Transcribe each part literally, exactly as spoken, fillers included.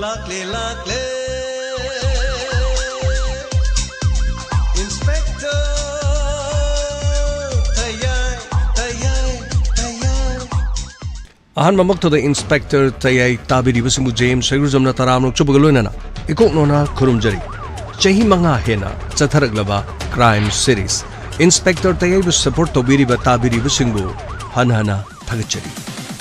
ꯂꯥꯛꯂꯦ, ꯂꯥꯛꯂꯦ, Inspector ꯇꯌꯥꯏ, ꯇꯌꯥꯏ, ꯇꯌꯥꯏ꯫ ꯑꯍꯥꯟꯕꯃꯛꯇꯗ Inspector ꯇꯌꯥꯏ ꯇꯥꯕꯤꯔꯤꯕꯁꯤꯡꯕꯨ ꯖꯦꯝꯁ ꯁꯩꯒ꯭ꯔꯨꯖꯝꯅ ꯇꯔꯥꯝꯅ ꯑꯣꯛꯆꯕꯒ ꯂꯣꯏꯅꯅ ꯏꯀꯣꯛ ꯅꯣꯅ ꯈꯨꯔꯨꯝꯖꯔꯤ꯫ ꯆꯍꯤ ꯃꯉꯥ ꯍꯦꯟꯅ ꯆꯠꯊꯔꯛꯂꯕ crime series Inspector ꯇꯌꯥꯏꯕꯨ support ꯇꯧꯕꯤꯔꯤꯕ ꯇꯥꯕꯤꯔꯤꯕꯁꯤꯡꯕꯨ ꯍꯟꯅ ꯍꯟꯅ ꯊꯥꯒꯠꯆꯔꯤ꯫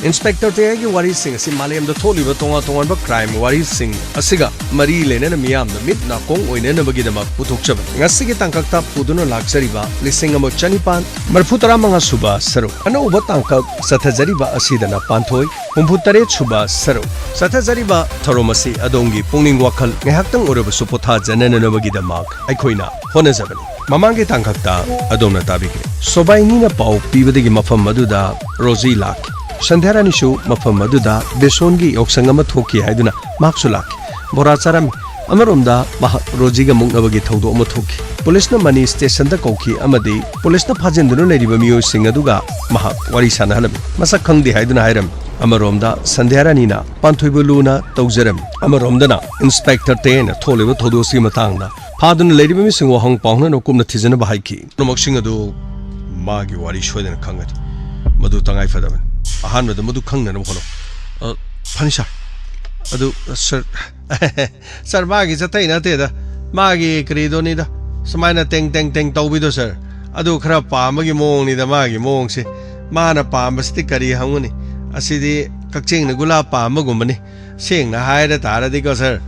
Inspector ꯇꯌꯥꯏꯒꯤ ꯋꯥꯔꯤꯁꯤꯡ ꯑꯁꯤ ꯃꯥꯂꯦꯝꯗ ꯊꯣꯛꯂꯤꯕ ꯇꯣꯉꯥꯟ ꯇꯣꯉꯥꯟꯕ crime ꯋꯥꯔꯤꯁꯤꯡ ꯑꯁꯤꯒ ꯃꯔꯤ ꯂꯩꯅꯅ ꯃꯤꯌꯥꯝꯅ ꯃꯤꯠ ꯅꯥꯀꯣꯡ ꯑꯣꯏꯅꯅꯕꯒꯤꯗꯃꯛ ꯄꯨꯊꯣꯛꯆꯕꯅꯤ꯫ ꯉꯁꯤꯒꯤ ꯇꯥꯡꯀꯛꯇ ꯄꯨꯗꯨꯅ ꯂꯥꯛꯆꯔꯤꯕ ꯂꯤꯁꯤꯡ ꯑꯃ ꯆꯅꯤꯄꯥꯟ ꯃꯔꯤꯐꯨ ꯇꯔꯥꯃꯉꯥ ꯁꯨꯕ ꯁꯔꯨꯛ, ꯑꯅꯧꯕ ꯇꯥꯡꯀꯛ ꯆꯠꯊꯖꯔꯤꯕ ꯑꯁꯤꯗꯅ ꯄꯥꯟꯊꯣꯏ ꯍꯨꯝꯐꯨ ꯇꯔꯦꯠ ꯁꯨꯕ ꯁꯔꯨꯛ꯫ ꯆꯠꯊꯖꯔꯤꯕ ꯊꯧꯔꯝ ꯑꯁꯤ ꯑꯗꯣꯝꯒꯤ ꯄꯨꯛꯅꯤꯡ ꯋꯥꯈꯜ ꯉꯥꯏꯍꯥꯛꯇꯪ ꯑꯣꯏꯔꯕꯁꯨ ꯄꯣꯊꯥꯖꯅꯅꯕꯒꯤꯗꯃꯛ ꯑꯩꯈꯣꯏꯅ ꯍꯣꯠꯅꯖꯕꯅꯤ꯫ ꯃꯃꯥꯡꯒꯤ ꯇꯥꯡꯀꯛꯇ ꯑꯗꯣꯝꯅ ꯇꯥꯕꯤꯈ꯭ꯔꯦ꯫ ꯁꯣꯕꯥꯏꯅꯤꯅ ꯄꯥꯎ ꯄꯤꯕꯗꯒꯤ ꯃꯐꯝ ꯑꯗꯨꯗ ꯔꯣꯖꯤ ꯂꯥꯛꯈꯤ꯫ ꯁꯟꯙ꯭ꯌꯥꯔꯥꯅꯤꯁꯨ ꯃꯐꯝ ꯑꯗꯨꯗ ꯕꯦꯁꯣꯟꯒꯤ ꯌꯥꯎꯁꯪ ꯑꯃ ꯊꯣꯛꯈꯤ ꯍꯥꯏꯗꯨꯅ ꯃꯍꯥꯛꯁꯨ ꯂꯥꯛꯈꯤ꯫ ꯕꯣꯔꯥ ꯆꯥꯔꯝꯃꯤ꯫ ꯑꯃꯔꯣꯝꯗ ꯃꯍꯥꯛ ꯔꯣꯖꯤꯒ ꯃꯨꯛꯅꯕꯒꯤ ꯊꯧꯗꯣꯛ ꯑꯃ ꯊꯣꯛꯈꯤ꯫ ꯄꯨꯂꯤꯁꯅ ꯃꯅꯤ ꯁ꯭ꯇꯦꯁꯟꯗ ꯀꯧꯈꯤ ꯑꯃꯗꯤ ꯄꯨꯂꯤꯁꯅ ꯐꯥꯖꯤꯟꯗꯨꯅ ꯂꯩꯔꯤꯕ ꯃꯤꯑꯣꯏꯁꯤꯡ ꯑꯗꯨꯒ ꯃꯍꯥꯛ ꯋꯥꯔꯤ ꯁꯥꯟꯅꯍꯜꯂꯝꯃꯤ꯫ ꯃꯁꯛ ꯈꯪꯗꯦ ꯍꯥꯏꯗꯨꯅ ꯍꯥꯏꯔꯝꯃꯤ꯫ ꯑꯃꯔꯣꯝꯗ ꯁꯟꯙ꯭ꯌꯥꯔꯥꯅꯤꯅ ꯄꯥꯟꯊꯣꯏꯕꯨ ꯂꯨꯅ ꯇꯧꯖꯔꯝꯃꯤ꯫ ꯑꯃꯔꯣꯝꯗꯅ Inspector ꯇꯌꯥꯏꯅ ꯊꯣꯛꯂꯤꯕ ꯊꯧꯗꯣꯛꯁꯤꯒꯤ ꯃꯇꯥꯡꯗ ꯐꯥꯗꯨꯅ ꯂꯩꯔꯤꯕ ꯃꯤꯁꯤꯡ ꯋꯥꯍꯪ ꯄꯥꯎꯅꯅ ꯀꯨꯞꯅ ꯊꯤꯖꯅꯕ ꯍꯥꯏꯈꯤ꯫ ꯄꯨꯝꯅꯃꯛꯁꯤꯡ ꯑꯗꯨ ꯃꯥꯒꯤ ꯋꯥꯔꯤ ꯁꯣꯏꯗꯅ ꯈꯪꯒꯅꯤ꯫ ꯃꯗꯨ ꯇꯉꯥꯏ ꯐꯗꯕꯅꯤ꯫ ꯑꯍꯥꯟꯕꯗ ꯃꯗꯨ ꯈꯪꯅꯅꯕ ꯍꯣꯠꯅꯧ꯫ ꯑ, ꯐꯅꯤ ꯁꯥꯔ꯫ ꯑꯗꯨ, ꯁꯥꯔ, ꯁꯥꯔ, ꯃꯥꯒꯤ ꯆꯠꯊꯩ ꯅꯠꯇꯦꯗ꯫ ꯃꯥꯒꯤ ꯀꯔꯤꯗꯣꯅꯤꯗ꯫ ꯁꯨꯃꯥꯏꯅ ꯇꯦꯡ ꯇꯦꯡ ꯇꯦꯡ ꯇꯧꯕꯤꯗꯣ, ꯁꯥꯔ꯫ ꯑꯗꯨ ꯈꯔ ꯄꯥꯝꯕꯒꯤ ꯃꯑꯣꯡꯅꯤꯗ ꯃꯥꯒꯤ ꯃꯑꯣꯡꯁꯦ꯫ ꯃꯥꯅ ꯄꯥꯝꯕꯁꯤꯗꯤ ꯀꯔꯤ ꯍꯪꯉꯨꯅꯤ? ꯑꯁꯤꯗꯤ ꯀꯛꯆꯦꯡꯅ ꯒꯨꯂꯥꯞ ꯄꯥꯝꯕꯒꯨꯝꯕꯅꯤ꯫ ꯁꯦꯡꯅ ꯍꯥꯏꯔ ꯇꯥꯔꯗꯤꯀꯣ, ꯁꯥꯔ,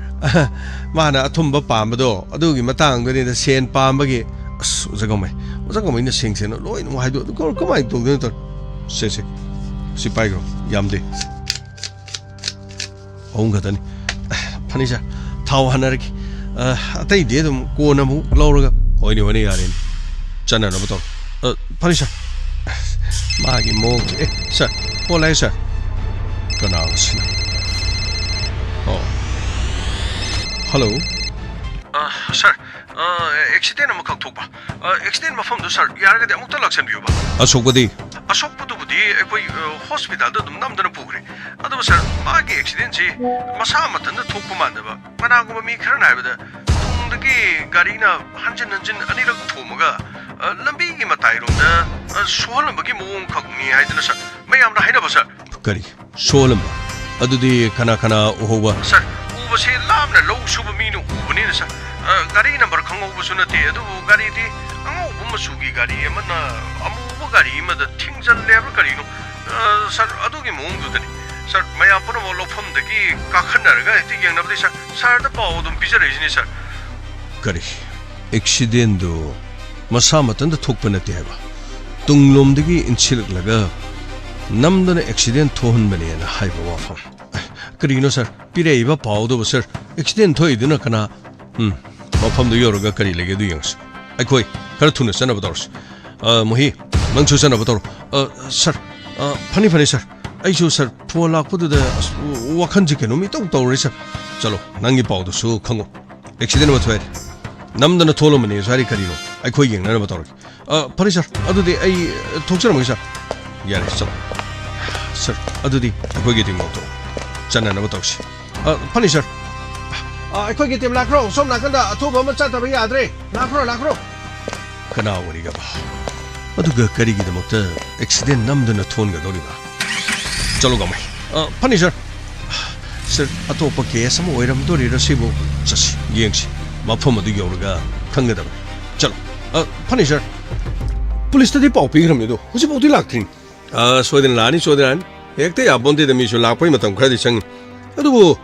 ꯃꯥꯅ ꯑꯊꯨꯝꯕ ꯄꯥꯝꯕꯗꯣ ꯑꯗꯨꯒꯤ ꯃꯇꯥꯡꯗꯨꯅꯤꯗ, ꯁꯦꯟ ꯄꯥꯝꯕꯒꯤ꯫ ꯑꯁ, ꯑꯣꯖꯥ ꯒꯧꯃꯩ, ꯑꯣꯖꯥ ꯒꯧꯃꯩꯅ ꯁꯦꯡ ꯁꯦꯡꯅ ꯂꯣꯏꯅꯃꯛ ꯍꯥꯏꯗꯣꯛꯑꯣ꯫ ꯑꯗꯨ ꯀꯃꯥꯏꯅ ꯇꯧꯗꯣꯏꯅꯣ ꯇꯧꯔꯤ? ꯁꯦ, ꯁꯦ, ꯁꯤ ꯄꯥꯏꯈ꯭ꯔꯣ, ꯌꯥꯝꯗꯦ꯫ ꯑꯍꯨꯝ ꯈꯛꯇꯅꯤ꯫ ꯐꯅꯤ ꯁꯥꯔ, ꯊꯥꯎ ꯍꯥꯟꯅꯔꯒꯦ꯫ ꯑ, ꯑꯇꯩꯗꯤ ꯑꯗꯨꯝ ꯀꯣꯟꯅ ꯑꯃꯨꯛ ꯂꯧꯔꯒ꯫ ꯍꯣꯏꯅꯦ, ꯍꯣꯏꯅꯦ, ꯌꯥꯔꯦꯅꯦ꯫ ꯆꯠꯅꯅꯕ ꯇꯧꯔꯣ꯫ ꯑ, ꯐꯅꯤ ꯁꯥꯔ꯫ ꯃꯥꯒꯤ ꯃꯑꯣꯡꯁꯦ꯫ ꯑꯦ, ꯁꯥꯔ, ꯐꯣꯟ ꯂꯥꯛꯑꯦ, ꯁꯥꯔ꯫ ꯀꯅꯥꯅꯣ ꯁꯤꯅ? ꯑꯣ꯫ ꯍꯜꯂꯣ꯫ ꯑ, ꯁꯥꯔ, ꯑ, ꯑꯦꯛꯁꯤꯗꯦꯟ ꯑꯃꯈꯛ ꯊꯣꯛꯄ꯫ ꯑ, ꯑꯦꯛꯁꯤꯗꯦꯟ ꯃꯐꯝꯗꯨ, ꯁꯥꯔ, ꯌꯥꯔꯒꯗꯤ ꯑꯃꯨꯛꯇ ꯂꯥꯛꯁꯟꯕꯤꯌꯨꯕ꯫ ꯑꯁꯣꯛꯄꯗꯤ? ꯑꯁꯣꯛꯄꯗꯨꯕꯨ ꯗꯤ ꯑꯩꯈꯣꯏ, ꯑ, ꯍꯣꯁꯄꯤꯇꯥꯜꯗ ꯑꯗꯨꯝ ꯅꯝꯗꯅ ꯄꯨꯈ꯭ꯔꯦ꯫ ꯑꯗꯨꯕꯨ ꯁꯥꯔ, ꯃꯥꯒꯤ ꯑꯦꯛꯁꯤꯗꯦꯟꯁꯤ ꯃꯁꯥ ꯃꯊꯟꯇ ꯊꯣꯛꯄ ꯃꯥꯟꯗꯕ, ꯀꯅꯥꯒꯨꯝꯕ ꯃꯤ ꯈꯔꯅ ꯍꯥꯏꯕꯗ ꯇꯨꯡꯗꯒꯤ ꯒꯥꯔꯤꯅ ꯍꯟꯖꯤꯟ ꯍꯟꯖꯤꯟ ꯑꯅꯤꯔꯛ ꯊꯣꯝꯃꯒ, ꯑ, ꯂꯝꯕꯤꯒꯤ ꯃꯇꯥꯏꯔꯣꯝꯗ, ꯑ, ꯁꯣꯛꯍꯜꯂꯝꯕꯒꯤ ꯃꯑꯣꯡ ꯈꯛꯅꯤ ꯍꯥꯏꯗꯅ ꯁꯥꯔ ꯃꯌꯥꯝꯅ ꯍꯥꯏꯅꯕ, ꯁꯥꯔ꯫ ꯀꯔꯤ? ꯁꯣꯛꯍꯜꯂꯝꯕ? ꯑꯗꯨꯗꯤ ꯀꯅꯥ ꯀꯅꯥ ꯎꯍꯧꯕ? ꯁꯥꯔ, ꯎꯕꯁꯦ ꯂꯥꯞꯅ ꯂꯧ ꯁꯨꯕ ꯃꯤꯅ ꯎꯕꯅꯤꯅ, ꯁꯥꯔ꯫ ꯑ, ꯒꯥꯔꯤ ꯅꯝꯕꯔ ꯈꯪꯍꯧꯕꯁꯨ ꯅꯠꯇꯦ, ꯑꯗꯨꯕꯨ ꯒꯥꯔꯤꯗꯤ ꯑꯉꯧꯕ ꯃꯆꯨꯒꯤ ꯒꯥꯔꯤ ꯑꯃꯅ ꯑꯃꯨꯕ ꯒꯥꯔꯤ ꯑꯃꯗ ꯊꯤꯡꯖꯜꯂꯦ ꯍꯥꯏꯕ꯭ꯔꯥ ꯀꯔꯤꯅꯣ? ꯑ, ꯁꯥꯔ, ꯑꯗꯨꯒꯤ ꯃꯑꯣꯡꯗꯨꯗꯅꯤ꯫ ꯁꯥꯔ, ꯃꯌꯥꯝ ꯄꯨꯝꯅꯃꯛ ꯂꯧꯐꯝꯗꯒꯤ ꯀꯥꯈꯠꯅꯔꯒ ꯍꯦꯛꯇ ꯌꯦꯡꯅꯕꯗꯤ, ꯁꯥꯔ, ꯁꯥꯔꯗ ꯄꯥꯎ ꯑꯗꯨꯝ ꯄꯤꯖꯔꯛꯏꯁꯤꯅꯤ, ꯁꯥꯔ꯫ ꯀꯔꯤ? ꯑꯦꯛꯁꯤꯗꯦꯟꯗꯨ ꯃꯁꯥ ꯃꯊꯟꯇ ꯊꯣꯛꯄ ꯅꯠꯇꯦ ꯍꯥꯏꯕ? ꯇꯨꯡꯂꯣꯝꯗꯒꯤ ꯏꯟꯁꯤꯜꯂꯛꯂꯒ ꯅꯝꯗꯅ ꯑꯦꯛꯁꯤꯗꯦꯟ ꯊꯣꯛꯍꯟꯕꯅꯦꯅ ꯍꯥꯏꯕ ꯋꯥꯐꯝ꯫ ꯀꯔꯤꯒꯤꯅꯣ ꯁꯥꯔ? ꯄꯤꯔꯛꯏꯕ ꯄꯥꯎꯗꯨꯕꯨ, ꯁꯥꯔ? ꯑꯦꯛꯁꯤꯗꯦꯟ ꯊꯣꯛꯏꯗꯨꯅ ꯀꯅꯥ? ꯎꯝ, ꯃꯐꯝꯗꯨ ꯌꯧꯔꯒ ꯀꯔꯤ ꯂꯩꯒꯦ ꯑꯗꯨ ꯌꯦꯡꯉꯁꯤ꯫ ꯑꯩꯈꯣꯏ ꯈꯔ ꯊꯨꯅ ꯆꯠꯅꯕ ꯇꯧꯔꯁꯤ꯫ ꯑ, ꯃꯨꯍꯤ, ꯅꯪꯁꯨ ꯆꯠꯅꯕ ꯇꯧꯔꯣ꯫ ꯑ, ꯁꯥꯔ, ꯑ, ꯐꯅꯤ, ꯐꯅꯤ, ꯁꯥꯔ꯫ ꯑꯩꯁꯨ, ꯁꯥꯔ, ꯐꯣꯟ ꯂꯥꯛꯄꯗꯨꯗ, ꯑꯁ, ꯋꯥꯈꯜꯁꯦ ꯀꯩꯅꯣꯝ ꯏꯇꯧ ꯇꯧꯔꯦ, ꯁꯥꯔ꯫ ꯆꯠꯂꯣ, ꯅꯪꯒꯤ ꯄꯥꯎꯗꯨꯁꯨ ꯈꯪꯉꯣ꯫ ꯑꯦꯛꯁꯤꯗꯦꯟ ꯑꯃ ꯊꯣꯛꯑꯦ꯫ ꯅꯝꯗꯅ ꯊꯣꯛꯂꯝꯕꯅꯦ, ꯁꯥꯔ, ꯀꯔꯤꯅꯣ? ꯑꯩꯈꯣꯏ ꯌꯦꯡꯅꯅꯕ ꯇꯧꯔꯒꯦ꯫ ꯑ, ꯐꯔꯦ, ꯁꯥꯔ, ꯑꯗꯨꯗꯤ ꯑꯩ, ꯑ, ꯊꯣꯛꯆꯔꯝꯃꯒꯦ, ꯁꯥꯔ꯫ ꯌꯥꯔꯦ, ꯆꯠꯂꯣ꯫ ꯁꯥꯔ, ꯑꯗꯨꯗꯤ ꯑꯩꯈꯣꯏꯒꯤ ꯇꯤꯝ ꯂꯧꯊꯣꯛꯑꯣ꯫ ꯆꯠꯅꯅꯕ ꯇꯧꯁꯤ꯫ ꯑ, ꯐꯅꯤ, ꯁꯥꯔ꯫ ꯑ, ꯑꯩꯈꯣꯏꯒꯤ ꯇꯤꯝ ꯂꯥꯛꯈ꯭ꯔꯣ꯫ ꯁꯣꯝ ꯅꯥꯀꯟꯗ ꯑꯊꯨꯕ ꯑꯃ ꯆꯠꯇꯕ ꯌꯥꯗ꯭ꯔꯦ꯫ ꯂꯥꯛꯈ꯭ꯔꯣ, ꯂꯥꯛꯈ꯭ꯔꯣ꯫ ꯀꯅꯥ ꯑꯣꯏꯔꯤꯒꯕ? ꯑꯗꯨꯒ ꯀꯔꯤꯒꯤꯗꯃꯛꯇ ꯑꯦꯛꯁꯤꯗꯦꯟ ꯅꯝꯗꯅ ꯊꯣꯟꯒꯗꯧꯔꯤꯕ? ꯆꯠꯂꯣ, ꯒꯥꯃꯩ꯫ ꯑ, ꯐꯅꯤ, ꯁꯥꯔ꯫ ꯁꯥꯔ, ꯑꯇꯣꯞꯄ ꯀꯦꯁ ꯑꯃ ꯑꯣꯏꯔꯝꯗꯣꯔꯤꯔ ꯁꯤꯕꯨ? ꯆꯠꯁꯤ, ꯌꯦꯡꯁꯤ꯫ ꯃꯐꯝ ꯑꯗꯨ ꯌꯧꯔꯒ ꯈꯪꯒꯗꯕꯅꯤ꯫ ꯆꯠꯂꯣ꯫ ꯑ, ꯐꯅꯤ, ꯁꯥꯔ꯫ ꯄꯨꯂꯤꯁꯇꯗꯤ ꯄꯥꯎ ꯄꯤꯈ꯭ꯔꯕꯅꯤ, ꯑꯗꯣ ꯍꯧꯖꯤꯛꯐꯥꯎꯗꯤ ꯂꯥꯛꯇ꯭ꯔꯤꯅꯤ꯫ ꯑ, ꯁꯣꯏꯗꯅ ꯂꯥꯛꯑꯅꯤ, ꯁꯣꯏꯗꯅ ꯂꯥꯛꯑꯅꯤ꯫ ꯍꯦꯛꯇ ꯌꯥꯄꯣꯟꯇꯦꯗ, ꯃꯤꯁꯨ ꯂꯥꯛꯄꯒꯤ ꯃꯇꯝ ꯈꯔꯗꯤ ꯆꯪꯉꯤ꯫ ꯑꯗꯨꯕꯨ,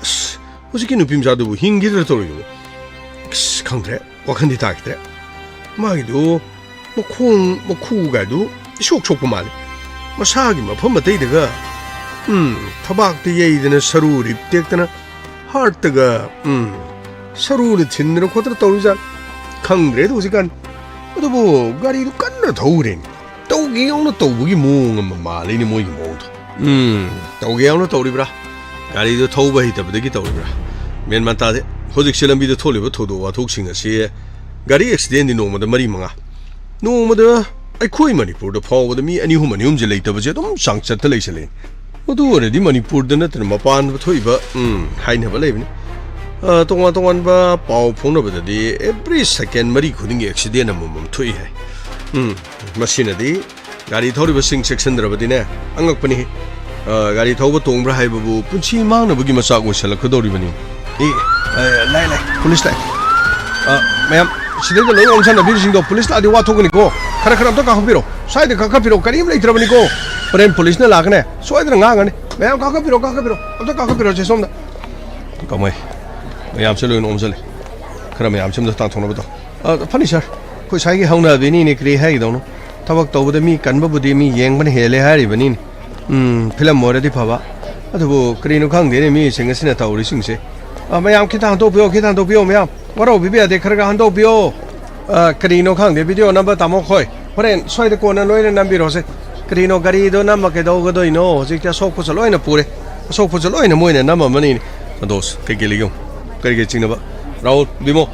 ꯑꯁ, ꯍꯧꯖꯤꯛꯀꯤ ꯅꯨꯄꯤ ꯃꯆꯥꯗꯨꯕꯨ ꯍꯤꯡꯈꯤꯗ꯭ꯔꯥ ꯇꯧꯔꯤꯗꯨꯕꯨ? ꯑꯁ, ꯈꯪꯗ꯭ꯔꯦ, ꯋꯥꯈꯜꯗꯤ ꯇꯥꯈꯤꯗ꯭ꯔꯦ꯫ ꯃꯥꯒꯤꯗꯨ ꯃꯈꯣꯡ ꯃꯈꯨꯒꯥꯏꯗꯨ ꯏꯁꯣꯛ ꯁꯣꯛꯄ ꯃꯥꯜꯂꯤ꯫ ꯃꯁꯥꯒꯤ ꯃꯐꯝ ꯑꯇꯩꯗꯒ, ꯎꯝ, ꯊꯕꯥꯛꯇ ꯌꯩꯗꯅ ꯁꯔꯨ ꯔꯤꯞ ꯇꯦꯛꯇꯅ ꯍꯥꯔꯠꯇꯒ, ꯎꯝ, ꯁꯔꯨꯅ ꯊꯤꯟꯗꯅ ꯈꯣꯠꯇꯅ ꯇꯧꯔꯤꯖꯥꯠ꯫ ꯈꯪꯗ꯭ꯔꯦꯗ ꯍꯧꯖꯤꯛꯀꯥꯟ꯫ ꯑꯗꯨꯕꯨ ꯒꯥꯔꯤꯗꯨ ꯀꯟꯅ ꯊꯧꯔꯦꯅꯦ꯫ ꯇꯧꯒꯦ ꯌꯥꯎꯅ ꯇꯧꯕꯒꯤ ꯃꯑꯣꯡ ꯑꯃ ꯃꯥꯜꯂꯤꯅꯦ ꯃꯣꯏꯒꯤ ꯃꯑꯣꯡꯗꯣ꯫ ꯎꯝ, ꯇꯧꯒꯦ ꯌꯥꯎꯅ ꯇꯧꯔꯤꯕ꯭ꯔꯥ? ꯒꯥꯔꯤꯗꯣ ꯊꯧꯕ ꯍꯩꯇꯕꯗꯒꯤ ꯇꯧꯔꯤꯕ꯭ꯔꯥ? ꯃꯦꯟ ꯃꯥꯟ ꯇꯥꯗꯦ꯫ ꯍꯧꯖꯤꯛꯁꯦ ꯂꯝꯕꯤꯗ ꯊꯣꯛꯂꯤꯕ ꯊꯧꯗꯣꯛ ꯋꯥꯊꯣꯛꯁꯤꯡ ꯑꯁꯤ, ꯒꯥꯔꯤ ꯑꯦꯛꯁꯤꯗꯦꯟꯗꯤ ꯅꯣꯡꯃꯗ ꯃꯔꯤ ꯃꯉꯥ, ꯅꯣꯡꯃꯗ ꯑꯩꯈꯣꯏ ꯃꯅꯤꯄꯨꯔꯗ ꯐꯥꯎꯕꯗ ꯃꯤ ꯑꯅꯤ ꯑꯍꯨꯝ, ꯑꯅꯤ ꯑꯍꯨꯝꯁꯦ ꯂꯩꯇꯕꯁꯦ ꯑꯗꯨꯝ ꯆꯥꯡꯆꯠꯇ ꯂꯩꯁꯜꯂꯦ꯫ ꯑꯗꯨ ꯑꯣꯏꯔꯗꯤ ꯃꯅꯤꯄꯨꯔꯗ ꯅꯠꯇꯅ ꯃꯄꯥꯟꯗ ꯊꯣꯛꯏꯕ, ꯎꯝ, ꯍꯥꯏꯅꯕ ꯂꯩꯕꯅꯤ꯫ ꯑ, ꯇꯣꯉꯥꯟ ꯇꯣꯉꯥꯟꯕ ꯄꯥꯎ ꯐꯥꯎꯅꯕꯗꯗꯤ every second ꯃꯔꯤ ꯈꯨꯗꯤꯡꯒꯤ accident ꯑꯃꯃꯝ ꯊꯣꯛꯏ ꯍꯥꯏ꯫ ꯎꯝ, ꯃꯁꯤꯅꯗꯤ ꯒꯥꯔꯤ ꯊꯧꯔꯤꯕꯁꯤꯡ ꯆꯦꯛꯁꯤꯟꯗ꯭ꯔꯕꯗꯤꯅꯦ, ꯑꯉꯛꯄꯅꯤ꯫ ꯑ, ꯒꯥꯔꯤ ꯊꯧꯕ ꯇꯣꯡꯕ꯭ꯔꯥ ꯍꯥꯏꯕꯕꯨ ꯄꯨꯟꯁꯤ ꯃꯥꯡꯅꯕꯒꯤ ꯃꯆꯥꯛ ꯑꯣꯏꯁꯜꯂꯛꯀꯗꯧꯔꯤꯕꯅꯤ꯫ ꯑꯦ, ꯑ, ꯂꯥꯛꯑꯦ, ꯂꯥꯛꯑꯦ, ꯄꯨꯂꯤꯁ ꯂꯥꯛꯑꯦ꯫ ꯑ, ꯃꯌꯥꯝ, ꯁꯤꯗꯩꯗ ꯂꯣꯏ ꯑꯣꯝꯁꯟꯅꯕꯤꯔꯤꯁꯤꯡꯗꯣ, ꯄꯨꯂꯤꯁ ꯂꯥꯛꯑꯗꯤ ꯋꯥ ꯊꯣꯛꯀꯅꯤꯀꯣ꯫ ꯈꯔ ꯈꯔ ꯑꯝꯇ ꯀꯥꯈꯠꯄꯤꯔꯣ꯫ ꯁ꯭ꯋꯥꯏꯗ ꯀꯥꯈꯠꯄꯤꯔꯣ, ꯀꯔꯤꯝ ꯂꯩꯇ꯭ꯔꯕꯅꯤꯀꯣ꯫ ꯍꯣꯔꯦꯟ ꯄꯨꯂꯤꯁꯅ ꯂꯥꯛꯀꯅꯤ, ꯁꯣꯏꯗꯅ ꯉꯥꯡꯒꯅꯤ꯫ ꯃꯌꯥꯝ ꯀꯥꯈꯠꯄꯤꯔꯣ, ꯀꯥꯈꯠꯄꯤꯔꯣ, ꯑꯝꯇ ꯀꯥꯈꯠꯄꯤꯔꯣꯁꯦ ꯁꯣꯝꯗ꯫ ꯀꯃꯥꯏ? ꯃꯌꯥꯝꯁꯦ ꯂꯣꯏꯅ ꯑꯣꯝꯁꯜꯂꯦ꯫ ꯈꯔ ꯃꯌꯥꯝꯁꯦ ꯑꯝꯇ ꯇꯥꯟꯊꯣꯛꯅꯕ ꯇꯧ꯫ ꯑ, ꯐꯅꯤ ꯁꯥꯔ, ꯑꯩꯈꯣꯏ ꯁ꯭ꯋꯥꯏꯒꯤ ꯍꯧꯅꯕꯤꯅꯤꯅꯦ, ꯀꯔꯤ ꯍꯥꯏꯒꯗꯧꯅꯣ? ꯊꯕꯛ ꯇꯧꯕꯗ ꯃꯤ ꯀꯟꯕꯕꯨꯗꯤ ꯃꯤ ꯌꯦꯡꯕꯅ ꯍꯦꯜꯂꯦ ꯍꯥꯏꯔꯤꯕꯅꯤꯅꯦ꯫ ꯎꯝ, ꯐꯤꯂꯝ ꯑꯣꯏꯔꯗꯤ ꯐꯕ꯫ ꯑꯗꯨꯕꯨ ꯀꯔꯤꯅꯣ ꯈꯪꯗꯦꯅꯦ ꯃꯤꯁꯤꯡ ꯑꯁꯤꯅ ꯇꯧꯔꯤꯁꯤꯡꯁꯦ꯫ ꯑ, ꯃꯌꯥꯝ ꯈꯤꯇ ꯍꯟꯗꯣꯛꯄꯤꯌꯣ, ꯈꯤꯇ ꯍꯟꯗꯣꯛꯄꯤꯌꯣ ꯃꯌꯥꯝ꯫ ꯋꯥꯔꯧꯕꯤꯕ ꯌꯥꯗꯦ, ꯈꯔ ꯈꯔ ꯍꯟꯗꯣꯛꯄꯤꯌꯣ꯫ ꯑ, ꯀꯔꯤꯅꯣ ꯈꯪꯗꯦ, ꯚꯤꯗꯤꯑꯣ ꯅꯝꯕ ꯇꯥꯃꯣ ꯈꯣꯏ꯫ ꯍꯣꯔꯦꯟ ꯁ꯭ꯋꯥꯏꯗ ꯀꯣꯟꯅ ꯂꯣꯏꯅ ꯅꯝꯕꯤꯔꯣꯁꯦ꯫ ꯀꯔꯤꯅꯣ ꯒꯥꯔꯤꯗꯣ ꯅꯝꯃ ꯀꯩꯗꯧꯒꯗꯣꯏꯅꯣ? ꯍꯧꯖꯤꯛꯇꯤ ꯑꯁꯣꯛꯄꯁꯨ ꯂꯣꯏꯅ ꯄꯨꯔꯦ꯫ ꯑꯁꯣꯛꯄꯁꯨ ꯂꯣꯏꯅ ꯃꯣꯏꯅ ꯅꯝꯃꯝꯃꯅꯤꯅꯦ꯫ ꯁꯟꯇꯣꯁ, ꯀꯩꯀꯩ ꯂꯩꯒꯦ ꯌꯦꯡꯉꯨ꯫ ꯀꯔꯤ ꯀꯔꯤ ꯆꯤꯡꯅꯕ? ꯔꯥꯍꯨꯜ, ꯕꯤꯃꯣ,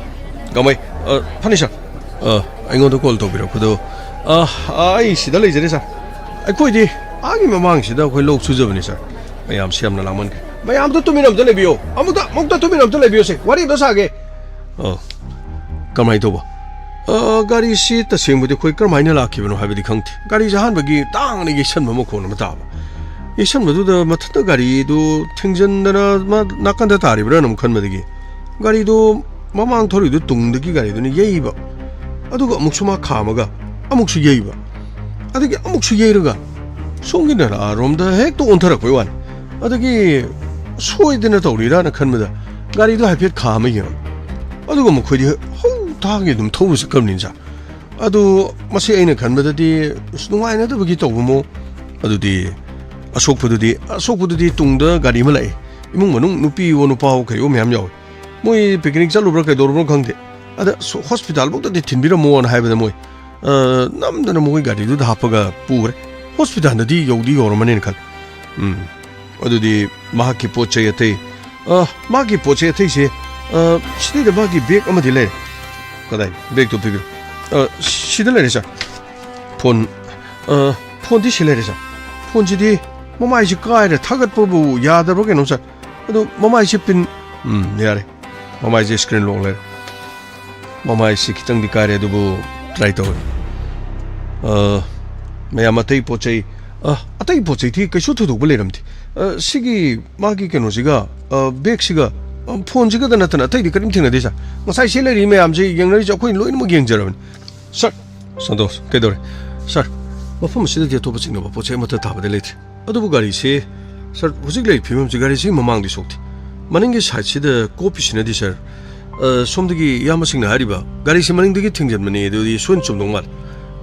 ꯒꯃꯩ, ꯑ, ꯐꯅꯤ ꯁꯥꯔ꯫ ꯑ, ꯑꯩꯉꯣꯟꯗ ꯀꯣꯜ ꯇꯧꯕꯤꯔꯛꯄꯗꯣ, ꯑ, ꯑ, ꯑꯩ ꯁꯤꯗ ꯂꯩꯖꯔꯦ ꯁꯥꯔ꯫ ꯑꯩꯈꯣꯏꯗꯤ ꯑꯥꯒꯤ ꯃꯃꯥꯡꯁꯤꯗ ꯑꯩꯈꯣꯏ ꯂꯧ ꯁꯨꯖꯕꯅꯤ ꯁꯥꯔ꯫ ꯃꯌꯥꯝ ꯁꯦꯝꯅ ꯂꯥꯡꯃꯟꯈ꯭ꯔꯦ꯫ ꯃꯌꯥꯝꯗꯣ ꯇꯨꯃꯤꯟ ꯑꯝꯇ ꯂꯩꯕꯤꯌꯣ꯫ ꯑꯃꯨꯛꯇ, ꯑꯃꯨꯛꯇ ꯇꯨꯃꯤꯟ ꯑꯝꯇ ꯂꯩꯕꯤꯌꯣꯁꯦ꯫ ꯋꯥꯔꯤ ꯑꯝꯇ ꯁꯥꯒꯦ꯫ ꯑ, ꯀꯃꯥꯏꯅ ꯇꯧꯕ? ꯑ, ꯒꯥꯔꯤꯁꯤ ꯇꯁꯦꯡꯕꯗꯤ ꯑꯩꯈꯣꯏ ꯀꯔꯝꯍꯥꯏꯅ ꯂꯥꯛꯈꯤꯕꯅꯣ ꯍꯥꯏꯕꯗꯤ ꯈꯪꯗꯦ꯫ ꯒꯥꯔꯤꯁꯦ ꯑꯍꯥꯟꯕꯒꯤ ꯇꯥꯡꯅ ꯌꯩꯁꯟꯕ ꯃꯈꯣꯟ ꯑꯃ ꯇꯥꯕ꯫ ꯌꯩꯁꯟꯕꯗꯨꯗ ꯃꯊꯟꯇ ꯒꯥꯔꯤꯗꯨ ꯊꯤꯡꯖꯤꯟꯗꯅ ꯃꯥ ꯅꯥꯀꯟꯗ ꯇꯥꯔꯤꯕ꯭ꯔꯥꯅ ꯑꯃꯨꯛ ꯈꯟꯕꯗꯒꯤ ꯒꯥꯔꯤꯗꯨ ꯃꯃꯥꯡ ꯊꯧꯔꯤꯗꯨ ꯇꯨꯡꯗꯒꯤ ꯒꯥꯔꯤꯗꯨꯅ ꯌꯩꯕ꯫ ꯑꯗꯨꯒ ꯑꯃꯨꯛꯁꯨ ꯃꯥ ꯈꯥꯝꯃꯒ ꯑꯃꯨꯛꯁꯨ ꯌꯩꯕ꯫ ꯑꯗꯒꯤ ꯑꯃꯨꯛꯁꯨ ꯌꯩꯔꯒ ꯁꯣꯝꯒꯤ ꯅꯂꯥꯔꯣꯝꯗ ꯍꯦꯛꯇ ꯑꯣꯟꯊꯔꯛꯄꯩ ꯋꯥꯅꯤ꯫ ꯑꯗꯒꯤ ꯁꯣꯏꯗꯅ ꯇꯧꯔꯤꯔꯥꯅ ꯈꯟꯕꯗ ꯒꯥꯔꯤꯗꯣ ꯍꯥꯏꯐꯦꯠ ꯈꯥꯝꯃ ꯌꯦꯡꯉꯝꯃꯤ꯫ ꯑꯗꯨꯒ ꯃꯈꯣꯏꯗꯤ ꯍꯧ ꯊꯥꯒꯤ ꯑꯗꯨꯝ ꯊꯧꯔ ꯆꯠꯈ꯭ꯔꯕꯅꯤꯅ ꯁꯥꯔ꯫ ꯑꯗꯨ ꯃꯁꯤ ꯑꯩꯅ ꯈꯟꯕꯗꯗꯤ ꯑꯁ ꯅꯨꯡꯉꯥꯏꯅꯗꯕꯒꯤ ꯇꯧꯕ ꯃꯑꯣꯡ꯫ ꯑꯗꯨꯗꯤ ꯑꯁꯣꯛꯄꯗꯨꯗꯤ, ꯑꯁꯣꯛꯄꯗꯨꯗꯤ ꯇꯨꯡꯗ ꯒꯥꯔꯤ ꯑꯃ ꯂꯥꯛꯑꯦ꯫ ꯏꯃꯨꯡ ꯃꯅꯨꯡ ꯅꯨꯄꯤꯋꯣ ꯅꯨꯄꯥꯋꯣ ꯀꯩꯋꯣ ꯃꯌꯥꯝ ꯌꯥꯎꯋꯦ꯫ ꯃꯣꯏ ꯄꯤꯛꯅꯤꯛ ꯆꯠꯂꯨꯕ꯭ꯔꯥ ꯀꯩꯗꯧꯔꯨꯕ꯭ꯔꯥ ꯈꯪꯗꯦ꯫ ꯑꯗ ꯁꯣ-, ꯍꯣꯁꯄꯤꯇꯥꯜꯐꯧꯗꯗꯤ ꯊꯤꯟꯕꯤꯔꯝꯃꯣꯅ ꯍꯥꯏꯕꯗ ꯃꯣꯏ, ꯑ, ꯅꯝꯗꯅ ꯃꯈꯣꯏ ꯒꯥꯔꯤꯗꯨꯗ ꯍꯥꯞꯄꯒ ꯄꯨꯈ꯭ꯔꯦ꯫ ꯍꯣꯁꯄꯤꯇꯥꯜꯗꯗꯤ ꯌꯧꯗꯤ ꯌꯧꯔꯝꯃꯅꯤꯅ ꯈꯜꯂꯦ꯫ ꯎꯝ꯫ ꯑꯗꯨꯗꯤ ꯃꯍꯥꯛꯀꯤ ꯄꯣꯠ ꯆꯩ ꯑꯇꯩ, ꯑ, ꯃꯥꯒꯤ ꯄꯣꯠ ꯆꯩ ꯑꯇꯩꯁꯦ, ꯑ, ꯁꯤꯗꯩꯗ ꯃꯥꯒꯤ ꯕꯦꯒ ꯑꯃꯗꯤ ꯂꯩꯔꯦ꯫ ꯀꯗꯥꯏ? ꯕꯦꯒꯇꯣ ꯄꯤꯕꯤꯔꯣ꯫ ꯑ, ꯁꯤꯗ ꯂꯩꯔꯦ, ꯁꯥꯔ꯫ ꯐꯣꯟ, ꯑ, ꯐꯣꯟꯗꯤ ꯁꯤ ꯂꯩꯔꯦ, ꯁꯥꯔ꯫ ꯐꯣꯟꯁꯤꯗꯤ ꯃꯃꯥꯏꯁꯤ ꯀꯥꯏꯔꯦ, ꯊꯥꯒꯠꯄꯕꯨ ꯌꯥꯗꯕ꯭ꯔꯥ ꯀꯩꯅꯣ, ꯁꯥꯔ꯫ ꯑꯗꯣ ꯃꯃꯥꯏꯁꯤ ꯄꯤꯟ, ꯎꯝ, ꯌꯥꯔꯦ꯫ ꯃꯃꯥꯏꯁꯦ screen lock ꯂꯩꯔꯦ꯫ ꯃꯃꯥꯏꯁꯤ ꯈꯤꯇꯪꯗꯤ ꯀꯥꯏꯔꯦ, ꯑꯗꯨꯕꯨ try ꯇꯧꯔꯦ꯫ ꯑ, ꯃꯌꯥꯝ, ꯑꯇꯩ ꯄꯣꯠ ꯆꯩ, ꯑ, ꯑꯇꯩ ꯄꯣꯠ ꯆꯩꯗꯤ ꯀꯩꯁꯨ ꯊꯣꯏꯗꯣꯛꯄ ꯂꯩꯔꯝꯗꯦ꯫ ꯑ, ꯁꯤꯒꯤ ꯃꯥꯒꯤ ꯀꯩꯅꯣꯁꯤꯒ, ꯑ, ꯕꯦꯒꯁꯤꯒ, ꯑ, ꯐꯣꯟꯁꯤꯒꯗ ꯅꯠꯇꯅ ꯑꯇꯩꯗꯤ ꯀꯔꯤꯝ ꯊꯦꯡꯅꯗꯦ, ꯁꯥꯔ꯫ ꯉꯁꯥꯏ ꯁꯤ ꯂꯩꯔꯤ ꯃꯌꯥꯝꯁꯦ ꯌꯦꯡꯅꯔꯤꯁꯦ ꯑꯩꯈꯣꯏ ꯂꯣꯏꯅꯃꯛ ꯌꯦꯡꯖꯔꯕꯅꯤ꯫ ꯁꯥꯔ, ꯁꯟꯇꯣꯁ, ꯀꯩꯗꯧꯔꯦ? ꯁꯥꯔ, ꯃꯐꯝ ꯑꯁꯤꯗꯗꯤ ꯑꯇꯣꯞꯄ ꯆꯤꯡꯅꯕ ꯄꯣꯠ ꯆꯩ ꯑꯃꯠꯇ ꯊꯥꯕꯗ ꯂꯩꯇ꯭ꯔꯦ꯫ ꯑꯗꯨꯕꯨ ꯒꯥꯔꯤꯁꯤ, ꯁꯥꯔ, ꯍꯧꯖꯤꯛ ꯂꯩꯔꯤꯕ ꯐꯤꯕꯝꯁꯤ ꯒꯥꯔꯤꯁꯤꯒꯤ ꯃꯃꯥꯡꯗꯤ ꯁꯣꯛꯇꯦ꯫ ꯃꯅꯤꯡꯒꯤ ꯁꯥꯏꯠꯁꯤꯗ ꯀꯣꯞꯄꯤꯁꯤꯅꯗꯤ, ꯁꯥꯔ, ꯑ, ꯁꯣꯝꯗꯒꯤ ꯏꯌꯥꯝꯕꯁꯤꯡꯅ ꯍꯥꯏꯔꯤꯕ ꯒꯥꯔꯤꯁꯤ ꯃꯅꯤꯡꯗꯒꯤ ꯊꯤꯡꯖꯤꯟꯕꯅꯤ, ꯑꯗꯨꯗꯤ ꯁꯣꯏꯅ ꯆꯨꯝꯗꯧ ꯃꯥꯜꯂꯦ꯫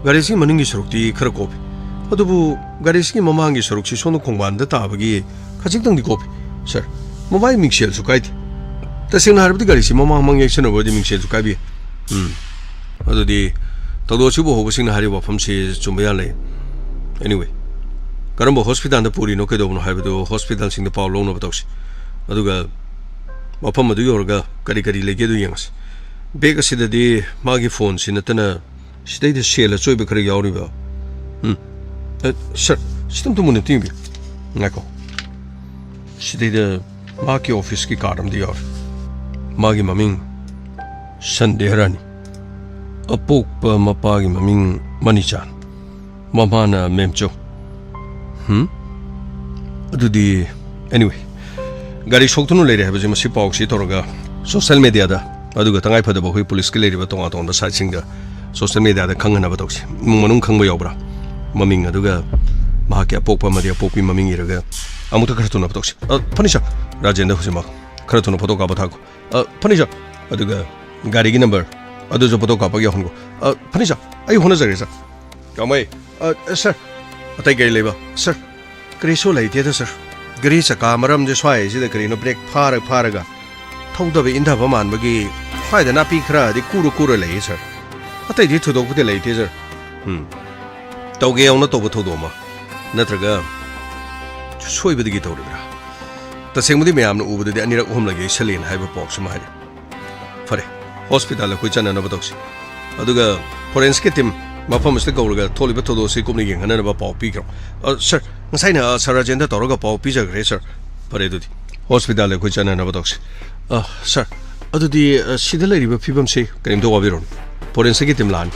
ꯒꯥꯔꯤꯁꯤꯒꯤ ꯃꯅꯤꯡꯒꯤ ꯁꯔꯨꯛꯇꯤ ꯈꯔ ꯀꯣꯞꯄꯤ꯫ ꯑꯗꯨꯕꯨ ꯒꯥꯔꯤꯁꯤꯒꯤ ꯃꯃꯥꯡꯒꯤ ꯁꯔꯨꯛꯁꯤ ꯁꯣꯝꯗ ꯈꯣꯡꯕꯥꯟꯗ ꯇꯥꯕꯒꯤ ꯈꯖꯤꯛꯇꯪꯗꯤ ꯀꯣꯞꯄꯤ꯫ ꯁꯥꯔ, ꯃꯃꯥꯏ ꯃꯤꯡꯁꯦꯜꯁꯨ ꯀꯥꯏꯗꯦ꯫ ꯇꯁꯦꯡꯅ ꯍꯥꯏꯔꯕꯗꯤ ꯒꯥꯔꯤꯁꯤ ꯃꯃꯥꯡ ꯃꯃꯥꯡ ꯌꯩꯁꯟꯅꯕꯗꯤ ꯃꯤꯡꯁꯦꯜꯁꯨ ꯀꯥꯏꯕꯤ ꯌꯥꯏ꯫ ꯎꯝ꯫ ꯑꯗꯨꯗꯤ ꯊꯧꯗꯣꯛ ꯑꯁꯤꯕꯨ ꯍꯧꯕꯁꯤꯡꯅ ꯍꯥꯏꯔꯤꯕ ꯋꯥꯐꯝꯁꯤ ꯆꯨꯝꯕ ꯌꯥꯅ ꯂꯩ꯫ Anyway, ꯀꯔꯝꯕ ꯍꯣꯁꯄꯤꯇꯥꯜꯗ ꯄꯨꯔꯤꯅꯣ ꯀꯩꯗꯧꯕꯅꯣ ꯍꯥꯏꯕꯗꯨ ꯍꯣꯁꯄꯤꯇꯥꯜꯁꯤꯡꯗ ꯄꯥꯎ ꯂꯧꯅꯕ ꯇꯧꯁꯤ꯫ ꯑꯗꯨꯒ ꯃꯐꯝ ꯑꯗꯨ ꯌꯧꯔꯒ ꯀꯔꯤ ꯀꯔꯤ ꯂꯩꯒꯦꯗꯨ ꯌꯦꯡꯉꯁꯤ꯫ ꯕꯦꯒ ꯑꯁꯤꯗꯗꯤ ꯃꯥꯒꯤ ꯐꯣꯟꯁꯤ ꯅꯠꯇꯅ ꯁꯤꯗꯩꯗ ꯁꯦꯜ ꯑꯆꯣꯏꯕ ꯈꯔ ꯌꯥꯎꯔꯤꯕ꯫ ꯎꯝ꯫ ꯑ, ꯁꯥꯔ, ꯁꯤꯗ ꯑꯝꯇ ꯃꯨꯟꯅ ꯑꯝꯇ ꯌꯦꯡꯕꯤꯌꯨ꯫ ꯉꯥꯏꯈꯣ꯫ ꯁꯤꯗꯩꯗ ꯃꯍꯥꯛꯀꯤ ꯑꯣꯐꯤꯁꯀꯤ ꯀꯥꯔꯗ ꯑꯃꯗꯤ ꯌꯥꯎꯔꯤ꯫ ꯃꯥꯒꯤ ꯃꯃꯤꯡ ꯁꯟꯗꯦꯍ ꯔꯥꯅꯤ꯫ ꯑꯄꯣꯛꯄ ꯃꯄꯥꯒꯤ ꯃꯃꯤꯡ ꯃꯅꯤꯆꯥꯟ꯫ ꯃꯃꯥꯅ ꯃꯦꯝꯆꯧ꯫ ꯍꯝ? ꯑꯗꯨꯗꯤ, anyway, ꯒꯥꯔꯤ ꯁꯣꯛꯇꯨꯅ ꯂꯩꯔꯦ ꯍꯥꯏꯕꯁꯦ ꯃꯁꯤ ꯄꯥꯎꯁꯤ ꯇꯧꯔꯒ ꯁꯣꯁꯦꯜ ꯃꯦꯗꯤꯌꯥꯗ, ꯑꯗꯨꯒ ꯇꯉꯥꯏ ꯐꯗꯕ ꯑꯩꯈꯣꯏ ꯄꯨꯂꯤꯁꯀꯤ ꯂꯩꯔꯤꯕ ꯇꯣꯉꯥꯟ ꯇꯣꯉꯥꯟꯕ ꯁꯥꯏꯠꯁꯤꯡꯗ ꯁꯣꯁꯦꯜ ꯃꯦꯗꯤꯌꯥꯗ ꯈꯪꯍꯟꯅꯕ ꯇꯧꯁꯤ꯫ ꯏꯃꯨꯡ ꯃꯅꯨꯡ ꯈꯪꯕ ꯌꯥꯎꯕ꯭ꯔꯥ? ꯃꯃꯤꯡ ꯑꯗꯨꯒ ꯃꯍꯥꯛꯀꯤ ꯑꯄꯣꯛꯄ ꯑꯃꯗꯤ ꯑꯄꯣꯛꯄꯤ ꯃꯃꯤꯡ ꯏꯔꯒ ꯑꯃꯨꯛꯇ ꯈꯔ ꯊꯨꯅꯕ ꯇꯧꯁꯤ꯫ ꯑ, ꯐꯅꯤ ꯁꯥꯔ, ꯔꯥꯖꯦꯟꯗ꯭ꯔ ꯍꯧꯖꯤꯛꯃꯛ ꯈꯔ ꯊꯨꯅ ꯐꯣꯇꯣ ꯀꯥꯞꯄ ꯊꯥꯈꯣ꯫ ꯑ, ꯐꯅꯤ ꯁꯥꯔ, ꯑꯗꯨꯒ ꯒꯥꯔꯤꯒꯤ ꯅꯝꯕꯔ ꯑꯗꯨꯁꯨ ꯐꯣꯇꯣ ꯀꯥꯞꯄꯒ ꯌꯥꯎꯍꯟꯈꯣ꯫ ꯑ, ꯐꯅꯤ ꯁꯥꯔ, ꯑꯩ ꯍꯣꯠꯅꯖꯔꯒꯦ ꯁꯥꯔ꯫ ꯀꯥꯃꯩ, ꯑ, ꯁꯥꯔ, ꯑꯇꯩ ꯀꯔꯤ ꯂꯩꯕ? ꯁꯥꯔ, ꯀꯔꯤꯁꯨ ꯂꯩꯇꯦꯗ ꯁꯥꯔ꯫ ꯒꯥꯔꯤ ꯆꯀꯥ ꯃꯔꯝꯁꯦ ꯁ꯭ꯋꯥꯏꯁꯤꯗ ꯀꯔꯤꯅꯣ ꯕ꯭ꯔꯦꯛ ꯐꯥꯔ ꯐꯥꯔꯒ ꯊꯧꯗꯕ ꯏꯟꯊꯕ ꯃꯥꯟꯕꯒꯤ ꯁ꯭ꯋꯥꯏꯗ ꯅꯥꯄꯤ ꯈꯔꯗꯤ ꯀꯨꯔ ꯀꯨꯔ ꯂꯩꯌꯦ ꯁꯥꯔ꯫ ꯑꯇꯩꯗꯤ ꯊꯣꯏꯗꯣꯛꯄꯗꯤ ꯂꯩꯇꯦ ꯁꯥꯔ꯫ ꯎꯝ꯫ ꯇꯧꯒꯦ ꯌꯥꯎꯅ ꯇꯧꯕ ꯊꯧꯗꯣꯛ ꯑꯃ ꯅꯠꯇ꯭ꯔꯒ ꯁꯣꯏꯕꯗꯒꯤ ꯇꯧꯔꯤꯕ꯭ꯔꯥ? ꯇꯁꯦꯡꯕꯗꯤ ꯃꯌꯥꯝꯅ ꯎꯕꯗꯗꯤ ꯑꯅꯤꯔꯛ ꯑꯍꯨꯝꯂꯛ ꯌꯩꯁꯜꯂꯦꯅ ꯍꯥꯏꯕ ꯄꯥꯎꯁꯤꯃ ꯍꯥꯏꯔꯤ꯫ ꯐꯔꯦ, ꯍꯣꯁꯄꯤꯇꯥꯜ ꯑꯩꯈꯣꯏ ꯆꯠꯅꯅꯕ ꯇꯧꯁꯤ꯫ ꯑꯗꯨꯒ ꯐꯣꯔꯦꯟꯁꯤꯛꯀꯤ ꯇꯤꯝ ꯃꯐꯝ ꯑꯁꯤꯗ ꯀꯧꯔꯒ ꯊꯣꯛꯂꯤꯕ ꯊꯧꯗꯣꯛ ꯑꯁꯤ ꯀꯨꯞꯅ ꯌꯦꯡꯍꯟꯅꯅꯕ ꯄꯥꯎ ꯄꯤꯈ꯭ꯔꯣ꯫ ꯑ, ꯁꯥꯔ, ꯉꯁꯥꯏꯅ, ꯑ, ꯁꯥꯔ ꯔꯥꯖꯦꯟꯗ ꯇꯧꯔꯒ ꯄꯥꯎ ꯄꯤꯖꯈ꯭ꯔꯦ, ꯁꯥꯔ꯫ ꯐꯔꯦ, ꯑꯗꯨꯗꯤ ꯍꯣꯁꯄꯤꯇꯥꯜꯗ ꯑꯩꯈꯣꯏ ꯆꯠꯅꯅꯕ ꯇꯧꯁꯤ꯫ ꯑ, ꯁꯥꯔ, ꯑꯗꯨꯗꯤ, ꯑ, ꯁꯤꯗ ꯂꯩꯔꯤꯕ ꯐꯤꯕꯝꯁꯤ ꯀꯔꯤꯝꯇ ꯋꯥꯕꯤꯔꯨꯅꯨ꯫ ꯐꯣꯔꯦꯟꯁꯤꯛꯀꯤ ꯇꯤꯝ ꯂꯥꯛꯑꯅꯤ꯫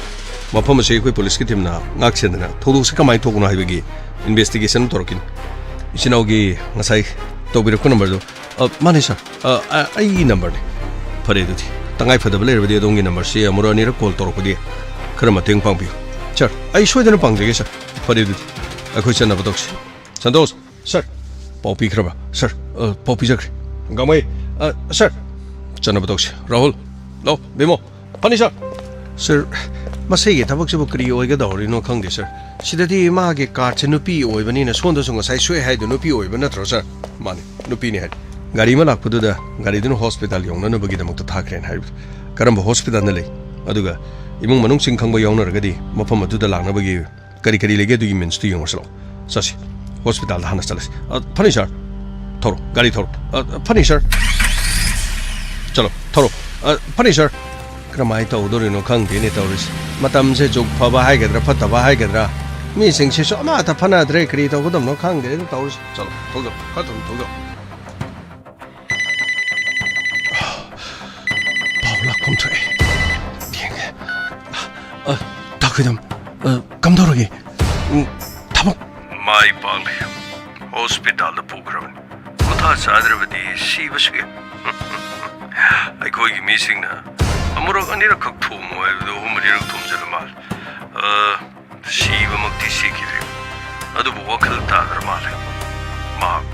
ꯃꯐꯝ ꯑꯁꯤ ꯑꯩꯈꯣꯏ ꯄꯨꯂꯤꯁꯀꯤ ꯇꯤꯝꯅ ꯉꯥꯛ ꯁꯦꯟꯗꯅ ꯊꯧꯗꯣꯛꯁꯤ ꯀꯃꯥꯏꯅ ꯊꯣꯛꯄꯅꯣ ꯍꯥꯏꯕꯒꯤ ꯏꯟꯚꯦꯁꯇꯤꯒꯦꯁꯟ ꯇꯧꯔꯛꯈꯤꯅꯤ꯫ ꯏꯆꯤꯟ ꯏꯅꯥꯎꯒꯤ ꯉꯁꯥꯏ ꯇꯧꯕꯤꯔꯛꯄ ꯅꯝꯕꯔꯗꯨ ꯑ, ꯃꯥꯅꯦ, ꯁꯥꯔ꯫ ꯑ, ꯑ, ꯑꯩꯒꯤ ꯅꯝꯕꯔꯅꯦ꯫ ꯐꯔꯦ, ꯑꯗꯨꯗꯤ ꯇꯉꯥꯏ ꯐꯗꯕ ꯂꯩꯔꯕꯗꯤ ꯑꯗꯣꯝꯒꯤ ꯅꯝꯕꯔꯁꯤ ꯑꯃꯨꯔꯛ ꯑꯅꯤꯔꯛ ꯀꯣꯜ ꯇꯧꯔꯛꯄꯒꯤ ꯈꯔ ꯃꯇꯦꯡ ꯄꯥꯡꯕꯤꯌꯨ꯫ ꯁꯥꯔ, ꯑꯩ ꯁꯣꯏꯗꯅ ꯄꯥꯡꯖꯒꯦ, ꯁꯥꯔ꯫ ꯐꯔꯦ, ꯑꯗꯨꯗꯤ ꯑꯩꯈꯣꯏ ꯆꯠꯅꯕ ꯇꯧꯁꯤ꯫ ꯁꯟꯇꯣꯁ, ꯁꯥꯔ, ꯄꯥꯎ ꯄꯤꯈ꯭ꯔꯕ? ꯁꯥꯔ, ꯑ, ꯄꯥꯎ ꯄꯤꯖꯈ꯭ꯔꯦ꯫ ꯒꯥꯡꯃꯩ, ꯑ, ꯁꯥꯔ, ꯆꯠꯅꯕ ꯇꯧꯁꯤ꯫ ꯔꯥꯍꯨꯜ, ꯂꯥꯎ, ꯕꯤꯃꯣ, ꯐꯅꯤ, ꯁꯥꯔ꯫ ꯁꯥꯔ, ꯃꯁꯤꯒꯤ ꯊꯕꯛꯁꯤꯕꯨ ꯀꯔꯤ ꯑꯣꯏꯒꯗꯧꯔꯤꯅꯣ ꯈꯪꯗꯦ, ꯁꯥꯔ꯫ ꯁꯤꯗꯗꯤ ꯃꯥꯒꯤ ꯀꯥꯔꯠꯁꯦ ꯅꯨꯄꯤ ꯑꯣꯏꯕꯅꯤꯅ ꯁꯣꯝꯗꯁꯨ ꯉꯁꯥꯏ ꯁꯣꯛꯑꯦ ꯍꯥꯏꯗꯣ ꯅꯨꯄꯤ ꯑꯣꯏꯕ ꯅꯠꯇ꯭ꯔꯣ, ꯁꯥꯔ? ꯃꯥꯅꯤ, ꯅꯨꯄꯤꯅꯤ ꯍꯥꯏ꯫ ꯒꯥꯔꯤ ꯑꯃ ꯂꯥꯛꯄꯗꯨꯗ ꯒꯥꯔꯤꯗꯨꯅ ꯍꯣꯁꯄꯤꯇꯥꯜ ꯌꯧꯅꯅꯕꯒꯤꯗꯃꯛꯇ ꯊꯥꯈ꯭ꯔꯦꯅ ꯍꯥꯏꯕꯗꯣ꯫ ꯀꯔꯝꯕ ꯍꯣꯁꯄꯤꯇꯥꯜꯗ ꯂꯩ? ꯑꯗꯨꯒ ꯏꯃꯨꯡ ꯃꯅꯨꯡꯁꯤꯡ ꯈꯪꯕ ꯌꯥꯎꯅꯔꯒꯗꯤ ꯃꯐꯝ ꯑꯗꯨꯗ ꯂꯥꯛꯅꯕꯒꯤ ꯀꯔꯤ ꯀꯔꯤ ꯂꯩꯒꯦ ꯑꯗꯨꯒꯤ ꯃꯤꯟꯁꯇꯨ ꯌꯦꯡꯉꯨꯔꯁꯤ ꯂꯥꯛꯑꯣ꯫ ꯆꯠꯁꯤ꯫ ꯍꯣꯁꯄꯤꯇꯥꯜꯗ ꯍꯥꯟꯅ ꯆꯠꯂꯁꯤ꯫ ꯑ, ꯐꯅꯤ, ꯁꯥꯔ꯫ ꯊꯧꯔꯣ, ꯒꯥꯔꯤ ꯊꯧꯔꯣ꯫ ꯑ, ꯐꯅꯤ, ꯁꯥꯔ꯫ ꯆꯠꯂꯣ, ꯊꯧꯔꯣ꯫ ꯑ, ꯐꯅꯤ, ꯁꯥꯔ꯫ ꯀꯔꯝꯍꯥꯏꯅ ꯇꯧꯗꯣꯔꯤꯅꯣ ꯈꯪꯗꯦꯅꯦ ꯇꯧꯔꯤꯁꯦ꯫ ꯃꯇꯝꯁꯦ ꯖꯨꯛ ꯐꯕ ꯍꯥꯏꯒꯗ꯭ꯔꯥ ꯐꯠꯇꯕ ꯍꯥꯏꯒꯗ꯭ꯔꯥ, ꯃꯤꯁꯤꯡꯁꯤꯁꯨ ꯑꯃꯠꯇ ꯐꯅꯗ꯭ꯔꯦ꯫ ꯀꯔꯤ ꯇꯧꯒꯗꯕꯅꯣ ꯈꯪꯗꯦꯅꯦ ꯇꯧꯔꯤꯁꯦ꯫ ꯆꯠꯂꯣ, ꯊꯧꯖꯤꯜꯂꯣ, ꯈꯔ ꯊꯨꯅ ꯊꯧꯖꯤꯜꯂꯣ꯫ ꯄꯥꯎ ꯂꯥꯛꯐꯝ ꯊꯣꯛꯑꯦ꯫ ꯌꯦꯡꯒꯦ꯫ ꯑ, ꯇꯥ ꯈꯣꯏꯗꯝ, ꯑ, ꯀꯝꯗꯧꯔꯒꯦ? ꯎꯝ, ꯊꯕꯛ ꯃꯥꯏ ꯄꯥꯛꯂꯦ꯫ ꯍꯣꯁꯄꯤꯇꯥꯜꯗ ꯄꯨꯈ꯭ꯔꯕꯅꯤ꯫ ꯃꯊꯥ ꯆꯥꯗ꯭ꯔꯕꯗꯤ ꯁꯤꯕꯁꯨ ꯌꯥꯏ꯫ ꯑꯩꯈꯣꯏꯒꯤ ꯃꯤꯁꯤꯡꯅ ꯑꯃꯨꯔꯛ ꯑꯅꯤꯔꯛꯈꯛ ꯊꯣꯝꯃꯨ ꯍꯥꯏꯕꯗꯨ ꯑꯍꯨꯝ ꯃꯔꯤꯔꯛ ꯊꯣꯝꯖꯤꯜꯂ ꯃꯥꯜꯂꯦ꯫ ꯑ, ꯁꯤꯕꯃꯛꯇꯤ ꯁꯤꯈꯤꯗ꯭ꯔꯤ꯫ ꯑꯗꯨꯕꯨ ꯋꯥꯈꯜ ꯇꯥꯗ꯭ꯔ ꯃꯥꯜꯂꯦ꯫ ꯃꯍꯥꯛ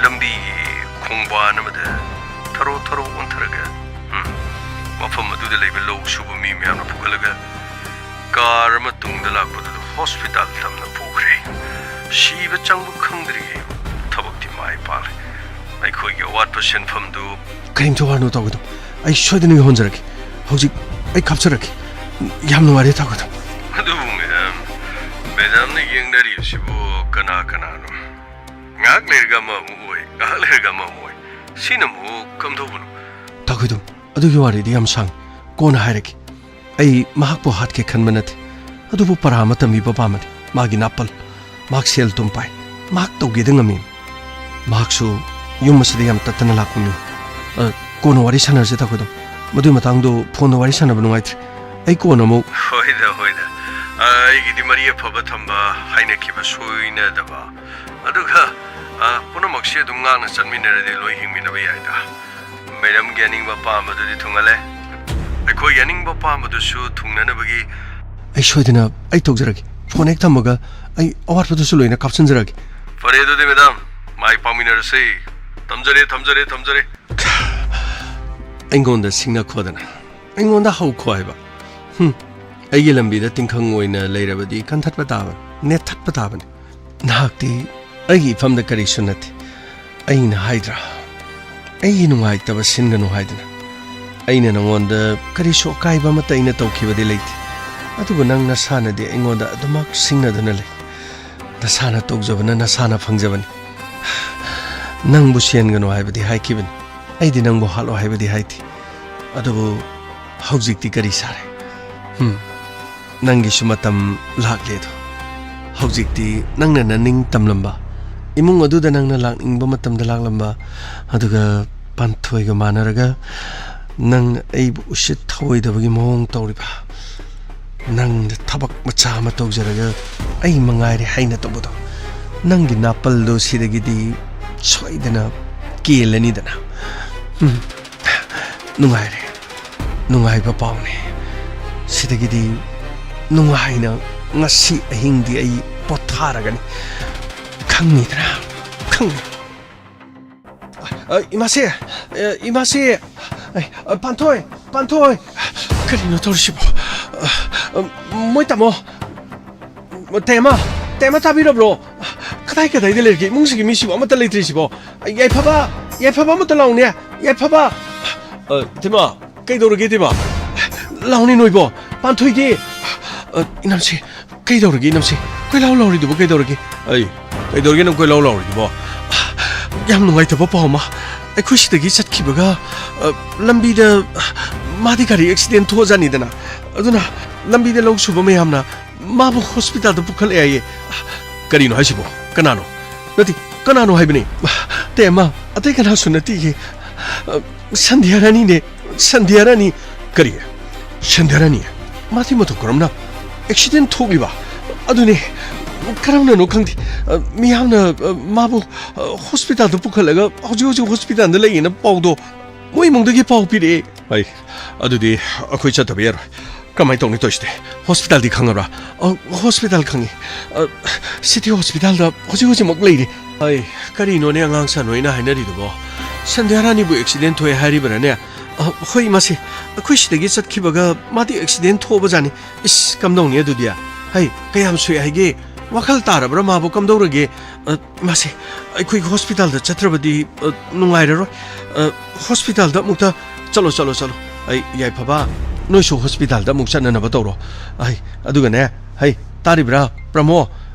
ꯂꯝꯕꯤꯒꯤ ꯈꯣꯡꯕꯥꯟ ꯑꯃꯗ ꯊꯔꯣ ꯊꯔꯣ ꯑꯣꯟꯊꯔꯒ, ꯎꯝ, ꯃꯐꯝ ꯑꯗꯨꯗ ꯂꯩꯕ ꯂꯧ ꯁꯨꯕ ꯃꯤ ꯃꯌꯥꯝꯅ ꯄꯨꯈꯠꯂꯒ ꯀꯥꯔ ꯑꯃ ꯇꯨꯡꯗ ꯂꯥꯛꯄꯗꯨꯗ ꯍꯣꯁꯄꯤꯇꯥꯜ ꯇꯝꯅ ꯄꯨꯈ꯭ꯔꯦ꯫ ꯁꯤꯕ ꯆꯪꯕ ꯈꯪꯗ꯭ꯔꯤꯉꯩ ꯊꯕꯛꯇꯤ ꯃꯥꯏ ꯄꯥꯛꯂꯦ꯫ ꯑꯩꯈꯣꯏꯒꯤ ꯑꯋꯥꯠꯄ ꯁꯦꯟꯐꯝꯗꯨ ꯀꯔꯤꯝꯇ ꯋꯥꯅꯣ, ꯇꯥ ꯈꯣꯏꯗꯝ꯫ ꯑꯩ ꯁꯣꯏꯗꯅ ꯌꯧꯍꯟꯖꯔꯛꯀꯦ꯫ ꯍꯧꯖꯤꯛ ꯑꯩ ꯀꯥꯞꯆꯔꯛꯀꯦ꯫ ꯌꯥꯝ ꯅꯨꯡꯉꯥꯏꯔꯦ, ꯇꯥ ꯈꯣꯏꯗꯝ꯫ ꯑꯗꯨꯕꯨ ꯃꯦꯗꯥꯝ, ꯃꯦꯗꯥꯝꯅ ꯌꯦꯡꯅꯔꯤꯕꯁꯤꯕꯨ ꯀꯅꯥ ꯀꯅꯥꯅꯣ? ꯉꯥꯏꯍꯥꯛ ꯂꯩꯔꯒ ꯑꯃ ꯑꯃꯨꯛ ꯑꯣꯏ, ꯉꯥꯏꯍꯥꯛ ꯂꯩꯔꯒ ꯑꯃ ꯑꯃꯨꯛ ꯑꯣꯏ꯫ ꯁꯤꯅ ꯑꯃꯨꯛ ꯀꯝꯗꯧꯕꯅꯣ? ꯇꯥ ꯈꯣꯏꯗꯝ, ꯑꯗꯨꯒꯤ ꯋꯥꯔꯤꯗꯤ ꯌꯥꯝ ꯁꯥꯡ, ꯀꯣꯟꯅ ꯍꯥꯏꯔꯒꯦ꯫ ꯑꯩ ꯃꯍꯥꯛꯄꯨ ꯍꯥꯠꯀꯦ ꯈꯟꯕ ꯅꯠꯇꯦ꯫ ꯑꯗꯨꯕꯨ ꯄꯔꯥ ꯑꯃ ꯇꯝꯕꯤꯕ ꯄꯥꯝꯕꯅꯤ꯫ ꯃꯥꯒꯤ ꯅꯥꯄꯜ, ꯃꯍꯥꯛ ꯁꯦꯜ ꯊꯨꯝ ꯄꯥꯏ, ꯃꯍꯥꯛ ꯇꯧꯒꯦꯗ ꯉꯝꯃꯤ꯫ ꯃꯍꯥꯛꯁꯨ ꯌꯨꯝ ꯑꯁꯤꯗ ꯌꯥꯝ ꯇꯠꯇꯅ ꯂꯥꯛꯄ ꯃꯤ꯫ ꯑ, ꯀꯣꯟꯅ ꯋꯥꯔꯤ ꯁꯥꯟꯅꯔꯁꯦ, ꯇꯥꯈꯣꯏꯗꯣ꯫ ꯃꯗꯨꯒꯤ ꯃꯇꯥꯡꯗꯣ ꯐꯣꯟꯗ ꯋꯥꯔꯤ ꯁꯥꯟꯅꯕ ꯅꯨꯡꯉꯥꯏꯇ꯭ꯔꯦ꯫ ꯑꯩ ꯀꯣꯟꯅ ꯑꯃꯨꯛ ꯍꯣꯏꯗ, ꯍꯣꯏꯗ꯫ ꯑ, ꯑꯩꯒꯤꯗꯤ ꯃꯔꯤ ꯑꯐꯕ ꯊꯝꯕ ꯍꯥꯏꯅꯈꯤꯕ ꯁꯣꯏꯅꯗꯕ꯫ ꯑꯗꯨꯒ, ꯑ, ꯄꯨꯝꯅꯃꯛꯁꯦ ꯑꯗꯨꯝ ꯉꯥꯛꯅ ꯆꯠꯃꯤꯟꯅꯔꯗꯤ ꯂꯣꯏ ꯍꯤꯡꯃꯤꯟꯅꯕ ꯌꯥꯏꯗ꯫ ꯃꯦꯗꯝꯒꯤ ꯑꯅꯤꯡꯕ ꯑꯄꯥꯝꯕꯗꯨꯗꯤ ꯊꯨꯡꯍꯜꯂꯦ꯫ ꯑꯩꯈꯣꯏꯒꯤ ꯑꯅꯤꯡꯕ ꯑꯄꯥꯝꯕꯗꯨꯁꯨ ꯊꯨꯡꯅꯅꯕꯒꯤ ꯑꯩ ꯁꯣꯏꯗꯅ ꯑꯩ ꯇꯧꯖꯔꯒꯦ꯫ ꯐꯣꯟ ꯍꯦꯛ ꯊꯝꯃꯒ ꯑꯩ ꯑꯋꯥꯠꯄꯗꯨꯁꯨ ꯂꯣꯏꯅ ꯀꯥꯞꯁꯤꯟꯖꯔꯒꯦ꯫ ꯐꯔꯦ ꯑꯗꯨꯗꯤ ꯃꯦꯗꯥꯝ, ꯃꯥꯏ ꯄꯥꯛꯃꯤꯟꯅꯔꯁꯤ꯫ ꯊꯝꯖꯔꯦ, ꯊꯝꯖꯔꯦ, ꯊꯝꯖꯔꯦ꯫ ꯑꯩꯉꯣꯟꯗ ꯁꯤꯡꯅꯈꯣꯗꯅ, ꯑꯩꯉꯣꯟꯗ ꯍꯧꯈꯣ ꯍꯥꯏꯕ꯫ ꯍꯨꯝ, ꯑꯩꯒꯤ ꯂꯝꯕꯤꯗ ꯇꯤꯡꯈꯪ ꯑꯣꯏꯅ ꯂꯩꯔꯕꯗꯤ ꯀꯟꯊꯠꯄ ꯇꯥꯕꯅꯤ, ꯅꯦꯠꯊꯠꯄ ꯇꯥꯕꯅꯤ꯫ ꯅꯍꯥꯛꯇꯤ ꯑꯩꯒꯤ ꯏꯐꯝꯗ ꯀꯔꯤꯁꯨ ꯅꯠꯇꯦ꯫ ꯑꯩꯅ ꯍꯥꯏꯗ꯭ꯔꯥ, ꯑꯩꯒꯤ ꯅꯨꯡꯉꯥꯏꯇꯕ ꯁꯤꯟꯒꯅꯨ ꯍꯥꯏꯗꯅ꯫ ꯑꯩꯅ ꯅꯉꯣꯟꯗ ꯀꯔꯤꯁꯨ ꯑꯀꯥꯏꯕ ꯑꯃꯠꯇ ꯑꯩꯅ ꯇꯧꯈꯤꯕꯗꯤ ꯂꯩꯇꯦ꯫ ꯑꯗꯨꯕꯨ ꯅꯪ ꯅꯁꯥꯅꯗꯤ ꯑꯩꯉꯣꯟꯗ ꯑꯗꯨꯃꯛ ꯁꯤꯡꯅꯗꯨꯅ ꯂꯩ꯫ ꯅꯁꯥꯅ ꯇꯧꯖꯕꯅ ꯅꯁꯥꯅ ꯐꯪꯖꯕꯅꯤ꯫ ꯅꯪꯕꯨ ꯁꯦꯟꯒꯅꯨ ꯍꯥꯏꯕꯗꯤ ꯍꯥꯏꯈꯤꯕꯅꯤ꯫ ꯑꯩꯗꯤ ꯅꯪꯕꯨ ꯍꯥꯠꯂꯣ ꯍꯥꯏꯕꯗꯤ ꯍꯥꯏꯗꯦ꯫ ꯑꯗꯨꯕꯨ ꯍꯧꯖꯤꯛꯇꯤ ꯀꯔꯤ ꯁꯥꯔꯦ? ꯍꯨꯝ, ꯅꯪꯒꯤꯁꯨ ꯃꯇꯝ ꯂꯥꯛꯂꯦ ꯑꯗꯣ꯫ ꯍꯧꯖꯤꯛꯇꯤ ꯅꯪꯅ ꯅꯅꯤꯡ ꯇꯝꯂꯝꯕ, ꯏꯃꯨꯡ ꯑꯗꯨꯗ ꯅꯪꯅ ꯂꯥꯛꯅꯤꯡꯕ ꯃꯇꯝꯗ ꯂꯥꯛꯂꯝꯕ, ꯑꯗꯨꯒ ꯄꯥꯟꯊꯣꯏꯒ ꯃꯥꯟꯅꯔꯒ ꯅꯪ ꯑꯩꯕꯨ ꯎꯁꯤꯠ ꯊꯑꯣꯏꯗꯕꯒꯤ ꯃꯑꯣꯡ ꯇꯧꯔꯤꯕ, ꯅꯪꯅ ꯊꯕꯛ ꯃꯆꯥ ꯑꯃ ꯇꯧꯖꯔꯒ ꯑꯩ ꯃꯉꯥꯏꯔꯦ ꯍꯥꯏꯅ ꯇꯧꯕꯗꯣ, ꯅꯪꯒꯤ ꯅꯥꯄꯜꯗꯣ ꯁꯤꯗꯒꯤꯗꯤ ꯁꯣꯏꯗꯅ ꯀꯦꯜꯂꯅꯤꯗꯅ꯫ ꯎꯝ, ꯅꯨꯡꯉꯥꯏꯔꯦ꯫ ꯅꯨꯡꯉꯥꯏꯕ ꯄꯥꯎꯅꯤ꯫ ꯁꯤꯗꯒꯤꯗꯤ ꯅꯨꯡꯉꯥꯏꯅ ꯉꯁꯤ ꯑꯍꯤꯡꯗꯤ ꯑꯩ ꯄꯣꯊꯥꯔꯒꯅꯤ꯫ ꯈꯪꯉꯤꯗꯅ? ꯈꯪꯉꯤ꯫ ꯑ, ꯏꯃꯥꯁꯦ! ꯑ, ꯏꯃꯥꯁꯦ! ꯑ, ꯑ, ꯄꯥꯟꯊꯣꯏ! ꯄꯥꯟꯊꯣꯏ! ꯀꯔꯤꯅꯣ ꯇꯧꯔꯤꯁꯤꯕꯣ? ꯑ, ꯑ, ꯃꯣꯏ ꯇꯥꯃꯣ! ꯇꯦꯃ! ꯇꯦꯃ, ꯇꯥꯕꯤꯔꯕ꯭ꯔꯣ? ꯀꯗꯥꯏ ꯀꯗꯥꯏꯗ ꯂꯩꯔꯒꯦ? ꯏꯃꯨꯡꯁꯤꯒꯤ ꯃꯤꯁꯤꯕꯨ ꯑꯃꯠꯇ ꯂꯩꯇ꯭ꯔꯤꯁꯤꯕꯣ? ꯌꯥꯏꯐꯕ! ꯌꯥꯏꯐꯕ ꯑꯃꯠꯇ ꯂꯥꯎꯅꯦ! ꯌꯥꯏꯐꯕ! ꯑ, ꯇꯦꯃ, ꯀꯩꯗꯧꯔꯒꯦ, ꯇꯦꯃ? ꯂꯥꯎꯅꯦ ꯅꯣꯏꯕꯣ! ꯄꯥꯟꯊꯣꯏꯗꯤ! ꯑ, ꯏꯅꯝꯁꯦ, ꯀꯩꯗꯧꯔꯒꯦ, ꯏꯅꯝꯁꯦ? ꯀꯣꯏꯂꯥꯎ ꯂꯥꯎꯔꯤꯗꯨꯕꯨ ꯀꯩꯗꯧꯔꯒꯦ? ꯑꯩ, ꯀꯩꯗꯧꯔꯒꯦ ꯅꯪ ꯀꯣꯏꯂꯥꯎ ꯂꯥꯎꯔꯤꯗꯨꯕꯣ? ꯌꯥꯝ ꯅꯨꯡꯉꯥꯏꯇꯕ ꯄꯥꯎ ꯑꯃ꯫ ꯑꯩꯈꯣꯏ ꯁꯤꯗꯒꯤ ꯆꯠꯈꯤꯕꯒ, ꯑ, ꯂꯝꯕꯤꯗ ꯃꯥꯗꯤ ꯒꯥꯔꯤ ꯑꯦꯛꯁꯤꯗꯦꯟ ꯊꯣꯛꯑꯖꯥꯠꯅꯤꯗꯅ꯫ ꯑꯗꯨꯅ ꯂꯝꯕꯤꯗ ꯂꯧ ꯁꯨꯕ ꯃꯌꯥꯝꯅ ꯃꯥꯕꯨ ꯍꯣꯁꯄꯤꯇꯥꯜꯗ ꯄꯨꯈꯠꯂꯦ ꯍꯥꯏꯌꯦ꯫ ꯀꯔꯤꯅꯣ ꯍꯥꯏꯁꯤꯕꯣ? ꯀꯅꯥꯅꯣ? ꯅꯠꯇꯦ, ꯀꯅꯥꯅꯣ ꯍꯥꯏꯕꯅꯤ? ꯇꯦꯃ, ꯑꯇꯩ ꯀꯅꯥꯁꯨ ꯅꯠꯇꯦꯌꯦ꯫ ꯑ, ꯁꯟꯙ꯭ꯌꯥ ꯔꯥꯅꯤꯅꯦ, ꯁꯟꯙ꯭ꯌꯥ ꯔꯥꯅꯤ꯫ ꯀꯔꯤ? ꯁꯟꯙ꯭ꯌꯥ ꯔꯥꯅꯤ? ꯃꯥꯗꯤ ꯃꯇꯧ ꯀꯔꯝꯅ ꯑꯦꯛꯁꯤꯗꯦꯟ ꯊꯣꯛꯂꯤꯕ? ꯑꯗꯨꯅꯦ, ꯀꯔꯝꯅꯅꯣ ꯈꯪꯗꯦ꯫ ꯑ, ꯃꯤꯌꯥꯝꯅ, ꯑ, ꯃꯥꯕꯨ, ꯑ, ꯍꯣꯁꯄꯤꯇꯥꯜꯗ ꯄꯨꯈꯠꯂꯒ ꯍꯧꯖꯤꯛ ꯍꯧꯖꯤꯛ ꯍꯣꯁꯄꯤꯇꯥꯜꯗ ꯂꯩꯌꯦꯅ ꯄꯥꯎꯗꯣ ꯃꯣꯏ ꯏꯃꯨꯡꯗꯒꯤ ꯄꯥꯎ ꯄꯤꯔꯛꯑꯦ꯫ ꯑꯩ, ꯑꯗꯨꯗꯤ ꯑꯩꯈꯣꯏ ꯆꯠꯇꯕ ꯌꯥꯔꯣꯏ꯫ ꯀꯃꯥꯏꯅ ꯇꯧꯅꯤ ꯇꯧꯔꯤꯁꯤꯗꯤ? ꯍꯣꯁꯄꯤꯇꯥꯜꯗꯤ ꯈꯪꯉꯕ꯭ꯔꯥ? ꯑ, ꯍꯣꯁꯄꯤꯇꯥꯜ ꯈꯪꯉꯤ꯫ ꯑ, ꯁꯤꯇꯤ ꯍꯣꯁꯄꯤꯇꯥꯜꯗ ꯍꯧꯖꯤꯛ ꯍꯧꯖꯤꯛꯃꯛ ꯂꯩꯔꯤ꯫ ꯑꯩ, ꯀꯔꯤꯅꯣꯅꯦ ꯑꯉꯥꯡ ꯁꯥ ꯅꯣꯏꯅ ꯍꯥꯏꯅꯔꯤꯗꯨꯕꯣ? ꯁꯟꯙ꯭ꯌꯥ ꯔꯥꯅꯤꯕꯨ ꯑꯦꯛꯁꯤꯗꯦꯟ ꯊꯣꯛꯑꯦ ꯍꯥꯏꯔꯤꯕꯔꯥꯅꯦ? ꯑ, ꯍꯣꯏ, ꯃꯥꯁꯦ ꯑꯩꯈꯣꯏ ꯁꯤꯗꯒꯤ ꯆꯠꯈꯤꯕꯒ ꯃꯥꯗꯤ ꯑꯦꯛꯁꯤꯗꯦꯟ ꯊꯣꯛꯑꯕꯖꯥꯠꯅꯤ꯫ ꯏꯁ, ꯀꯝꯗꯧꯅꯤ ꯑꯗꯨꯗꯤ? ꯍꯩ, ꯀꯌꯥꯝ ꯁꯣꯛꯑꯦ ꯍꯥꯏꯒꯦ? ꯋꯥꯈꯜ ꯇꯥꯔꯕ꯭ꯔꯥ ꯃꯥꯕꯨ? ꯀꯝꯗꯧꯔꯒꯦ? ꯑ, ꯃꯥꯁꯦ ꯑꯩꯈꯣꯏꯒꯤ ꯍꯣꯁꯄꯤꯇꯥꯜꯗ ꯆꯠꯇ꯭ꯔꯕꯗꯤ, ꯑ, ꯅꯨꯡꯉꯥꯏꯔꯔꯣꯏ꯫ ꯑ, ꯍꯣꯁꯄꯤꯇꯥꯜꯗ ꯑꯃꯨꯛꯇ ꯆꯠꯂꯣ, ꯆꯠꯂꯣ, ꯆꯠꯂꯣ꯫ ꯑꯩ, ꯌꯥꯏꯐꯕ, ꯅꯣꯏꯁꯨ ꯍꯣꯁꯄꯤꯇꯥꯜꯗ ꯑꯃꯨꯛ ꯆꯠꯅꯅꯕ ꯇꯧꯔꯣ꯫ ꯑꯩ, ꯑꯗꯨꯒꯅꯦ, ꯍꯩ, ꯇꯥꯔꯤꯕ꯭ꯔꯥ, ꯄ꯭ꯔꯃꯣ?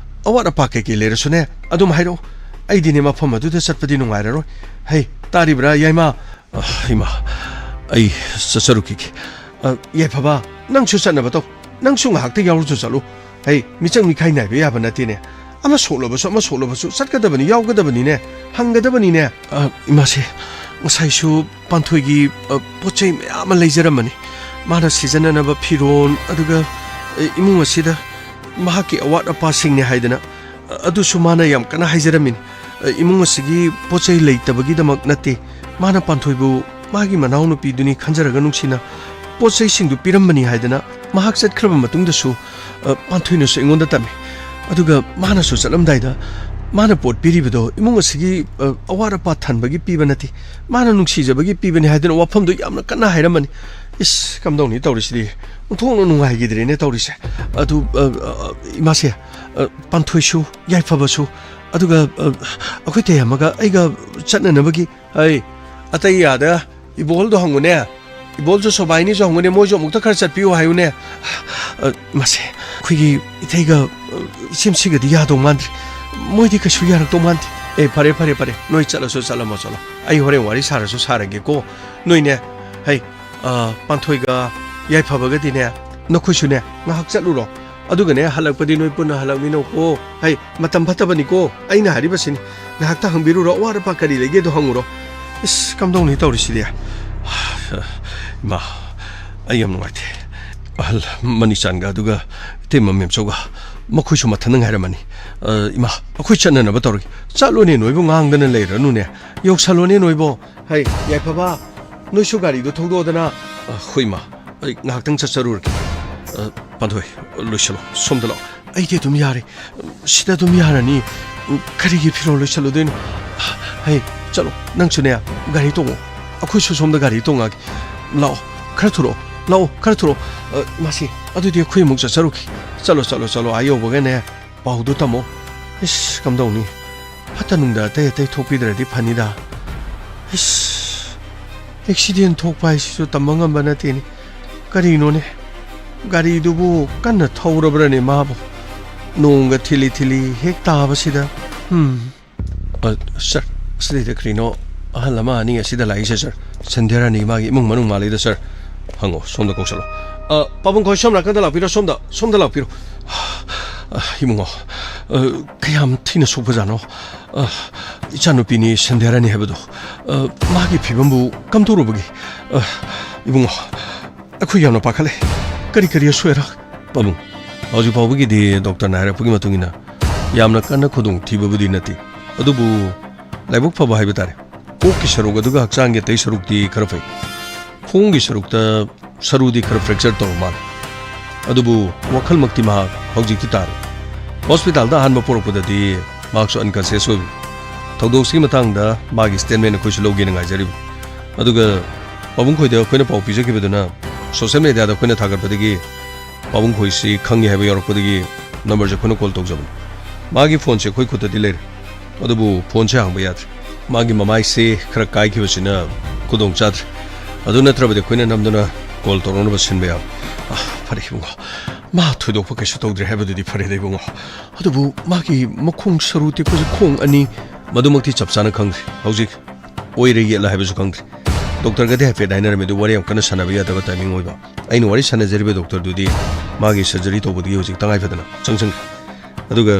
ꯑꯋꯥꯠ ꯑꯄꯥ ꯀꯩꯀꯩ ꯂꯩꯔꯁꯨꯅꯦ, ꯑꯗꯨꯝ ꯍꯥꯏꯔꯛꯑꯣ꯫ ꯑꯩꯗꯤꯅꯦ, ꯃꯐꯝ ꯑꯗꯨꯗ ꯆꯠꯄꯗꯤ ꯅꯨꯡꯉꯥꯏꯔꯔꯣꯏ꯫ ꯍꯩ, ꯇꯥꯔꯤꯕ꯭ꯔꯥ, ꯌꯥꯏꯃ? ꯑ, ꯏꯃꯥ, ꯑꯩ ꯆꯠꯆꯔꯨꯈꯤꯒꯦ꯫ ꯑ, ꯌꯥꯏꯐꯕ, ꯅꯪꯁꯨ ꯆꯠꯅꯕ ꯇꯧ꯫ ꯅꯪꯁꯨ ꯉꯥꯏꯍꯥꯛꯇ ꯌꯥꯎꯔꯨꯆꯣ ꯆꯠꯂꯨ꯫ ꯍꯩ, ꯃꯤꯆꯪ ꯃꯤꯈꯥꯏ ꯅꯥꯏꯕ ꯌꯥꯕ ꯅꯠꯇꯦꯅꯦ꯫ ꯑꯃ ꯁꯣꯛꯂꯕꯁꯨ, ꯑꯃ ꯁꯣꯛꯂꯕꯁꯨ ꯆꯠꯀꯗꯕꯅꯤ, ꯌꯥꯎꯒꯗꯕꯅꯤꯅꯦ, ꯍꯪꯒꯗꯕꯅꯤꯅꯦ꯫ ꯑ, ꯏꯃꯥꯁꯦ, ꯉꯁꯥꯏꯁꯨ ꯄꯥꯟꯊꯣꯏꯒꯤ, ꯑ, ꯄꯣꯠ ꯆꯩ ꯃꯌꯥꯝ ꯑꯃ ꯂꯩꯖꯔꯝꯕꯅꯤ꯫ ꯃꯥꯅ ꯁꯤꯖꯤꯟꯅꯅꯕ ꯐꯤꯔꯣꯜ, ꯑꯗꯨꯒ, ꯑ, ꯏꯃꯨꯡ ꯑꯁꯤꯗ ꯃꯍꯥꯛꯀꯤ ꯑꯋꯥꯠ ꯑꯄꯥꯁꯤꯡꯅꯦ ꯍꯥꯏꯗꯅ, ꯑ, ꯑꯗꯨꯁꯨ ꯃꯥꯅ ꯌꯥꯝ ꯀꯟꯅ ꯍꯥꯏꯖꯔꯝꯃꯤꯅꯤ꯫ ꯑ, ꯏꯃꯨꯡ ꯑꯁꯤꯒꯤ ꯄꯣꯠ ꯆꯩ ꯂꯩꯇꯕꯒꯤꯗꯃꯛ ꯅꯠꯇꯦ꯫ ꯃꯥꯅ ꯄꯥꯟꯊꯣꯏꯕꯨ ꯃꯥꯒꯤ ꯃꯅꯥꯎꯅꯨꯄꯤꯗꯨꯅꯤ ꯈꯟꯖꯔꯒ ꯅꯨꯡꯁꯤꯅ ꯄꯣꯠ ꯆꯩꯁꯤꯡꯗꯨ ꯄꯤꯔꯝꯕꯅꯤ ꯍꯥꯏꯗꯅ ꯃꯍꯥꯛ ꯆꯠꯈ꯭ꯔꯕ ꯃꯇꯨꯡꯗꯁꯨ, ꯑ, ꯄꯥꯟꯊꯣꯏꯅꯁꯨ ꯑꯩꯉꯣꯟꯗ ꯇꯝꯃꯤ꯫ ꯑꯗꯨꯒ ꯃꯥꯅꯁꯨ ꯆꯠꯂꯝꯗꯥꯏꯗ ꯃꯥꯅ ꯄꯣꯠ ꯄꯤꯔꯤꯕꯗꯣ ꯏꯃꯨꯡ ꯑꯁꯤꯒꯤ, ꯑ, ꯑꯋꯥꯠ ꯑꯄꯥ ꯊꯟꯕꯒꯤ ꯄꯤꯕ ꯅꯠꯇꯦ, ꯃꯥꯅ ꯅꯨꯡꯁꯤꯖꯕꯒꯤ ꯄꯤꯕꯅꯤ ꯍꯥꯏꯗꯅ ꯋꯥꯐꯝꯗꯣ ꯌꯥꯝꯅ ꯀꯟꯅ ꯍꯥꯏꯔꯝꯃꯅꯤ꯫ ꯏꯁ, ꯀꯝꯗꯧꯅꯤ ꯇꯧꯔꯤꯁꯤꯗꯤ? ꯑꯣꯟꯊꯣꯛꯅ ꯅꯨꯡꯉꯥꯏꯈꯤꯗ꯭ꯔꯦꯅꯦ ꯇꯧꯔꯤꯁꯦ꯫ ꯑꯗꯨ, ꯑ, ꯑ, ꯏꯃꯥꯁꯦ, ꯑ, ꯄꯥꯟꯊꯣꯏꯁꯨ, ꯌꯥꯏꯐꯕꯁꯨ, ꯑꯗꯨꯒ, ꯑ, ꯑꯩꯈꯣꯏ ꯇꯌꯥꯝꯃꯒ ꯑꯩꯒ ꯆꯠꯅꯅꯕꯒꯤ, ꯑꯩ, ꯑꯇꯩ ꯑꯥꯗ ꯏꯕꯣꯜꯗꯣ ꯍꯪꯉꯨꯅꯦ, ꯏꯕꯣꯜꯁꯨ ꯁꯣꯕꯥꯏꯅꯤꯁꯨ ꯍꯪꯉꯨꯅꯦ, ꯃꯣꯏꯁꯨ ꯑꯃꯨꯛꯇ ꯈꯔ ꯆꯠꯄꯤꯌꯨ ꯍꯥꯏꯌꯨꯅꯦ꯫ ꯑ, ꯃꯁꯦ, ꯑꯩꯈꯣꯏꯒꯤ ꯏꯊꯩꯒ, ꯑ, ꯏꯁꯦꯝꯁꯤꯒꯗꯤ ꯌꯥꯗꯧ ꯃꯥꯟꯗ꯭ꯔꯦ꯫ ꯃꯣꯏꯗꯤ ꯀꯩꯁꯨ ꯌꯥꯔꯛꯇꯧ ꯃꯥꯟꯗꯦ꯫ ꯑꯦ, ꯐꯔꯦ, ꯐꯔꯦ, ꯐꯔꯦ, ꯅꯣꯏ ꯆꯠꯂꯁꯨ ꯆꯠꯂꯝꯃꯣ, ꯆꯠꯂꯣ꯫ ꯑꯩ ꯍꯣꯔꯦꯟ ꯋꯥꯔꯤ ꯁꯥꯔꯁꯨ ꯁꯥꯔꯒꯦꯀꯣ꯫ ꯅꯣꯏꯅꯦ, ꯍꯩ, ꯑ, ꯄꯥꯟꯊꯣꯏꯒ ꯌꯥꯏꯐꯕꯒꯗꯤꯅꯦ, ꯅꯈꯣꯏꯁꯨꯅꯦ ꯉꯥꯏꯍꯥꯛ ꯆꯠꯂꯨꯔꯣ꯫ ꯑꯗꯨꯒꯅꯦ, ꯍꯜꯂꯛꯄꯗꯤ ꯅꯣꯏ ꯄꯨꯟꯅ ꯍꯜꯂꯛꯃꯤꯟꯅꯧꯀꯣ꯫ ꯍꯩ, ꯃꯇꯝ ꯐꯠꯇꯕꯅꯤꯀꯣ꯫ ꯑꯩꯅ ꯍꯥꯏꯔꯤꯕꯁꯤꯅꯤ, ꯉꯥꯏꯍꯥꯛꯇ ꯍꯪꯕꯤꯔꯨꯔꯣ, ꯑꯋꯥꯠ ꯑꯄꯥ ꯀꯔꯤ ꯂꯩꯒꯦꯗꯣ ꯍꯪꯉꯨꯔꯣ꯫ ꯏꯁ, ꯀꯝꯗꯧꯅꯤ ꯇꯧꯔꯤꯁꯤꯗꯤ? ꯏꯃꯥ, ꯑꯩ ꯌꯥꯝ ꯅꯨꯡꯉꯥꯏꯇꯦ꯫ ꯑꯍꯜ ꯃꯅꯤꯆꯥꯟꯒ ꯑꯗꯨꯒ ꯏꯇꯩꯃ ꯃꯦꯝꯆꯧꯒ, ꯃꯈꯣꯏꯁꯨ ꯃꯊꯟꯗ ꯉꯥꯏꯔꯝꯃꯅꯤ꯫ ꯑ, ꯏꯃꯥ, ꯑꯩꯈꯣꯏ ꯆꯠꯅꯅꯕ ꯇꯧꯔꯒꯦ꯫ ꯆꯠꯂꯣꯅꯦ, ꯅꯣꯏꯕꯨ ꯉꯥꯡꯗꯅ ꯂꯩꯔꯅꯨꯅꯦ꯫ ꯌꯧꯁꯜꯂꯣꯅꯦ ꯅꯣꯏꯕꯣ꯫ ꯍꯩ, ꯌꯥꯏꯐꯕ, ꯅꯣꯏꯁꯨ ꯒꯥꯔꯤꯗꯣ ꯊꯧꯗꯣꯛꯑꯣꯗꯅ꯫ ꯑ, ꯍꯣꯏ, ꯏꯃꯥ, ꯑꯩ ꯉꯥꯏꯍꯥꯛꯇꯪ ꯆꯠꯆꯔꯨꯔꯒꯦ꯫ ꯑ, ꯄꯥꯟꯊꯣꯏ, ꯂꯣꯏꯁꯜꯂꯣ, ꯁꯣꯝꯗ ꯂꯥꯛꯑꯣ꯫ ꯑꯩꯗꯤ ꯑꯗꯨꯝ ꯌꯥꯔꯦ, ꯁꯤꯗ ꯑꯗꯨꯝ ꯌꯥꯔꯅꯤ꯫ ꯀꯔꯤꯒꯤ ꯐꯤꯔꯣꯜ ꯂꯣꯏꯁꯜꯂꯨꯗꯣꯏꯅꯣ? ꯍꯩ, ꯆꯠꯂꯣ, ꯅꯪꯁꯨꯅꯦ, ꯒꯥꯔꯤ ꯇꯣꯡꯉꯣ꯫ ꯑꯩꯈꯣꯏꯁꯨ ꯁꯣꯝꯗ ꯒꯥꯔꯤ ꯇꯣꯡꯉꯛꯑꯒꯦ꯫ ꯂꯥꯛꯑꯣ, ꯈꯔ ꯊꯨꯔꯛꯑꯣ, ꯂꯥꯛꯑꯣ, ꯈꯔ ꯊꯨꯔꯛꯑꯣ꯫ ꯑ, ꯃꯥꯁꯤ, ꯑꯗꯨꯗꯤ ꯑꯩꯈꯣꯏ ꯑꯃꯨꯛ ꯆꯠꯆꯔꯨꯈꯤ꯫ ꯆꯠꯂꯣ, ꯆꯠꯂꯣ, ꯆꯠꯂꯣ, ꯑꯥ ꯌꯧꯕꯒꯅꯦ, ꯄꯥꯎꯗꯨ ꯇꯝꯃꯣ꯫ ꯏꯁ, ꯀꯝꯗꯧꯅꯤ? ꯐꯠꯇ ꯅꯨꯡꯗ ꯑꯇꯩ ꯑꯇꯩ ꯊꯣꯛꯄꯤꯗ꯭ꯔꯗꯤ ꯐꯅꯤꯗ꯫ ꯏꯁ, ꯑꯦꯛꯁꯤꯗꯦꯟ ꯊꯣꯛꯄ ꯍꯥꯏꯁꯤꯁꯨ ꯇꯝꯕ ꯉꯝꯕ ꯅꯠꯇꯦꯅꯦ꯫ ꯀꯔꯤꯅꯣꯅꯦ? ꯒꯥꯔꯤꯗꯨꯕꯨ ꯀꯟꯅ ꯊꯧꯔꯕ꯭ꯔꯅꯦ ꯃꯥꯕꯨ? ꯅꯣꯡꯒ ꯊꯤꯂꯤ ꯊꯤꯂꯤ ꯍꯦꯛ ꯇꯥꯕꯁꯤꯗ꯫ ꯎꯝ꯫ ꯑ, ꯁꯥꯔ, ꯑꯁꯤꯗꯩꯗ ꯀꯔꯤꯅꯣ ꯑꯍꯜ ꯑꯃ ꯑꯅꯤ ꯑꯁꯤꯗ ꯂꯥꯛꯏꯁꯦ, ꯁꯥꯔ꯫ ꯁꯟꯙ꯭ꯌꯥ ꯔꯥꯅꯤ ꯃꯥꯒꯤ ꯏꯃꯨꯡ ꯃꯅꯨꯡ ꯃꯥꯜꯂꯤꯗ, ꯁꯥꯔ꯫ ꯍꯪꯉꯣ, ꯁꯣꯝꯗ ꯀꯧꯁꯜꯂꯣ꯫ ꯑ, ꯄꯥꯕꯨꯡ ꯈꯣꯏ, ꯁꯣꯝ ꯅꯥꯀꯟꯗ ꯂꯥꯛꯄꯤꯔꯣ, ꯁꯣꯝꯗ, ꯁꯣꯝꯗ ꯂꯥꯛꯄꯤꯔꯣ꯫ ꯑ, ꯏꯕꯨꯡꯉꯣ, ꯑ, ꯀꯌꯥꯝ ꯊꯤꯅ ꯁꯣꯛꯄꯖꯥꯠꯅꯣ? ꯑ, ꯏꯆꯥꯅꯨꯄꯤꯅꯤ ꯁꯟꯙ꯭ꯌꯥ ꯔꯥꯅꯤ ꯍꯥꯏꯕꯗꯣ, ꯑ, ꯃꯥꯒꯤ ꯐꯤꯕꯝꯕꯨ ꯀꯝꯗꯧꯔꯨꯕꯒꯦ? ꯑ, ꯏꯕꯨꯡꯉꯣ, ꯑꯩꯈꯣꯏ ꯌꯥꯝꯅ ꯄꯥꯈꯠꯂꯦ꯫ ꯀꯔꯤ ꯀꯔꯤ ꯑꯁꯣꯏ ꯑꯔꯥꯛ? ꯄꯥꯕꯨꯡ, ꯍꯧꯖꯤꯛ ꯐꯥꯎꯕꯒꯤꯗꯤ ꯗꯣꯛꯇꯔꯅ ꯍꯥꯏꯔꯛꯄꯒꯤ ꯃꯇꯨꯡ ꯏꯟꯅ ꯌꯥꯝꯅ ꯀꯟꯅ ꯈꯨꯗꯣꯡꯊꯤꯕꯕꯨꯗꯤ ꯅꯠꯇꯦ, ꯑꯗꯨꯕꯨ ꯂꯥꯏꯕꯛ ꯐꯕ ꯍꯥꯏꯕ ꯇꯥꯔꯦ꯫ ꯀꯣꯛꯀꯤ ꯁꯔꯨꯛ ꯑꯗꯨꯒ ꯍꯛꯆꯥꯡꯒꯤ ꯑꯇꯩ ꯁꯔꯨꯛꯇꯤ ꯈꯔ ꯐꯩ꯫ ꯈꯣꯡꯒꯤ ꯁꯔꯨꯛꯇ ꯁꯔꯨꯗꯤ ꯈꯔ ꯐ꯭ꯔꯦꯛꯆꯔ ꯇꯧꯔ ꯃꯥꯜꯂꯦ, ꯑꯗꯨꯕꯨ ꯋꯥꯈꯜꯃꯛꯇꯤ ꯃꯍꯥꯛ ꯍꯧꯖꯤꯛꯇꯤ ꯇꯥꯔꯦ꯫ ꯍꯣꯁꯄꯤꯇꯥꯜꯗ ꯑꯍꯥꯟꯕ ꯄꯨꯔꯛꯄꯗꯗꯤ ꯃꯍꯥꯛꯁꯨ ꯑꯟꯀꯟꯁꯤꯌꯁ ꯑꯣꯏꯕꯅꯤ꯫ ꯊꯧꯗꯣꯛꯁꯤꯒꯤ ꯃꯇꯥꯡꯗ ꯃꯥꯒꯤ ꯁ꯭ꯇꯦꯠꯃꯦꯟ ꯑꯩꯈꯣꯏꯁꯨ ꯂꯧꯒꯦꯅ ꯉꯥꯏꯖꯔꯤꯕꯅꯤ꯫ ꯑꯗꯨꯒ ꯄꯥꯕꯨꯡ ꯈꯣꯏꯗ ꯑꯩꯈꯣꯏꯅ ꯄꯥꯎ ꯄꯤꯖꯈꯤꯕꯗꯨꯅ ꯁꯣꯁꯦꯜ ꯃꯦꯗꯤꯌꯥꯗ ꯑꯩꯈꯣꯏꯅ ꯊꯥꯒꯠꯄꯗꯒꯤ ꯄꯥꯕꯨꯡ ꯈꯣꯏꯁꯤ ꯈꯪꯉꯤ ꯍꯥꯏꯕ ꯌꯥꯎꯔꯛꯄꯗꯒꯤ ꯅꯝꯕꯔꯁꯦ ꯑꯩꯈꯣꯏꯅ ꯀꯣꯜ ꯇꯧꯖꯕꯅꯤ꯫ ꯃꯥꯒꯤ ꯐꯣꯟꯁꯦ ꯑꯩꯈꯣꯏ ꯈꯨꯠꯇꯗꯤ ꯂꯩꯔꯦ, ꯑꯗꯨꯕꯨ ꯐꯣꯟꯁꯦ ꯍꯥꯡꯕ ꯌꯥꯗ꯭ꯔꯦ꯫ ꯃꯥꯒꯤ ꯃꯃꯥꯏꯁꯦ ꯈꯔ ꯀꯥꯏꯈꯤꯕꯁꯤꯅ ꯈꯨꯗꯣꯡ ꯆꯥꯗ꯭ꯔꯦ꯫ ꯑꯗꯨ ꯅꯠꯇ꯭ꯔꯕꯗꯤ ꯑꯩꯈꯣꯏꯅ ꯅꯝꯗꯨꯅ ꯀꯣꯜ ꯇꯧꯔꯛꯅꯕ ꯁꯤꯟꯕ ꯌꯥꯕ꯫ ꯑ, ꯐꯔꯦ ꯏꯕꯨꯡꯉꯣ, ꯃꯥ ꯊꯣꯏꯗꯣꯛꯄ ꯀꯩꯁꯨ ꯇꯧꯗ꯭ꯔꯦ ꯍꯥꯏꯕꯗꯨꯗꯤ ꯐꯔꯦꯗ ꯏꯕꯨꯡꯉꯣ꯫ ꯑꯗꯨꯕꯨ ꯃꯥꯒꯤ ꯃꯈꯣꯡ ꯁꯔꯨ ꯇꯦꯛꯄꯁꯦ ꯈꯣꯡ ꯑꯅꯤ, ꯃꯗꯨꯃꯛꯇꯤ ꯆꯞ ꯆꯥꯅ ꯈꯪꯗ꯭ꯔꯦ꯫ ꯍꯧꯖꯤꯛ ꯑꯣꯏꯔ ꯌꯦꯠꯂ ꯍꯥꯏꯕꯁꯨ ꯈꯪꯗ꯭ꯔꯦ꯫ ꯗꯣꯛꯇꯔꯒꯗꯤ ꯍꯥꯏꯐꯦꯠ ꯍꯥꯏꯅꯔꯝꯃꯤ, ꯑꯗꯨ ꯋꯥꯔꯤ ꯌꯥꯝ ꯀꯟꯅ ꯁꯥꯟꯅꯕ ꯌꯥꯗꯕ ꯇꯥꯏꯃꯤꯡ ꯑꯣꯏꯕ꯫ ꯑꯩꯅ ꯋꯥꯔꯤ ꯁꯥꯟꯅꯖꯔꯤꯕ ꯗꯣꯛꯇꯔꯗꯨꯗꯤ ꯃꯥꯒꯤ ꯁꯔꯖꯔꯤ ꯇꯧꯕꯗꯒꯤ ꯍꯧꯖꯤꯛ ꯇꯉꯥꯏ ꯐꯗꯅ ꯆꯪꯁꯤꯟꯈ꯭ꯔꯦ꯫ ꯑꯗꯨꯒ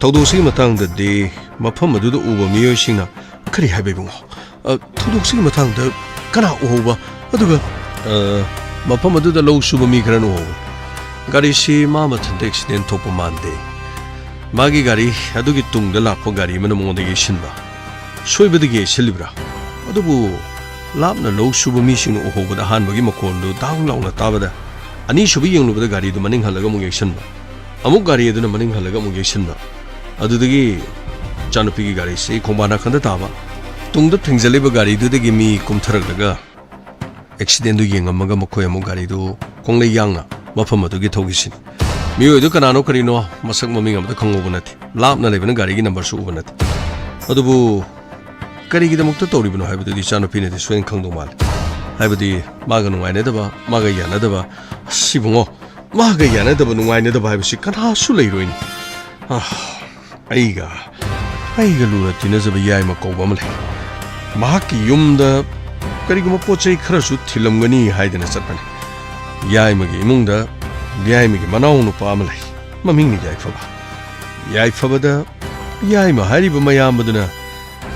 ꯊꯧꯗꯣꯛꯁꯤꯒꯤ ꯃꯇꯥꯡꯗꯗꯤ ꯃꯐꯝ ꯑꯗꯨꯗ ꯎꯕ ꯃꯤꯑꯣꯏꯁꯤꯡꯅ ꯀꯔꯤ ꯍꯥꯏꯕ, ꯏꯕꯨꯡꯉꯣ? ꯑ, ꯊꯧꯗꯣꯛꯁꯤꯒꯤ ꯃꯇꯥꯡꯗ ꯀꯅꯥ ꯎꯍꯧꯕ? ꯑꯗꯨꯒ, ꯑ, ꯃꯐꯝ ꯑꯗꯨꯗ ꯂꯧ ꯁꯨꯕ ꯃꯤ ꯈꯔꯅ ꯎꯍꯧꯕ꯫ ꯒꯥꯔꯤꯁꯤ ꯃꯥ ꯃꯊꯟꯇ ꯑꯦꯛꯁꯤꯗꯦꯟ ꯊꯣꯛꯄ ꯃꯥꯟꯗꯦ꯫ ꯃꯥꯒꯤ ꯒꯥꯔꯤ ꯑꯗꯨꯒꯤ ꯇꯨꯡꯗ ꯂꯥꯛꯄ ꯒꯥꯔꯤ ꯑꯃꯅ ꯃꯉꯣꯟꯗ ꯌꯩꯁꯤꯟꯕ꯫ ꯁꯣꯏꯕꯗꯒꯤ ꯌꯩꯁꯤꯜꯂꯤꯕ꯭ꯔꯥ? ꯑꯗꯨꯕꯨ ꯂꯥꯞꯅ ꯂꯧ ꯁꯨꯕ ꯃꯤꯁꯤꯡꯅ ꯎꯍꯧꯕꯗ ꯑꯍꯥꯟꯕꯒꯤ ꯃꯈꯣꯟꯗꯨ ꯗꯥꯎ ꯂꯥꯎꯅ ꯇꯥꯕꯗ, ꯑꯅꯤꯁꯨꯕ ꯌꯦꯡꯂꯨꯕꯗ ꯒꯥꯔꯤꯗꯨ ꯃꯅꯤꯡ ꯍꯜꯂꯒ ꯑꯃꯨꯛ ꯌꯩꯁꯤꯟꯕ꯫ ꯑꯃꯨꯛ ꯒꯥꯔꯤ ꯑꯗꯨꯅ ꯃꯅꯤꯡ ꯍꯜꯂꯒ ꯑꯃꯨꯛ ꯌꯩꯁꯤꯟꯕ꯫ ꯑꯗꯨꯗꯒꯤ ꯏꯆꯥꯅꯨꯄꯤꯒꯤ ꯒꯥꯔꯤꯁꯤ ꯈꯣꯡꯕꯥꯟ ꯅꯥꯀꯟꯗ ꯇꯥꯕ꯫ ꯇꯨꯡꯗ ꯊꯦꯡꯖꯤꯜꯂꯤꯕ ꯒꯥꯔꯤꯗꯨꯗꯒꯤ ꯃꯤ ꯀꯨꯝꯊꯔꯛꯂꯒ ꯑꯦꯛꯁꯤꯗꯦꯟꯗꯨ ꯌꯦꯡꯉꯝꯃꯒ ꯃꯈꯣꯏ ꯑꯃꯨꯛ ꯒꯥꯔꯤꯗꯨ ꯈꯣꯡꯂꯩ ꯌꯥꯡꯅ ꯃꯐꯝ ꯑꯗꯨꯒꯤ ꯊꯧꯈꯤꯁꯤꯅꯤ꯫ ꯃꯤꯑꯣꯏꯗꯨ ꯀꯅꯥꯅꯣ ꯀꯔꯤꯅꯣ ꯃꯁꯛ ꯃꯃꯤꯡ ꯑꯃꯇ ꯈꯪꯍꯧꯕ ꯅꯠꯇꯦ꯫ ꯂꯥꯞꯅ ꯂꯩꯕꯅ ꯒꯥꯔꯤꯒꯤ ꯅꯝꯕꯔꯁꯨ ꯎꯕ ꯅꯠꯇꯦ꯫ ꯑꯗꯨꯕꯨ ꯀꯔꯤꯒꯤꯗꯃꯛꯇ ꯇꯧꯔꯤꯕꯅꯣ ꯍꯥꯏꯕꯗꯨꯗꯤ ꯏꯆꯥꯅꯨꯄꯤꯅꯗꯤ ꯁꯣꯏꯗꯅ ꯈꯪꯗꯧ ꯃꯥꯜꯂꯤ꯫ ꯍꯥꯏꯕꯗꯤ ꯃꯥꯒ ꯅꯨꯡꯉꯥꯏꯅꯗꯕ, ꯃꯥꯒ ꯌꯥꯅꯗꯕ꯫ ꯑꯁ, ꯏꯕꯨꯡꯉꯣ, ꯃꯥꯒ ꯌꯥꯅꯗꯕ, ꯅꯨꯡꯉꯥꯏꯅꯗꯕ ꯍꯥꯏꯕꯁꯤ ꯀꯅꯥꯁꯨ ꯂꯩꯔꯣꯏꯅꯦ꯫ ꯑꯥ, ꯑꯩꯒ, ꯑꯩꯒ ꯂꯨꯅ ꯇꯤꯟꯅꯖꯕ ꯌꯥꯏꯃ ꯀꯧꯕ ꯑꯃ ꯂꯩ꯫ ꯃꯍꯥꯛꯀꯤ ꯌꯨꯝꯗ ꯀꯔꯤꯒꯨꯝꯕ ꯄꯣꯠ ꯆꯩ ꯈꯔꯁꯨ ꯊꯤꯜꯂꯝꯒꯅꯤ ꯍꯥꯏꯗꯅ ꯆꯠꯄꯅꯤ꯫ ꯌꯥꯏꯃꯒꯤ ꯏꯃꯨꯡꯗ ꯌꯥꯏꯃꯒꯤ ꯃꯅꯥꯎ ꯅꯨꯄꯥ ꯑꯃ ꯂꯩ꯫ ꯃꯃꯤꯡꯅ ꯌꯥꯏꯐꯕ꯫ ꯌꯥꯏꯐꯕꯗ ꯌꯥꯏꯃ ꯍꯥꯏꯔꯤꯕ ꯃꯌꯥꯝꯕꯗꯨꯅ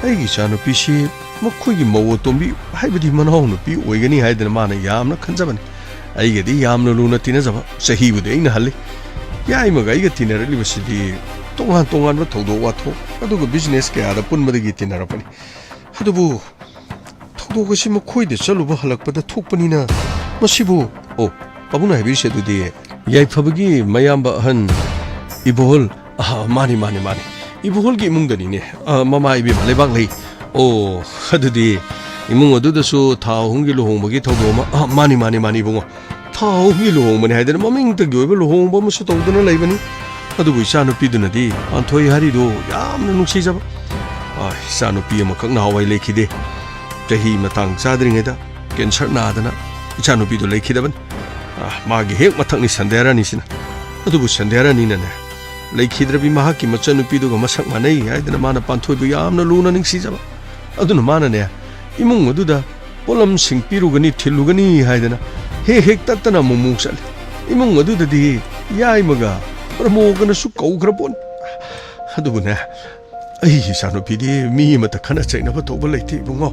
ꯑꯩꯒꯤ ꯏꯆꯥꯅꯨꯄꯤꯁꯤ ꯃꯈꯣꯏꯒꯤ ꯃꯧ ꯑꯇꯣꯝꯕꯤ, ꯍꯥꯏꯕꯗꯤ ꯃꯅꯥꯎ ꯅꯨꯄꯤ ꯑꯣꯏꯒꯅꯤ ꯍꯥꯏꯗꯅ ꯃꯥꯅ ꯌꯥꯝꯅ ꯈꯟꯖꯕꯅꯤ꯫ ꯑꯩꯒꯗꯤ ꯌꯥꯝꯅ ꯂꯨꯅ ꯇꯤꯟꯅꯖꯕ, ꯆꯍꯤꯕꯨꯗꯤ ꯑꯩꯅ ꯍꯜꯂꯤ꯫ ꯌꯥꯏꯃꯒ ꯑꯩꯒ ꯇꯤꯟꯅꯔꯛꯂꯤꯕꯁꯤꯗꯤ ꯇꯣꯉꯥꯟ ꯇꯣꯉꯥꯟꯕ ꯊꯧꯗꯣꯛ ꯋꯥꯊꯣꯛ ꯑꯗꯨꯒ ꯕꯤꯖꯤꯅꯦꯁ ꯀꯌꯥꯗ ꯄꯨꯟꯕꯗꯒꯤ ꯇꯤꯟꯅꯔꯛꯄꯅꯤ꯫ ꯑꯗꯨꯕꯨ ꯊꯧꯗꯣꯛ ꯑꯁꯤ ꯃꯈꯣꯏꯗ ꯆꯠꯂꯨꯕ ꯍꯜꯂꯛꯄꯗ ꯊꯣꯛꯄꯅꯤꯅ ꯃꯁꯤꯕꯨ, ꯑꯣ, ꯄꯥꯕꯨꯡꯅ ꯍꯥꯏꯕꯤꯔꯤꯁꯦ ꯑꯗꯨꯗꯤ ꯌꯥꯏꯐꯕꯒꯤ ꯃꯌꯥꯝꯕ ꯑꯍꯟ ꯏꯕꯣꯍꯜ, ꯑꯍ, ꯃꯥꯅꯤ, ꯃꯥꯅꯤ, ꯃꯥꯅꯤ, ꯏꯕꯣꯍꯜꯒꯤ ꯏꯃꯨꯡꯗꯅꯤꯅꯦ꯫ ꯑ, ꯃꯃꯥ ꯏꯕꯦꯝꯃ ꯂꯩꯕꯥꯛ ꯂꯩ꯫ ꯑꯣ, ꯑꯗꯨꯗꯤ ꯏꯃꯨꯡ ꯑꯗꯨꯗꯁꯨ ꯊꯥ ꯑꯍꯨꯝꯒꯤ ꯂꯨꯍꯣꯡꯕꯒꯤ ꯊꯧꯗꯣꯛ ꯑꯃ, ꯑ, ꯃꯥꯅꯤ, ꯃꯥꯅꯤ, ꯃꯥꯅꯤ, ꯏꯕꯨꯡꯉꯣ, ꯊꯥ ꯑꯍꯨꯝꯒꯤ ꯂꯨꯍꯣꯡꯕꯅꯤ ꯍꯥꯏꯗꯅ ꯃꯃꯤꯡꯇꯒꯤ ꯑꯣꯏꯕ ꯂꯨꯍꯣꯡꯕ ꯑꯃꯁꯨ ꯇꯧꯗꯨꯅ ꯂꯩꯕꯅꯤ꯫ ꯑꯗꯨꯕꯨ ꯏꯆꯥꯅꯨꯄꯤꯗꯨꯅꯗꯤ ꯄꯥꯟꯊꯣꯏ ꯍꯥꯏꯔꯤꯗꯨ ꯌꯥꯝꯅ ꯅꯨꯡꯁꯤꯖꯕ꯫ ꯑ, ꯏꯆꯥꯅꯨꯄꯤ ꯑꯃꯈꯛ ꯅꯍꯥꯟꯋꯥꯏ ꯂꯩꯈꯤꯗꯦ꯫ ꯆꯍꯤ ꯃꯇꯥꯡ ꯆꯥꯗ꯭ꯔꯤꯉꯩꯗ ꯀꯦꯟꯁꯔ ꯅꯥꯗꯅ ꯏꯆꯥꯅꯨꯄꯤꯗꯨ ꯂꯩꯈꯤꯗꯕꯅꯤ꯫ ꯑ, ꯃꯥꯒꯤ ꯍꯦꯛ ꯃꯊꯛꯅꯤ ꯁꯟꯙ꯭ꯌꯥꯔꯥꯅꯤꯁꯤꯅ꯫ ꯑꯗꯨꯕꯨ ꯁꯟꯙ꯭ꯌꯥꯔꯥꯅꯤꯅꯅꯦ, ꯂꯩꯈꯤꯗ꯭ꯔꯕꯤ ꯃꯍꯥꯛꯀꯤ ꯃꯆꯟꯅꯨꯄꯤꯗꯨꯒ ꯃꯁꯛ ꯃꯥꯟꯅꯩ ꯍꯥꯏꯗꯅ ꯃꯥꯅ ꯄꯥꯟꯊꯣꯏꯕꯨ ꯌꯥꯝꯅ ꯂꯨꯅ ꯅꯨꯡꯁꯤꯖꯕ꯫ ꯑꯗꯨꯅ ꯃꯥꯅꯅꯦ, ꯏꯃꯨꯡ ꯑꯗꯨꯗ ꯄꯣꯠꯂꯝꯁꯤꯡ ꯄꯤꯔꯨꯒꯅꯤ, ꯊꯤꯜꯂꯨꯒꯅꯤ ꯍꯥꯏꯗꯅ ꯍꯦꯛ ꯍꯦꯛ ꯇꯠꯇꯅ ꯑꯃꯨꯛ ꯃꯨꯛ ꯆꯠꯂꯤ꯫ ꯏꯃꯨꯡ ꯑꯗꯨꯗꯗꯤ ꯌꯥꯏꯃꯒ ꯄ꯭ꯔꯃꯣꯒꯅꯁꯨ ꯀꯧꯈ꯭ꯔ ꯄꯣꯠꯅꯤ꯫ ꯑꯗꯨꯕꯨꯅꯦ, ꯑꯩꯒꯤ ꯏꯆꯥꯅꯨꯄꯤꯗꯤ ꯃꯤ ꯑꯃꯠꯇ ꯈꯠꯅ ꯆꯩꯅꯕ ꯇꯧꯕ ꯂꯩꯇꯦ ꯏꯕꯨꯡꯉꯣ꯫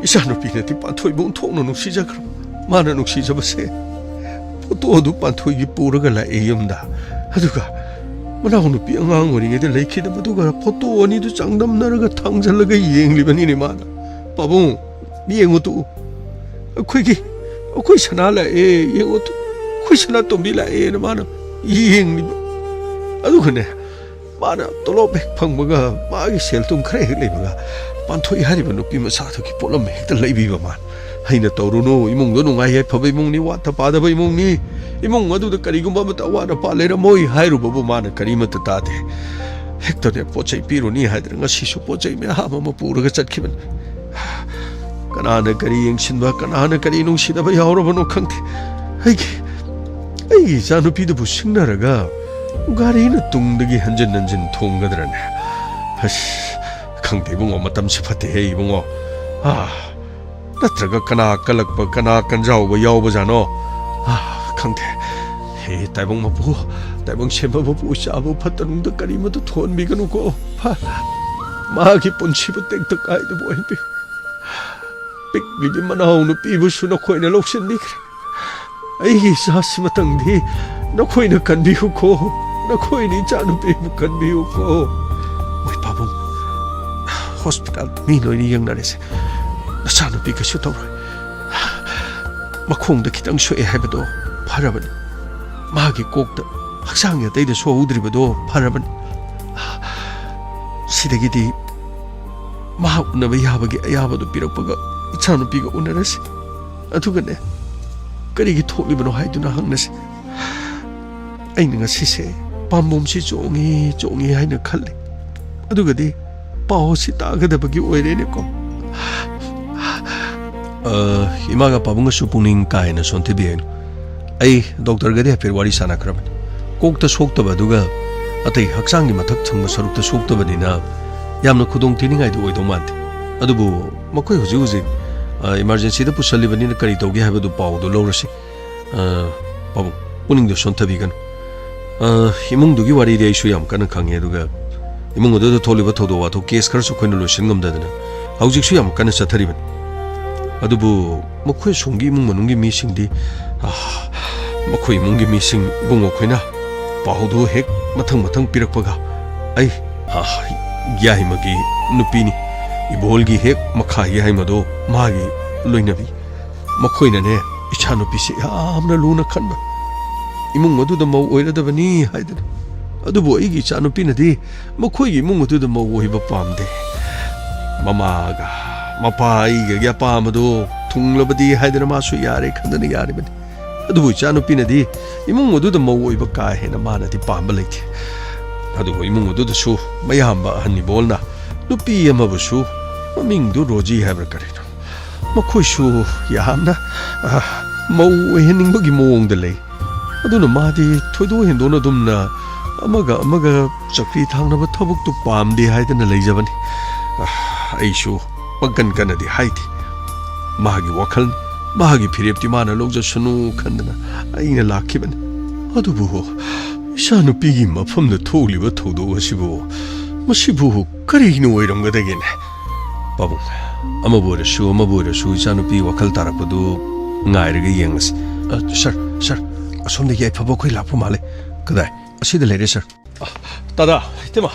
ꯏꯆꯥꯅꯨꯄꯤꯅꯗꯤ ꯄꯥꯟꯊꯣꯏꯕꯨ ꯑꯣꯟꯊꯣꯛꯅ ꯅꯨꯡꯁꯤꯖꯈ꯭ꯔꯕ꯫ ꯃꯥꯅ ꯅꯨꯡꯁꯤꯖꯕꯁꯦ ꯐꯣꯇꯣ ꯑꯗꯨ ꯄꯥꯟꯊꯣꯏꯒꯤ ꯄꯨꯔꯒ ꯂꯥꯛꯑꯦ ꯌꯨꯝꯗ꯫ ꯑꯗꯨꯒ ꯃꯅꯥꯎꯅꯨꯄꯤ ꯑꯉꯥꯡ ꯑꯣꯏꯔꯤꯉꯩꯗ ꯂꯩꯈꯤꯗꯕꯗꯨꯒ ꯐꯣꯇꯣ ꯑꯅꯤꯗꯨ ꯆꯥꯡꯗꯝꯅꯔꯒ ꯊꯥꯡꯖꯜꯂꯒ ꯌꯦꯡꯂꯤꯕꯅꯤꯅꯦ ꯃꯥꯅ꯫ "ꯄꯥꯕꯨꯡ, ꯌꯦꯡꯉꯨ ꯇꯨ, ꯑꯩꯈꯣꯏꯒꯤ, ꯑꯩꯈꯣꯏ ꯁꯅꯥ ꯂꯥꯛꯑꯦ, ꯌꯦꯡꯉꯨ ꯇꯨ, ꯑꯩꯈꯣꯏ ꯁꯅꯥꯇꯣꯝꯕꯤ ꯂꯥꯛꯑꯦꯅ" ꯃꯥꯅ ꯌꯦꯡꯂꯤꯕ꯫ ꯑꯗꯨꯒꯅꯦ, ꯃꯥꯅ ꯇꯣꯂꯣꯞ ꯍꯦꯛ ꯐꯪꯕꯒ, ꯃꯥꯒꯤ ꯁꯦꯜ ꯊꯨꯝ ꯈꯔ ꯍꯦꯛ ꯂꯩꯕꯒ, ꯄꯥꯟꯊꯣꯏ ꯍꯥꯏꯔꯤꯕ ꯅꯨꯄꯤ ꯃꯆꯥꯗꯨꯒꯤ ꯄꯣꯠꯂꯝ ꯍꯦꯛꯇ ꯂꯩꯕꯤꯕ ꯃꯥꯅ꯫ ꯑꯩꯅ ꯇꯧꯔꯨꯅꯨ, ꯏꯃꯨꯡꯗꯣ ꯅꯨꯡꯉꯥꯏ ꯌꯥꯏꯐꯕ ꯏꯃꯨꯡꯅꯤ, ꯋꯥꯠꯇ ꯄꯥꯗꯕ ꯏꯃꯨꯡꯅꯤ, ꯏꯃꯨꯡ ꯑꯗꯨꯗ ꯀꯔꯤꯒꯨꯝꯕ ꯑꯃꯠꯇ ꯑꯋꯥꯠ ꯑꯄꯥ ꯂꯩꯔꯝꯃꯣꯏ ꯍꯥꯏꯔꯨꯕꯕꯨ ꯃꯥꯅ ꯀꯔꯤꯃꯠꯇ ꯇꯥꯗꯦ꯫ ꯍꯦꯛꯇꯅꯦ ꯄꯣꯠ ꯆꯩ ꯄꯤꯔꯨꯅꯤ ꯍꯥꯏꯗꯅ ꯉꯁꯤꯁꯨ ꯄꯣꯠ ꯆꯩ ꯃꯌꯥꯝ ꯑꯃ ꯄꯨꯔꯒ ꯆꯠꯈꯤꯕꯅꯤ꯫ ꯀꯅꯥꯅ ꯀꯔꯤ ꯌꯦꯡꯁꯤꯟꯕ, ꯀꯅꯥꯅ ꯀꯔꯤ ꯅꯨꯡꯁꯤꯗꯕ ꯌꯥꯎꯔꯕꯅꯣ ꯈꯪꯗꯦ꯫ ꯑꯩꯒꯤ, ꯑꯩꯒꯤ ꯏꯆꯥꯅꯨꯄꯤꯗꯨꯕꯨ ꯁꯤꯡꯅꯔꯒ ꯒꯥꯔꯤꯅ ꯇꯨꯡꯗꯒꯤ ꯍꯟꯖꯤꯟ ꯍꯟꯖꯤꯟ ꯊꯣꯡꯒꯗ꯭ꯔꯅꯦ? ꯑꯁ, ꯈꯪꯗꯦ ꯏꯕꯨꯡꯉꯣ, ꯃꯇꯝꯁꯦ ꯐꯠꯇꯦꯍꯦ ꯏꯕꯨꯡꯉꯣ꯫ ꯑꯥ, ꯅꯠꯇ꯭ꯔꯒ ꯀꯅꯥ ꯀꯜꯂꯛꯄ, ꯀꯅꯥ ꯀꯟꯖꯥꯎꯕ ꯌꯥꯎꯕꯖꯥꯠꯅꯣ? ꯑꯥ, ꯈꯪꯗꯦ꯫ ꯍꯦ ꯇꯥꯏꯕꯪ ꯃꯄꯨ, ꯇꯥꯏꯕꯪ ꯁꯦꯝꯕ ꯃꯄꯨ, ꯏꯆꯥꯕꯨ ꯐꯠꯇ ꯅꯨꯡꯗ ꯀꯔꯤꯃꯠꯇ ꯊꯣꯛꯍꯟꯕꯤꯒꯅꯨꯀꯣ꯫ ꯐ-, ꯃꯥꯒꯤ ꯄꯨꯟꯁꯤꯕꯨ ꯇꯦꯛꯇ ꯀꯥꯏꯗꯕ ꯑꯣꯏꯍꯟꯕꯤꯌꯨ꯫ ꯄꯤꯛꯂꯤꯕꯤ ꯃꯅꯥꯎ ꯅꯨꯄꯤꯕꯨꯁꯨ ꯅꯈꯣꯏꯅ ꯂꯧꯁꯤꯟꯕꯤꯈ꯭ꯔꯦ꯫ ꯑꯩꯒꯤ ꯏꯆꯥꯁꯤꯃꯇꯪꯗꯤ ꯅꯈꯣꯏꯅ ꯀꯟꯕꯤꯌꯨꯀꯣ, ꯅꯈꯣꯏꯅ ꯏꯆꯥꯅꯨꯄꯤꯕꯨ ꯀꯟꯕꯤꯌꯨꯀꯣ꯫ ꯃꯣꯏ ꯄꯥꯕꯨꯡ, ꯍꯣꯁꯄꯤꯇꯥꯜ ꯃꯤ ꯂꯣꯏꯅ ꯌꯦꯡꯅꯔꯦꯁꯦ꯫ ꯅꯆꯥꯅꯨꯄꯤ ꯀꯩꯁꯨ ꯇꯧꯔꯣꯏ꯫ ꯃꯈꯣꯡꯗ ꯈꯤꯇꯪ ꯁꯣꯛꯑꯦ ꯍꯥꯏꯕꯗꯣ ꯐꯔꯕꯅꯤ꯫ ꯃꯥꯒꯤ ꯀꯣꯛꯇ, ꯍꯛꯆꯥꯡꯒꯤ ꯑꯇꯩꯗ ꯁꯣꯛꯍꯧꯗ꯭ꯔꯤꯕꯗꯣ ꯐꯔꯕꯅꯤ꯫ ꯁꯤꯗꯒꯤꯗꯤ ꯃꯍꯥꯛ ꯎꯅꯕ ꯌꯥꯕꯒꯤ ꯑꯌꯥꯕꯗꯨ ꯄꯤꯔꯛꯄꯒ ꯏꯆꯥꯅꯨꯄꯤꯒ ꯎꯅꯔꯁꯤ꯫ ꯑꯗꯨꯒꯅꯦ, ꯀꯔꯤꯒꯤ ꯊꯣꯛꯂꯤꯕꯅꯣ ꯍꯥꯏꯗꯨꯅ ꯍꯪꯅꯁꯤ꯫ ꯑꯩꯅ ꯉꯁꯤꯁꯦ ꯄꯥꯝꯕꯣꯝꯁꯤ ꯆꯣꯡꯉꯤ, ꯆꯣꯡꯉꯤ ꯍꯥꯏꯅ ꯈꯜꯂꯤ꯫ ꯑꯗꯨꯒꯗꯤ ꯄꯥꯎ ꯑꯁꯤ ꯇꯥꯒꯗꯕꯒꯤ ꯑꯣꯏꯔꯦꯅꯦꯀꯣ꯫ ꯑ, ꯏꯃꯥꯒ ꯄꯥꯕꯨꯡꯒꯁꯨ ꯄꯨꯛꯅꯤꯡ ꯀꯥ ꯍꯦꯟꯅ ꯁꯣꯟꯊꯕꯤꯒꯅꯨ꯫ ꯑꯩ ꯗꯣꯛꯇꯔꯒꯗꯤ ꯍꯥꯏꯐꯦꯠ ꯋꯥꯔꯤ ꯁꯥꯟꯅꯈ꯭ꯔꯕꯅꯤ꯫ ꯀꯣꯛꯇ ꯁꯣꯛꯇꯕ ꯑꯗꯨꯒ ꯑꯇꯩ ꯍꯛꯆꯥꯡꯒꯤ ꯃꯊꯛ ꯊꯪꯕ ꯁꯔꯨꯛꯇ ꯁꯣꯛꯇꯕꯅꯤꯅ ꯌꯥꯝꯅ ꯈꯨꯗꯣꯡ ꯊꯤꯅꯤꯡꯉꯥꯏꯗꯤ ꯑꯣꯏꯗꯧ ꯃꯥꯟꯗꯦ꯫ ꯑꯗꯨꯕꯨ ꯃꯈꯣꯏ ꯍꯧꯖꯤꯛ ꯍꯧꯖꯤꯛ ꯑ, ꯏꯃꯥꯔꯖꯦꯟꯁꯤꯗ ꯄꯨꯁꯜꯂꯤꯕꯅꯤꯅ ꯀꯔꯤ ꯇꯧꯒꯦ ꯍꯥꯏꯕꯗꯨ ꯄꯥꯎꯗꯨ ꯂꯧꯔꯁꯤ꯫ ꯑ, ꯄꯥꯕꯨꯡ, ꯄꯨꯛꯅꯤꯡꯗꯣ ꯁꯣꯟꯊꯕꯤꯒꯅꯨ꯫ ꯑ, ꯏꯃꯨꯡꯗꯨꯒꯤ ꯋꯥꯔꯤꯗꯤ ꯑꯩꯁꯨ ꯌꯥꯝ ꯀꯟꯅ ꯈꯪꯉꯦ, ꯑꯗꯨꯒ ꯏꯃꯨꯡ ꯑꯗꯨꯗ ꯊꯣꯛꯂꯤꯕ ꯊꯧꯗꯣꯛ ꯋꯥꯊꯣꯛ ꯀꯦꯁ ꯈꯔꯁꯨ ꯑꯩꯈꯣꯏꯅ ꯂꯣꯏꯁꯤꯟ ꯉꯝꯗꯗꯅ ꯍꯧꯖꯤꯛꯁꯨ ꯌꯥꯝ ꯀꯟꯅ ꯆꯠꯊꯔꯤꯕꯅꯤ꯫ ꯑꯗꯨꯕꯨ ꯃꯈꯣꯏ ꯁꯣꯝꯒꯤ ꯏꯃꯨꯡ ꯃꯅꯨꯡꯒꯤ ꯃꯤꯁꯤꯡꯗꯤ, ꯑ, ꯃꯈꯣꯏ ꯏꯃꯨꯡꯒꯤ ꯃꯤꯁꯤꯡ ꯏꯕꯨꯡꯉꯣ ꯑꯩꯈꯣꯏꯅ ꯄꯥꯎꯗꯨ ꯍꯦꯛ ꯃꯊꯪ ꯃꯊꯪ ꯄꯤꯔꯛꯄꯒ ꯑꯩ, ꯑ, ꯌꯥꯏꯃꯒꯤ ꯅꯨꯄꯤꯅꯤ, ꯏꯕꯣꯜꯒꯤ ꯍꯦꯛ ꯃꯈꯥ ꯌꯥꯏꯃꯗꯣ ꯃꯥꯒꯤ ꯂꯣꯏꯅꯕꯤ, ꯃꯈꯣꯏꯅꯅꯦ ꯏꯆꯥꯅꯨꯄꯤꯁꯦ ꯌꯥꯝꯅ ꯂꯨꯅ ꯈꯟꯕ, ꯏꯃꯨꯡ ꯑꯗꯨꯗ ꯃꯧ ꯑꯣꯏꯔꯗꯕꯅꯤ ꯍꯥꯏꯗꯅ꯫ ꯑꯗꯨꯕꯨ ꯑꯩꯒꯤ ꯏꯆꯥꯅꯨꯄꯤꯅꯗꯤ ꯃꯈꯣꯏꯒꯤ ꯏꯃꯨꯡ ꯑꯗꯨꯗ ꯃꯧ ꯑꯣꯏꯕ ꯄꯥꯝꯗꯦ꯫ ꯃꯃꯥꯒ ꯃꯄꯥ ꯑꯩꯒꯒꯤ ꯑꯄꯥꯝꯕꯗꯣ ꯊꯨꯡꯂꯕꯗꯤ ꯍꯥꯏꯗꯅ ꯃꯥꯁꯨ ꯌꯥꯔꯦ ꯈꯟꯗꯅ ꯌꯥꯔꯤꯕꯅꯤ꯫ ꯑꯗꯨꯕꯨ ꯏꯆꯥꯅꯨꯄꯤꯅꯗꯤ ꯏꯃꯨꯡ ꯑꯗꯨꯗ ꯃꯧ ꯑꯣꯏꯕ ꯀꯥ ꯍꯦꯟꯅ ꯃꯥꯅꯗꯤ ꯄꯥꯝꯕ ꯂꯩꯇꯦ꯫ ꯑꯗꯨꯕꯨ ꯏꯃꯨꯡ ꯑꯗꯨꯗꯁꯨ ꯃꯌꯥꯝꯕ ꯑꯍꯟ ꯏꯕꯣꯜꯅ ꯅꯨꯄꯤ ꯑꯃꯕꯨꯁꯨ, ꯃꯃꯤꯡꯗꯨ ꯔꯣꯖꯤ ꯍꯥꯏꯕ꯭ꯔꯥ ꯀꯔꯤꯅꯣ, ꯃꯈꯣꯏꯁꯨ ꯌꯥꯝꯅ, ꯑ, ꯃꯧ ꯑꯣꯏꯍꯟꯅꯤꯡꯕꯒꯤ ꯃꯑꯣꯡꯗ ꯂꯩ꯫ ꯑꯗꯨꯅ ꯃꯥꯗꯤ ꯊꯣꯏꯗꯣꯛ ꯍꯦꯟꯗꯣꯛꯅ ꯑꯗꯨꯝꯅ ꯑꯃꯒ ꯑꯃꯒ ꯆꯀ꯭ꯔꯤ ꯊꯥꯡꯅꯕ ꯊꯕꯛꯇꯨ ꯄꯥꯝꯗꯦ ꯍꯥꯏꯗꯅ ꯂꯩꯖꯕꯅꯤ꯫ ꯑ, ꯑꯩꯁꯨ ꯄꯪꯀꯟ ꯀꯟꯅꯗꯤ ꯍꯥꯏꯗꯦ꯫ ꯃꯥꯒꯤ ꯋꯥꯈꯜ, ꯃꯥꯒꯤ ꯐꯤꯔꯦꯞꯇꯤ ꯃꯥꯅ ꯂꯧꯖꯁꯅꯨ ꯈꯟꯗꯅ ꯑꯩꯅ ꯂꯥꯛꯈꯤꯕꯅꯤ꯫ ꯑꯗꯨꯕꯨ ꯏꯆꯥꯅꯨꯄꯤꯒꯤ ꯃꯐꯝꯗ ꯊꯣꯛꯂꯤꯕ ꯊꯧꯗꯣꯛ ꯑꯁꯤꯕꯨ, ꯃꯁꯤꯕꯨ ꯀꯔꯤꯅ ꯑꯣꯏꯔꯝꯒꯗꯒꯦꯅꯦ? ꯄꯥꯕꯨꯡ, ꯑꯃꯕꯨ ꯑꯣꯏꯔꯁꯨ ꯑꯃꯕꯨ ꯑꯣꯏꯔꯁꯨ ꯏꯆꯥꯅꯨꯄꯤ ꯋꯥꯈꯜ ꯇꯥꯔꯛꯄꯗꯨ ꯉꯥꯏꯔꯒ ꯌꯦꯡꯂꯁꯤ꯫ ꯑ, ꯁꯥꯔ, ꯁꯥꯔ, ꯑꯁꯣꯝꯗꯒꯤ ꯑꯐꯕ ꯑꯩꯈꯣꯏ ꯂꯥꯛꯄ ꯃꯥꯜꯂꯦ꯫ ꯀꯗꯥꯏ? ꯑꯁꯤꯗ ꯂꯩꯔꯦ, ꯁꯥꯔ꯫ ꯑ, ꯇꯥꯗꯥ, ꯏꯇꯩꯃ,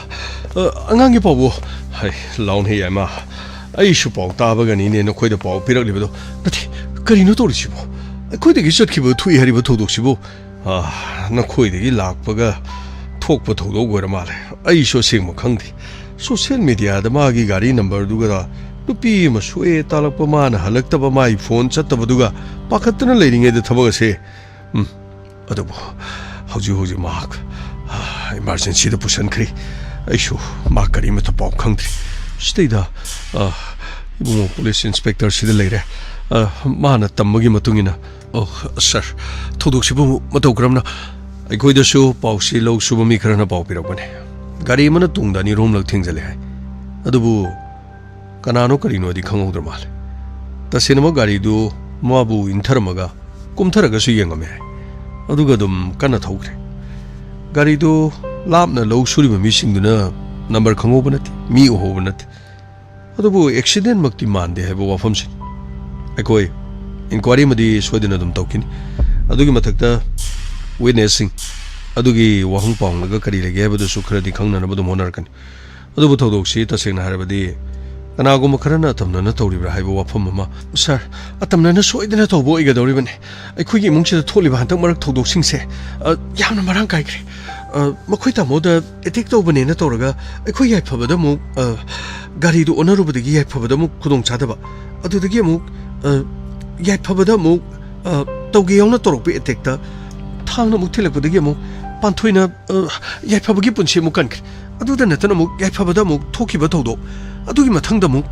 ꯑ, ꯑꯉꯥꯡꯒꯤ ꯄꯥꯎꯕꯨ? ꯍꯩ, ꯂꯥꯎꯅꯦ, ꯌꯥꯏꯃ꯫ ꯑꯩꯁꯨ ꯄꯥꯎ ꯇꯥꯕꯒꯅꯤꯅꯦ ꯅꯈꯣꯏꯗ ꯄꯥꯎ ꯄꯤꯔꯛꯂꯤꯕꯗꯣ꯫ ꯅꯠꯇꯦ, ꯀꯔꯤꯅꯣ ꯇꯧꯔꯤꯁꯤꯕꯣ? ꯑꯩꯈꯣꯏꯗꯒꯤ ꯆꯠꯈꯤꯕ ꯊꯣꯛꯏ ꯍꯥꯏꯔꯤꯕ ꯊꯧꯗꯣꯛꯁꯤꯕꯨ? ꯑ, ꯅꯈꯣꯏꯗꯒꯤ ꯂꯥꯛꯄꯒ ꯊꯣꯛꯄ ꯊꯧꯗꯣꯛ ꯑꯣꯏꯔ ꯃꯥꯜꯂꯦ꯫ ꯑꯩꯁꯨ ꯑꯁꯦꯡꯕ ꯈꯪꯗꯦ꯫ ꯁꯣꯁꯤꯌꯦꯜ ꯃꯦꯗꯤꯌꯥꯗ ꯃꯥꯒꯤ ꯒꯥꯔꯤ ꯅꯝꯕꯔꯗꯨꯒ ꯅꯨꯄꯤ ꯑꯃ ꯁꯣꯛꯑꯦ ꯇꯥꯛꯂꯛꯄ, ꯃꯥꯅ ꯍꯜꯂꯛꯇꯕ, ꯃꯥꯒꯤ ꯐꯣꯟ ꯆꯠꯇꯕꯗꯨꯒ ꯄꯥꯈꯠꯇꯅ ꯂꯩꯔꯤꯉꯩꯗ ꯊꯕꯛ ꯑꯁꯦ꯫ ꯎꯝ, ꯑꯗꯨꯕꯨ ꯍꯧꯖꯤꯛ ꯍꯧꯖꯤꯛ ꯃꯍꯥꯛ, ꯑ, ꯏꯃꯥꯔꯖꯦꯟꯁꯤꯗ ꯄꯨꯁꯤꯟꯈ꯭ꯔꯦ꯫ ꯑꯩꯁꯨ ꯃꯥ ꯀꯔꯤꯃꯠꯇ ꯄꯥꯎ ꯈꯪꯗ꯭ꯔꯤ꯫ ꯁꯤꯗꯩꯗ, ꯑ, ꯏꯕꯨꯡꯉꯣ ꯄꯨꯂꯤꯁ ꯏꯟꯁꯄꯦꯛꯇꯔ ꯁꯤꯗ ꯂꯩꯔꯦ꯫ ꯑ, ꯃꯥꯅ ꯇꯝꯕꯒꯤ ꯃꯇꯨꯡ ꯏꯟꯅ꯫ ꯑꯣ, ꯁꯥꯔ, ꯊꯧꯗꯣꯛꯁꯤꯕꯨ ꯃꯇꯧ ꯀꯔꯝꯅ? ꯑꯩꯈꯣꯏꯗꯁꯨ ꯄꯥꯎꯁꯤ ꯂꯧ ꯁꯨꯕ ꯃꯤ ꯈꯔꯅ ꯄꯥꯎ ꯄꯤꯔꯛꯄꯅꯦ꯫ ꯒꯥꯔꯤ ꯑꯃꯅ ꯇꯨꯡꯗ ꯑꯅꯤꯔꯣꯝꯂꯛ ꯊꯦꯡꯖꯤꯜꯂꯦ ꯍꯥꯏ꯫ ꯑꯗꯨꯕꯨ ꯀꯅꯥꯅꯣ ꯀꯔꯤꯅꯣꯗꯤ ꯈꯪꯍꯧꯗ꯭ꯔ ꯃꯥꯜꯂꯦ꯫ ꯇꯁꯦꯡꯅꯃꯛ ꯒꯥꯔꯤꯗꯨ ꯃꯥꯕꯨ ꯏꯟꯊꯔꯝꯃꯒ ꯀꯨꯝꯊꯔꯒꯁꯨ ꯌꯦꯡꯉꯝꯃꯦ ꯍꯥꯏ꯫ ꯑꯗꯨꯒ ꯑꯗꯨꯝ ꯀꯟꯅ ꯊꯧꯈ꯭ꯔꯦ꯫ ꯒꯥꯔꯤꯗꯨ ꯂꯥꯞꯅ ꯂꯧ ꯁꯨꯔꯤꯕ ꯃꯤꯁꯤꯡꯗꯨꯅ ꯅꯝꯕꯔ ꯈꯪꯍꯧꯕ ꯅꯠꯇꯦ, ꯃꯤ ꯎꯍꯧꯕ ꯅꯠꯇꯦ꯫ ꯑꯗꯨꯕꯨ ꯑꯦꯛꯁꯤꯗꯦꯟꯃꯛꯇꯤ ꯃꯥꯟꯗꯦ ꯍꯥꯏꯕ ꯋꯥꯐꯝꯁꯤ ꯑꯩꯈꯣꯏ ꯏꯟꯀ꯭ꯋꯥꯏꯔꯤ ꯑꯃꯗꯤ ꯁꯣꯏꯗꯅ ꯑꯗꯨꯝ ꯇꯧꯈꯤꯅꯤ꯫ ꯑꯗꯨꯒꯤ ꯃꯊꯛꯇ ꯋꯤꯠꯅꯦꯁꯁꯤꯡ ꯑꯗꯨꯒꯤ ꯋꯥꯍꯪ ꯄꯥꯎꯍꯪꯂꯒ ꯀꯔꯤ ꯂꯩꯒꯦ ꯍꯥꯏꯕꯗꯨꯁꯨ ꯈꯔꯗꯤ ꯈꯪꯅꯅꯕ ꯑꯗꯨꯝ ꯍꯣꯠꯅꯔꯛꯀꯅꯤ꯫ ꯑꯗꯨꯕꯨ ꯊꯧꯗꯣꯛꯁꯤ ꯇꯁꯦꯡꯅ ꯍꯥꯏꯔꯕꯗꯤ ꯀꯅꯥꯒꯨꯝꯕ ꯈꯔꯅ ꯑꯇꯝꯅꯅ ꯇꯧꯔꯤꯕ꯭ꯔꯥ ꯍꯥꯏꯕ ꯋꯥꯐꯝ ꯑꯃ꯫ ꯁꯥꯔ, ꯑꯇꯝꯅꯅ ꯁꯣꯏꯗꯅ ꯇꯧꯕ ꯑꯣꯏꯒꯗꯧꯔꯤꯕꯅꯤ꯫ ꯑꯩꯈꯣꯏꯒꯤ ꯏꯃꯨꯡꯁꯤꯗ ꯊꯣꯛꯂꯤꯕ ꯍꯟꯗꯛ ꯃꯔꯛ ꯊꯧꯗꯣꯛꯁꯤꯡꯁꯦ, ꯑ, ꯌꯥꯝꯅ ꯃꯔꯥꯡ ꯀꯥꯏꯈ꯭ꯔꯦ꯫ ꯑ, ꯃꯈꯣꯏ ꯇꯥꯃꯣꯗ ꯑꯦꯇꯦꯛ ꯇꯧꯕꯅꯦꯅ ꯇꯧꯔꯒ ꯑꯩꯈꯣꯏ ꯌꯥꯏꯐꯕꯗ ꯑꯃꯨꯛ, ꯑ, ꯒꯥꯔꯤꯗꯨ ꯑꯣꯟꯅꯔꯨꯕꯗꯒꯤ ꯌꯥꯏꯐꯕꯗ ꯑꯃꯨꯛ ꯈꯨꯗꯣꯡ ꯆꯥꯗꯕ, ꯑꯗꯨꯗꯒꯤ ꯑꯃꯨꯛ, ꯑ, ꯌꯥꯏꯐꯕꯗ ꯑꯃꯨꯛ, ꯑ, ꯇꯧꯒꯦ ꯌꯥꯎꯅ ꯇꯧꯔꯛꯄ ꯑꯦꯇꯦꯛꯇ ꯊꯥꯡꯅ ꯑꯃꯨꯛ ꯊꯤꯜꯂꯛꯄꯗꯒꯤ ꯑꯃꯨꯛ ꯄꯥꯟꯊꯣꯏꯅ, ꯑ, ꯌꯥꯏꯐꯕꯒꯤ ꯄꯨꯟꯁꯤ ꯑꯃꯨꯛ ꯀꯟꯈ꯭ꯔꯦ꯫ ꯑꯗꯨꯗ ꯅꯠꯇꯅ ꯑꯃꯨꯛ ꯌꯥꯏꯐꯕꯗ ꯑꯃꯨꯛ ꯊꯣꯛꯈꯤꯕ ꯊꯧꯗꯣꯛ, ꯑꯗꯨꯒꯤ ꯃꯊꯪꯗ ꯑꯃꯨꯛ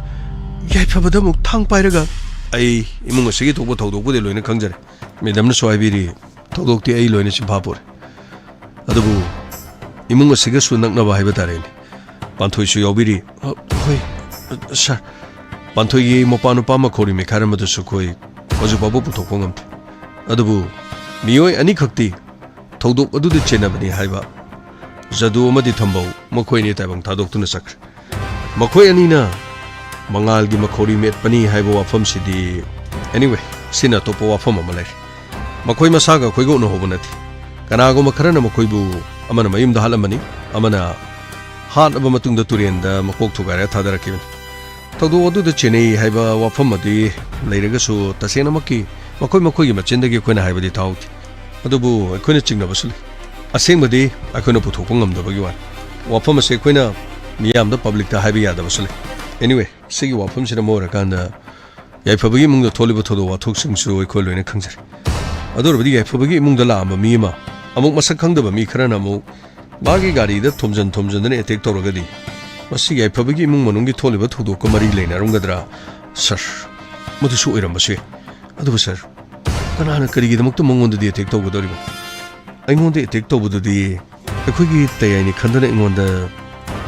ꯌꯥꯏꯐꯕꯗ ꯑꯃꯨꯛ ꯊꯥꯡ ꯄꯥꯏꯔꯒ꯫ ꯑꯩ ꯏꯃꯨꯡ ꯑꯁꯤꯒꯤ ꯊꯣꯛꯄ ꯊꯧꯗꯣꯛꯄꯨꯗꯤ ꯂꯣꯏꯅ ꯈꯪꯖꯔꯦ꯫ ꯃꯦꯗꯝꯅꯁꯨ ꯍꯥꯏꯕꯤꯔꯤ, ꯊꯧꯗꯣꯛꯇꯤ ꯑꯩ ꯂꯣꯏꯅ ꯆꯤꯟꯐꯥ ꯄꯨꯔꯦ꯫ ꯑꯗꯨꯕꯨ ꯏꯃꯨꯡ ꯑꯁꯤꯒꯁꯨ ꯅꯛꯅꯕ ꯍꯥꯏꯕ ꯇꯥꯔꯦꯅꯦ, ꯄꯥꯟꯊꯣꯏꯁꯨ ꯌꯥꯎꯕꯤꯔꯤ꯫ ꯑ, ꯍꯣꯏ, ꯑ, ꯁꯥꯔ꯫ ꯄꯥꯟꯊꯣꯏꯒꯤ ꯃꯄꯥ ꯅꯨꯄꯥ ꯃꯈꯧꯔꯤ ꯃꯤꯈꯥꯏꯔꯝꯕꯗꯨꯁꯨ ꯑꯩꯈꯣꯏ ꯍꯧꯖꯤꯛ ꯐꯥꯎꯕ ꯄꯨꯊꯣꯛꯄ ꯉꯝꯗꯦ꯫ ꯑꯗꯨꯕꯨ ꯃꯤꯑꯣꯏ ꯑꯅꯤꯈꯛꯇꯤ ꯊꯧꯗꯣꯛ ꯑꯗꯨꯗ ꯆꯦꯟꯅꯕꯅꯤ ꯍꯥꯏꯕ ꯖꯗꯨ ꯑꯃꯗꯤ ꯊꯝꯕꯧ, ꯃꯈꯣꯏ ꯑꯅꯤ ꯇꯥꯏꯕꯪ ꯊꯥꯗꯣꯛꯇꯨꯅ ꯆꯠꯈ꯭ꯔꯦ꯫ ꯃꯈꯣꯏ ꯑꯅꯤꯅ ꯃꯉꯥꯜꯒꯤ ꯃꯈꯧꯔꯤ ꯃꯦꯠꯄꯅꯤ ꯍꯥꯏꯕ ꯋꯥꯐꯝꯁꯤꯗꯤ, anyway, ꯁꯤꯅ ꯑꯇꯣꯞꯄ ꯋꯥꯐꯝ ꯑꯃ ꯂꯩꯔꯦ꯫ ꯃꯈꯣꯏ ꯃꯁꯥꯒ ꯑꯩꯈꯣꯏꯒ ꯎꯅꯍꯧꯕ ꯅꯠꯇꯦ꯫ ꯀꯅꯥꯒꯨꯝꯕ ꯈꯔꯅ ꯃꯈꯣꯏꯕꯨ ꯑꯃꯅ ꯃꯌꯨꯝꯗ ꯍꯥꯠꯂꯝꯃꯅꯤ, ꯑꯃꯅ ꯍꯥꯠꯂꯕ ꯃꯇꯨꯡꯗ ꯇꯨꯔꯦꯟꯗ ꯃꯀꯣꯛ ꯊꯨꯒꯥꯏꯔꯒ ꯊꯥꯗꯔꯛꯈꯤꯕꯅꯤ꯫ ꯊꯧꯗꯣꯛ ꯑꯗꯨꯗ ꯆꯦꯟꯅꯩ ꯍꯥꯏꯕ ꯋꯥꯐꯝ ꯑꯗꯨ ꯂꯩꯔꯒꯁꯨ, ꯇꯁꯦꯡꯅꯃꯛꯀꯤ ꯃꯈꯣꯏ ꯃꯈꯣꯏꯒꯤ ꯃꯆꯤꯟꯗꯒꯤ ꯑꯩꯈꯣꯏꯅ ꯍꯥꯏꯕꯗꯤ ꯇꯥꯍꯧꯗꯦ꯫ ꯑꯗꯨꯕꯨ ꯑꯩꯈꯣꯏꯅ ꯆꯤꯡꯅꯕꯁꯨ ꯂꯩ꯫ ꯑꯁꯦꯡꯕꯗꯤ ꯑꯩꯈꯣꯏꯅ ꯄꯨꯊꯣꯛꯄ ꯉꯝꯗꯕꯒꯤ ꯋꯥꯅꯤ꯫ ꯋꯥꯐꯝ ꯑꯁꯦ ꯑꯩꯈꯣꯏꯅ ꯃꯤꯌꯥꯝꯗ, ꯄꯕ꯭ꯂꯤꯛꯇ ꯍꯥꯏꯕ ꯌꯥꯗꯕꯁꯨ ꯂꯩ꯫ Anyway, ꯁꯤꯒꯤ ꯋꯥꯐꯝꯁꯤꯅ ꯑꯃ ꯑꯣꯏꯔꯀꯥꯟꯗ, ꯌꯥꯏꯐꯕꯒꯤ ꯏꯃꯨꯡꯗ ꯊꯣꯛꯂꯤꯕ ꯊꯧꯗꯣꯛ ꯋꯥꯊꯣꯛꯁꯤꯡꯁꯨ ꯑꯩꯈꯣꯏ ꯂꯣꯏꯅ ꯈꯪꯖꯔꯦ꯫ ꯑꯗꯨ ꯑꯣꯏꯔꯕꯗꯤ ꯌꯥꯏꯐꯕꯒꯤ ꯏꯃꯨꯡꯗ ꯂꯥꯛꯑꯝꯕ ꯃꯤ ꯑꯃ, ꯑꯃꯨꯛ ꯃꯁꯛ ꯈꯪꯗꯕ ꯃꯤ ꯈꯔꯅ ꯑꯃꯨꯛ ꯃꯥꯒꯤ ꯒꯥꯔꯤꯗ ꯊꯣꯝꯖꯟ ꯊꯣꯝꯖꯟꯗꯅ ꯑꯦꯇꯦꯛ ꯇꯧꯔꯒꯗꯤ, ꯃꯁꯤ ꯌꯥꯏꯐꯕꯒꯤ ꯏꯃꯨꯡ ꯃꯅꯨꯡꯒꯤ ꯊꯣꯛꯂꯤꯕ ꯊꯧꯗꯣꯛꯀ ꯃꯔꯤ ꯂꯩꯅꯔꯝꯒꯗ꯭ꯔꯥ? ꯁꯥꯔ, ꯃꯗꯨꯁꯨ ꯑꯣꯏꯔꯝꯕꯁꯨ ꯌꯥꯏ꯫ ꯑꯗꯨꯕꯨ ꯁꯥꯔ, ꯀꯅꯥꯅ ꯀꯔꯤꯒꯤꯗꯃꯛꯇ ꯃꯉꯣꯟꯗꯗꯤ ꯑꯦꯇꯦꯛ ꯇꯧꯒꯗꯧꯔꯤꯕ? ꯑꯩꯉꯣꯟꯗ ꯑꯦꯇꯦꯛ ꯇꯧꯕꯗꯨꯗꯤ ꯑꯩꯈꯣꯏꯒꯤ ꯇꯌꯥꯏꯅꯤ ꯈꯟꯗꯅ ꯑꯩꯉꯣꯟꯗ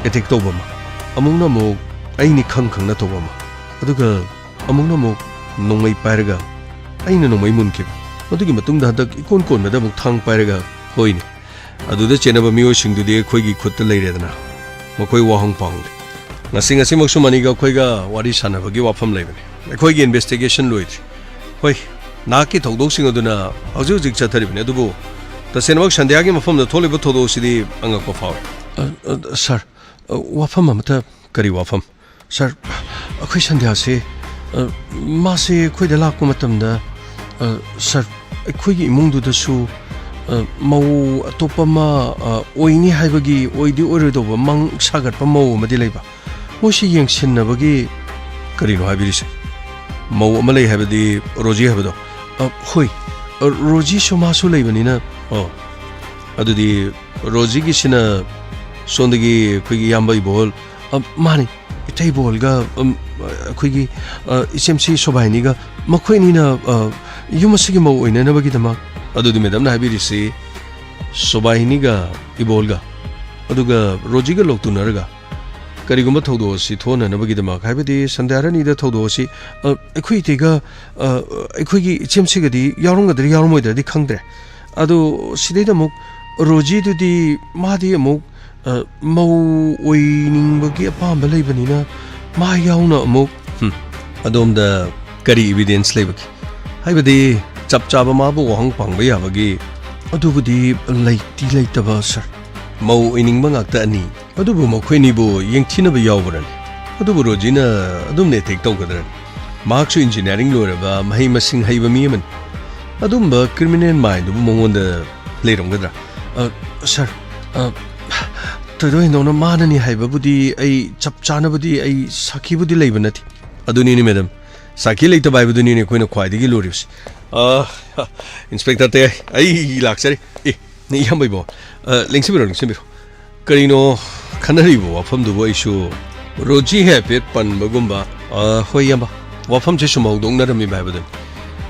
ꯑꯦꯇꯦꯛ ꯇꯧꯕ ꯑꯃ, ꯑꯃꯨꯛꯅ ꯑꯃꯨꯛ ꯑꯩꯅꯤ ꯈꯪ ꯈꯪꯅ ꯇꯧꯕ ꯑꯃ, ꯑꯗꯨꯒ ꯑꯃꯨꯛꯅ ꯑꯃꯨꯛ ꯅꯣꯡꯃꯩ ꯄꯥꯏꯔꯒ ꯑꯩꯅ ꯅꯣꯡꯃꯩ ꯃꯨꯟꯈꯤꯕ꯫ ꯃꯗꯨꯒꯤ ꯃꯇꯨꯡꯗ ꯍꯟꯗꯛ ꯏꯀꯣꯟ ꯀꯣꯟꯕꯗ ꯑꯃꯨꯛ ꯊꯥꯡ ꯄꯥꯏꯔꯒ, ꯍꯣꯏꯅꯦ, ꯑꯗꯨꯗ ꯆꯦꯟꯅꯕ ꯃꯤꯑꯣꯏꯁꯤꯡꯗꯨꯗꯤ ꯑꯩꯈꯣꯏꯒꯤ ꯈꯨꯠꯇ ꯂꯩꯔꯦꯗꯅ꯫ ꯃꯈꯣꯏ ꯋꯥꯍꯪ ꯄꯥꯎꯍꯪꯗꯦ꯫ ꯉꯁꯤ ꯉꯁꯤꯃꯛꯁꯨ ꯃꯅꯤꯒ ꯑꯩꯈꯣꯏꯒ ꯋꯥꯔꯤ ꯁꯥꯟꯅꯕꯒꯤ ꯋꯥꯐꯝ ꯂꯩꯕꯅꯤ꯫ ꯑꯩꯈꯣꯏꯒꯤ investigation ꯂꯣꯏꯗ꯭ꯔꯤ꯫ ꯍꯣꯏ, ꯅꯍꯥꯛꯀꯤ ꯊꯧꯗꯣꯛꯁꯤꯡ ꯑꯗꯨꯅ ꯍꯧꯖꯤꯛ ꯍꯧꯖꯤꯛ ꯆꯠꯊꯔꯤꯕꯅꯤ, ꯑꯗꯨꯕꯨ ꯇꯁꯦꯡꯅꯃꯛ ꯁꯟꯙ꯭ꯌꯥꯒꯤ ꯃꯐꯝꯗ ꯊꯣꯛꯂꯤꯕ ꯊꯧꯗꯣꯛꯁꯤꯗꯤ ꯑꯉꯛꯄ ꯐꯥꯎꯏ꯫ ꯑ, ꯑ, ꯁꯥꯔ, ꯑ, ꯋꯥꯐꯝ ꯑꯃꯇ꯫ ꯀꯔꯤ ꯋꯥꯐꯝ? ꯁꯥꯔ, ꯑꯩꯈꯣꯏ ꯁꯟꯙ꯭ꯌꯥꯁꯦ, ꯑ, ꯃꯥꯁꯦ ꯑꯩꯈꯣꯏꯗ ꯂꯥꯛꯄ ꯃꯇꯝꯗ, ꯑ, ꯁꯥꯔ, ꯑꯩꯈꯣꯏꯒꯤ ꯏꯃꯨꯡꯗꯨꯗꯁꯨ, ꯑ, ꯃꯧ ꯑꯇꯣꯞꯄ ꯑꯃ, ꯑ, ꯑꯣꯏꯅꯤ ꯍꯥꯏꯕꯒꯤ, ꯑꯣꯏꯗꯤ ꯑꯣꯏꯔꯣꯏꯗꯧꯕ ꯃꯪ ꯁꯥꯒꯠꯄ ꯃꯧ ꯑꯃꯗꯤ ꯂꯩꯕ꯫ ꯃꯣꯏꯁꯤ ꯌꯦꯡꯁꯤꯟꯅꯕꯒꯤ꯫ ꯀꯔꯤꯅꯣ ꯍꯥꯏꯕꯤꯔꯤꯁꯦ? ꯃꯧ ꯑꯃ ꯂꯩ ꯍꯥꯏꯕꯗꯤ ꯔꯣꯖꯤ ꯍꯥꯏꯕꯗꯣ? ꯑ, ꯍꯣꯏ, ꯑ, ꯔꯣꯖꯤꯁꯨ ꯃꯥꯁꯨ ꯂꯩꯕꯅꯤꯅ꯫ ꯑꯣ, ꯑꯗꯨꯗꯤ ꯔꯣꯖꯤꯒꯤꯁꯤꯅ ꯁꯣꯝꯗꯒꯤ ꯑꯩꯈꯣꯏꯒꯤ ꯏꯌꯥꯝꯕ ꯏꯕꯣꯜ, ꯑ, ꯃꯥꯅꯤ, ꯏꯇꯩ ꯏꯕꯣꯜꯒ, ꯎꯝ, ꯑꯩꯈꯣꯏꯒꯤ, ꯑ, ꯏꯆꯦꯝꯁꯤ ꯁꯣꯕꯥꯏꯅꯤꯒ, ꯃꯈꯣꯏ ꯑꯅꯤꯅ, ꯑ, ꯌꯨꯝ ꯑꯁꯤꯒꯤ ꯃꯧ ꯑꯣꯏꯅꯅꯕꯒꯤꯗꯃꯛ꯫ ꯑꯗꯨꯗꯤ ꯃꯦꯗꯝꯅ ꯍꯥꯏꯕꯤꯔꯤꯁꯤ ꯁꯣꯕꯥꯏꯅꯤꯒ ꯏꯕꯣꯜꯒ, ꯑꯗꯨꯒ ꯔꯣꯖꯤꯒ ꯂꯣꯛꯇꯨꯅꯔꯒ ꯀꯔꯤꯒꯨꯝꯕ ꯊꯧꯗꯣꯛ ꯑꯁꯤ ꯊꯣꯛꯍꯟꯅꯅꯕꯒꯤꯗꯃꯛ, ꯍꯥꯏꯕꯗꯤ ꯁꯟꯙ꯭ꯌꯥ ꯔꯥꯅꯤꯗ ꯊꯧꯗꯣꯛ ꯑꯁꯤ, ꯑ, ꯑꯩꯈꯣꯏ ꯏꯇꯩꯒ, ꯑ, ꯑꯩꯈꯣꯏꯒꯤ ꯏꯆꯦꯝꯁꯤꯒꯗꯤ ꯌꯥꯎꯔꯝꯒꯗ꯭ꯔꯥ ꯌꯥꯎꯔꯝꯃꯣꯏꯗ꯭ꯔꯗꯤ ꯈꯪꯗ꯭ꯔꯦ꯫ ꯑꯗꯣ ꯁꯤꯗꯩꯗ ꯑꯃꯨꯛ ꯔꯣꯖꯤꯗꯨꯗꯤ ꯃꯥꯗꯤ ꯑꯃꯨꯛ, ꯑ, ꯃꯧ ꯑꯣꯏꯅꯤꯡꯕꯒꯤ ꯑꯄꯥꯝꯕ ꯂꯩꯕꯅꯤꯅ ꯃꯥ ꯌꯥꯎꯅ ꯑꯃꯨꯛ꯫ ꯍꯝ, ꯑꯗꯣꯝꯗ ꯀꯔꯤ evidence ꯂꯩꯕꯒꯦ? ꯍꯥꯏꯕꯗꯤ ꯆꯞ ꯆꯥꯕ ꯃꯥꯕꯨ ꯋꯥꯍꯪ ꯄꯥꯡꯕ ꯌꯥꯕꯒꯤ? ꯑꯗꯨꯕꯨꯗꯤ ꯂꯩꯇꯤ ꯂꯩꯇꯕ, ꯁꯥꯔ꯫ ꯃꯧ ꯑꯣꯏꯅꯤꯡꯕ ꯉꯥꯛꯇ ꯑꯅꯤ꯫ ꯑꯗꯨꯕꯨ ꯃꯈꯣꯏ ꯑꯅꯤꯕꯨ ꯌꯦꯡꯊꯤꯅꯕ ꯌꯥꯎꯕ꯭ꯔꯅꯦ? ꯑꯗꯨꯕꯨ ꯔꯣꯖꯤꯅ ꯑꯗꯨꯝꯅ attack ꯇꯧꯒꯗ꯭ꯔꯅꯦ? ꯃꯍꯥꯛꯁꯨ engineering ꯂꯣꯏꯔꯕ ꯃꯍꯩ ꯃꯁꯤꯡ ꯍꯩꯕ ꯃꯤ ꯑꯃꯅꯤ꯫ ꯑꯗꯨꯝꯕ criminal mindꯗꯨꯕꯨ ꯃꯉꯣꯟꯗ ꯂꯩꯔꯝꯒꯗ꯭ꯔꯥ? ꯑ, ꯁꯥꯔ, ꯑ, ꯊꯣꯏꯗꯣꯛ ꯍꯦꯟꯗꯣꯛꯅ ꯃꯥꯅꯅꯤ ꯍꯥꯏꯕꯕꯨꯗꯤ ꯑꯩ ꯆꯞ ꯆꯥꯅꯕꯨꯗꯤ ꯑꯩ ꯁꯥꯈꯤꯕꯨꯗꯤ ꯂꯩꯕ ꯅꯠꯇꯦ꯫ ꯑꯗꯨꯅꯤꯅꯦ ꯃꯦꯗꯝ, ꯁꯥꯈꯤ ꯂꯩꯇꯕ ꯍꯥꯏꯕꯗꯨꯅꯤꯅꯦ ꯑꯩꯈꯣꯏꯅ ꯈ꯭ꯋꯥꯏꯗꯒꯤ ꯂꯨꯔꯤꯕꯁꯤ꯫ ꯑ, ꯏꯟꯁꯄꯦꯛꯇꯔ ꯇꯌꯥꯏ, ꯑꯩ ꯂꯥꯛꯆꯔꯤ꯫ ꯑꯦ, ꯏꯌꯥꯝꯕ ꯏꯕꯣ, ꯑ, ꯂꯦꯡꯁꯤꯟꯕꯤꯔꯣ, ꯂꯦꯡꯁꯤꯟꯕꯤꯔꯣ꯫ ꯀꯔꯤꯅꯣ ꯈꯟꯅꯔꯤꯕ ꯋꯥꯐꯝꯗꯨꯕꯨ? ꯑꯩꯁꯨ ꯔꯣꯖꯤ ꯍꯥꯏꯐꯦꯠ ꯄꯟꯕꯒꯨꯝꯕ꯫ ꯑ, ꯍꯣꯏ ꯏꯌꯥꯝꯕ, ꯋꯥꯐꯝꯁꯦ ꯁꯨꯝ ꯍꯧꯗꯣꯛꯅꯔꯝꯃꯤꯕ ꯍꯥꯏꯕꯗꯨꯅꯤ꯫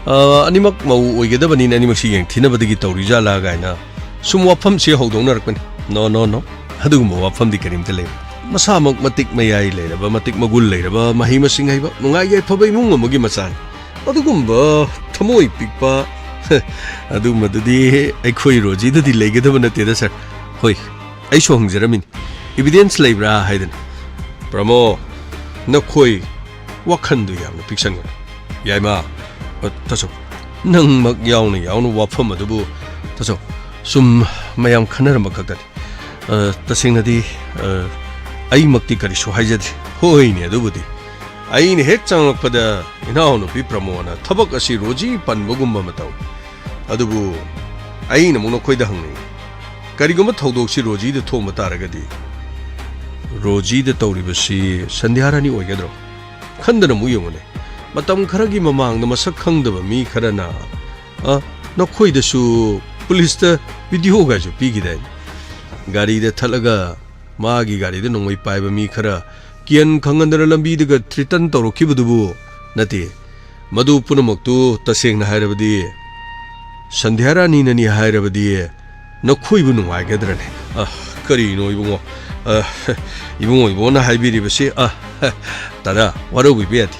ꯑ, ꯑꯅꯤꯃꯛ ꯃꯧ ꯑꯣꯏꯒꯗꯕꯅꯤꯅ ꯑꯅꯤꯃꯛꯁꯤ ꯌꯦꯡꯊꯤꯅꯕꯗꯒꯤ ꯇꯧꯔꯤꯖꯥꯠꯂꯥ ꯀꯥꯏꯅ ꯁꯨꯝ ꯋꯥꯐꯝꯁꯤ ꯍꯧꯗꯣꯛꯅꯔꯛꯄꯅꯤ꯫ No, no, no, ꯑꯗꯨꯒꯨꯝꯕ ꯋꯥꯐꯝꯗꯤ ꯀꯔꯤꯝꯇ ꯂꯩꯔꯣꯏ꯫ ꯃꯁꯥꯃꯛ ꯃꯇꯤꯛ ꯃꯌꯥꯏ ꯂꯩꯔꯕ, ꯃꯇꯤꯛ ꯃꯒꯨꯟ ꯂꯩꯔꯕ, ꯃꯍꯩ ꯃꯁꯤꯡ ꯍꯩꯕ, ꯅꯨꯡꯉꯥꯏ ꯌꯥꯏꯐꯕ ꯏꯃꯨꯡ ꯑꯃꯒꯤ ꯃꯆꯥꯅꯤ꯫ ꯑꯗꯨꯒꯨꯝꯕ ꯊꯃꯣꯏ ꯄꯤꯛꯄ ꯑꯗꯨꯝꯕꯗꯨꯗꯤ ꯑꯩꯈꯣꯏ ꯔꯣꯖꯤꯗꯗꯤ ꯂꯩꯒꯗꯕ ꯅꯠꯇꯦꯗ, ꯁꯥꯔ꯫ ꯍꯣꯏ, ꯑꯩꯁꯨ ꯍꯪꯖꯔꯝꯃꯤꯅꯤ, "ꯏꯕꯤꯗꯦꯟꯁ ꯂꯩꯕ꯭ꯔꯥ?" ꯍꯥꯏꯗꯅ꯫ "ꯄ꯭ꯔꯃꯣ, ꯅꯈꯣꯏ ꯋꯥꯈꯟꯗꯨ ꯌꯥꯝꯅ ꯄꯤꯛꯁꯟꯒꯅꯨ꯫ ꯌꯥꯏꯃ, ꯑ, ꯇꯥꯆꯧ, ꯅꯪꯃꯛ ꯌꯥꯎꯅ ꯌꯥꯎꯅ ꯋꯥꯐꯝ ꯑꯗꯨꯕꯨ, ꯇꯥꯆꯧ, ꯁꯨꯝ ꯃꯌꯥꯝ ꯈꯟꯅꯔꯝꯕ ꯈꯛꯇꯅꯤ꯫ ꯑ, ꯇꯁꯦꯡꯅꯗꯤ, ꯑ, ꯑꯩꯃꯛꯇꯤ ꯀꯔꯤꯁꯨ ꯍꯥꯏꯖꯗ꯭ꯔꯤ꯫ ꯍꯣꯏꯅꯦ, ꯑꯗꯨꯕꯨꯗꯤ꯫ ꯑꯩꯅ ꯍꯦꯛ ꯆꯪꯂꯛꯄꯗ ꯏꯅꯥꯎꯅꯨꯄꯤ ꯄ꯭ꯔꯃꯣꯅ ꯊꯕꯛ ꯑꯁꯤ ꯔꯣꯖꯤ ꯄꯟꯕꯒꯨꯝꯕ ꯑꯃ ꯇꯧꯏ꯫ ꯑꯗꯨꯕꯨ ꯑꯩꯅ ꯑꯃꯨꯛ ꯅꯈꯣꯏꯗ ꯍꯪꯅꯤꯡꯏ, ꯀꯔꯤꯒꯨꯝꯕ ꯊꯧꯗꯣꯛꯁꯤ ꯔꯣꯖꯤꯗ ꯊꯣꯛꯑꯝꯕ ꯇꯥꯔꯒꯗꯤ, ꯔꯣꯖꯤꯗ ꯇꯧꯔꯤꯕꯁꯤ ꯁꯟꯙ꯭ꯌꯥ ꯔꯥꯅꯤ ꯑꯣꯏꯒꯗ꯭ꯔꯣ? ꯈꯟꯗꯅ ꯑꯃꯨꯛ ꯌꯦꯡꯉꯨꯅꯦ꯫ ꯃꯇꯝ ꯈꯔꯒꯤ ꯃꯃꯥꯡꯗ ꯃꯁꯛ ꯈꯪꯗꯕ ꯃꯤ ꯈꯔꯅ, ꯑ, ꯅꯈꯣꯏꯗꯁꯨ ꯄꯨꯂꯤꯁꯇ ꯚꯤꯗꯤꯑꯣꯒꯁꯨ ꯄꯤꯈꯤꯗꯥꯏꯅꯦ? ꯒꯥꯔꯤꯗ ꯊꯠꯂꯒ ꯃꯥꯒꯤ ꯒꯥꯔꯤꯗ ꯅꯣꯡꯃꯩ ꯄꯥꯏꯕ ꯃꯤ ꯈꯔ ꯀꯤꯍꯟ ꯈꯪꯍꯟꯗꯅ ꯂꯝꯕꯤꯗꯒ ꯊ꯭ꯔꯤꯇꯟ ꯇꯧꯔꯛꯈꯤꯕꯗꯨꯕꯨ ꯅꯠꯇꯦ꯫ ꯃꯗꯨ ꯄꯨꯝꯅꯃꯛꯇꯨ ꯇꯁꯦꯡꯅ ꯍꯥꯏꯔꯕꯗꯤ ꯁꯟꯙ꯭ꯌꯥ ꯔꯥꯅꯤꯅꯅꯤ ꯍꯥꯏꯔꯕꯗꯤ ꯅꯈꯣꯏꯕꯨ ꯅꯨꯡꯉꯥꯏꯒꯗ꯭ꯔꯅꯦ? ꯑ, ꯀꯔꯤꯅꯣ ꯏꯕꯨꯡꯉꯣ? ꯑ, ꯏꯕꯨꯡꯉꯣ ꯏꯕꯣꯅ ꯍꯥꯏꯕꯤꯔꯤꯕꯁꯤ, ꯑ, ꯇꯥꯗ, ꯋꯥꯔꯧꯕꯤꯕ ꯌꯥꯗꯦ꯫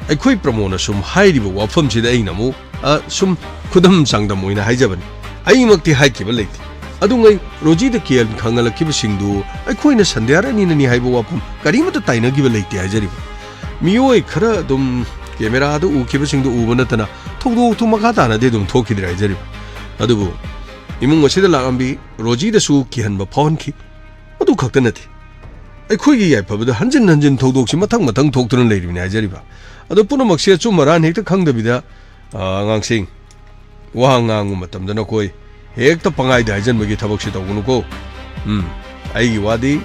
ꯑꯩꯈꯣꯏ ꯄ꯭ꯔꯃꯣꯅ ꯁꯨꯝ ꯍꯥꯏꯔꯤꯕ ꯋꯥꯐꯝꯁꯤꯗ ꯑꯩꯅ ꯑꯃꯨꯛ, ꯑ, ꯁꯨꯝ ꯈꯨꯗꯝ ꯆꯥꯡꯗꯝ ꯑꯣꯏꯅ ꯍꯥꯏꯖꯕꯅꯤ꯫ ꯑꯩꯃꯛꯇꯤ ꯍꯥꯏꯈꯤꯕ ꯂꯩꯇꯦ꯫ ꯑꯗꯨꯉꯩ ꯔꯣꯖꯤꯗ ꯀꯤꯍꯟ ꯈꯪꯍꯜꯂꯛꯈꯤꯕꯁꯤꯡꯗꯨ ꯑꯩꯈꯣꯏꯅ ꯁꯟꯙ꯭ꯌꯥ ꯔꯥꯅꯤꯅꯅꯤ ꯍꯥꯏꯕ ꯋꯥꯐꯝ ꯀꯔꯤꯃꯠꯇ ꯇꯥꯏꯅꯈꯤꯕ ꯂꯩꯇꯦ ꯍꯥꯏꯖꯔꯤꯕ꯫ ꯃꯤꯑꯣꯏ ꯈꯔ ꯑꯗꯨꯝ ꯀꯦꯃꯦꯔꯥꯗ ꯎꯈꯤꯕꯁꯤꯡꯗꯨ ꯎꯕ ꯅꯠꯇꯅ ꯊꯧꯗꯣꯛꯇꯨ ꯃꯈꯥ ꯇꯥꯅꯗꯤ ꯑꯗꯨꯝ ꯊꯣꯛꯈꯤꯗ꯭ꯔꯦ ꯍꯥꯏꯖꯔꯤꯕ꯫ ꯑꯗꯨꯕꯨ ꯏꯃꯨꯡ ꯑꯁꯤꯗ ꯂꯥꯛꯂꯝꯕꯤ ꯔꯣꯖꯤꯗꯁꯨ ꯀꯤꯍꯟꯕ ꯐꯥꯎꯍꯟꯈꯤ꯫ ꯑꯗꯨ ꯈꯛꯇ ꯅꯠꯇꯦ, ꯑꯩꯈꯣꯏꯒꯤ ꯌꯥꯏꯐꯕꯗ ꯍꯟꯖꯤꯟ ꯍꯟꯖꯤꯟ ꯊꯧꯗꯣꯛꯁꯤ ꯃꯊꯪ ꯃꯊꯪ ꯊꯣꯛꯇꯨꯅ ꯂꯩꯔꯤꯕꯅꯤ ꯍꯥꯏꯖꯔꯤꯕ꯫ ꯑꯗꯣ ꯄꯨꯝꯅꯃꯛꯁꯤ ꯑꯆꯨꯝ ꯑꯔꯥꯟ ꯍꯦꯛꯇ ꯈꯪꯗꯕꯤꯗ, ꯑ, ꯑꯉꯥꯡꯁꯤꯡ, ꯋꯥ ꯉꯥꯡꯕ ꯃꯇꯝꯗ ꯅꯈꯣꯏ ꯍꯦꯛꯇ ꯄꯪꯍꯥꯏꯗ ꯍꯥꯏꯖꯟꯕꯒꯤ ꯊꯕꯛꯁꯤ ꯇꯧꯒꯅꯨꯀꯣ꯫ ꯎꯝ, ꯑꯩꯒꯤ ꯋꯥꯗꯤ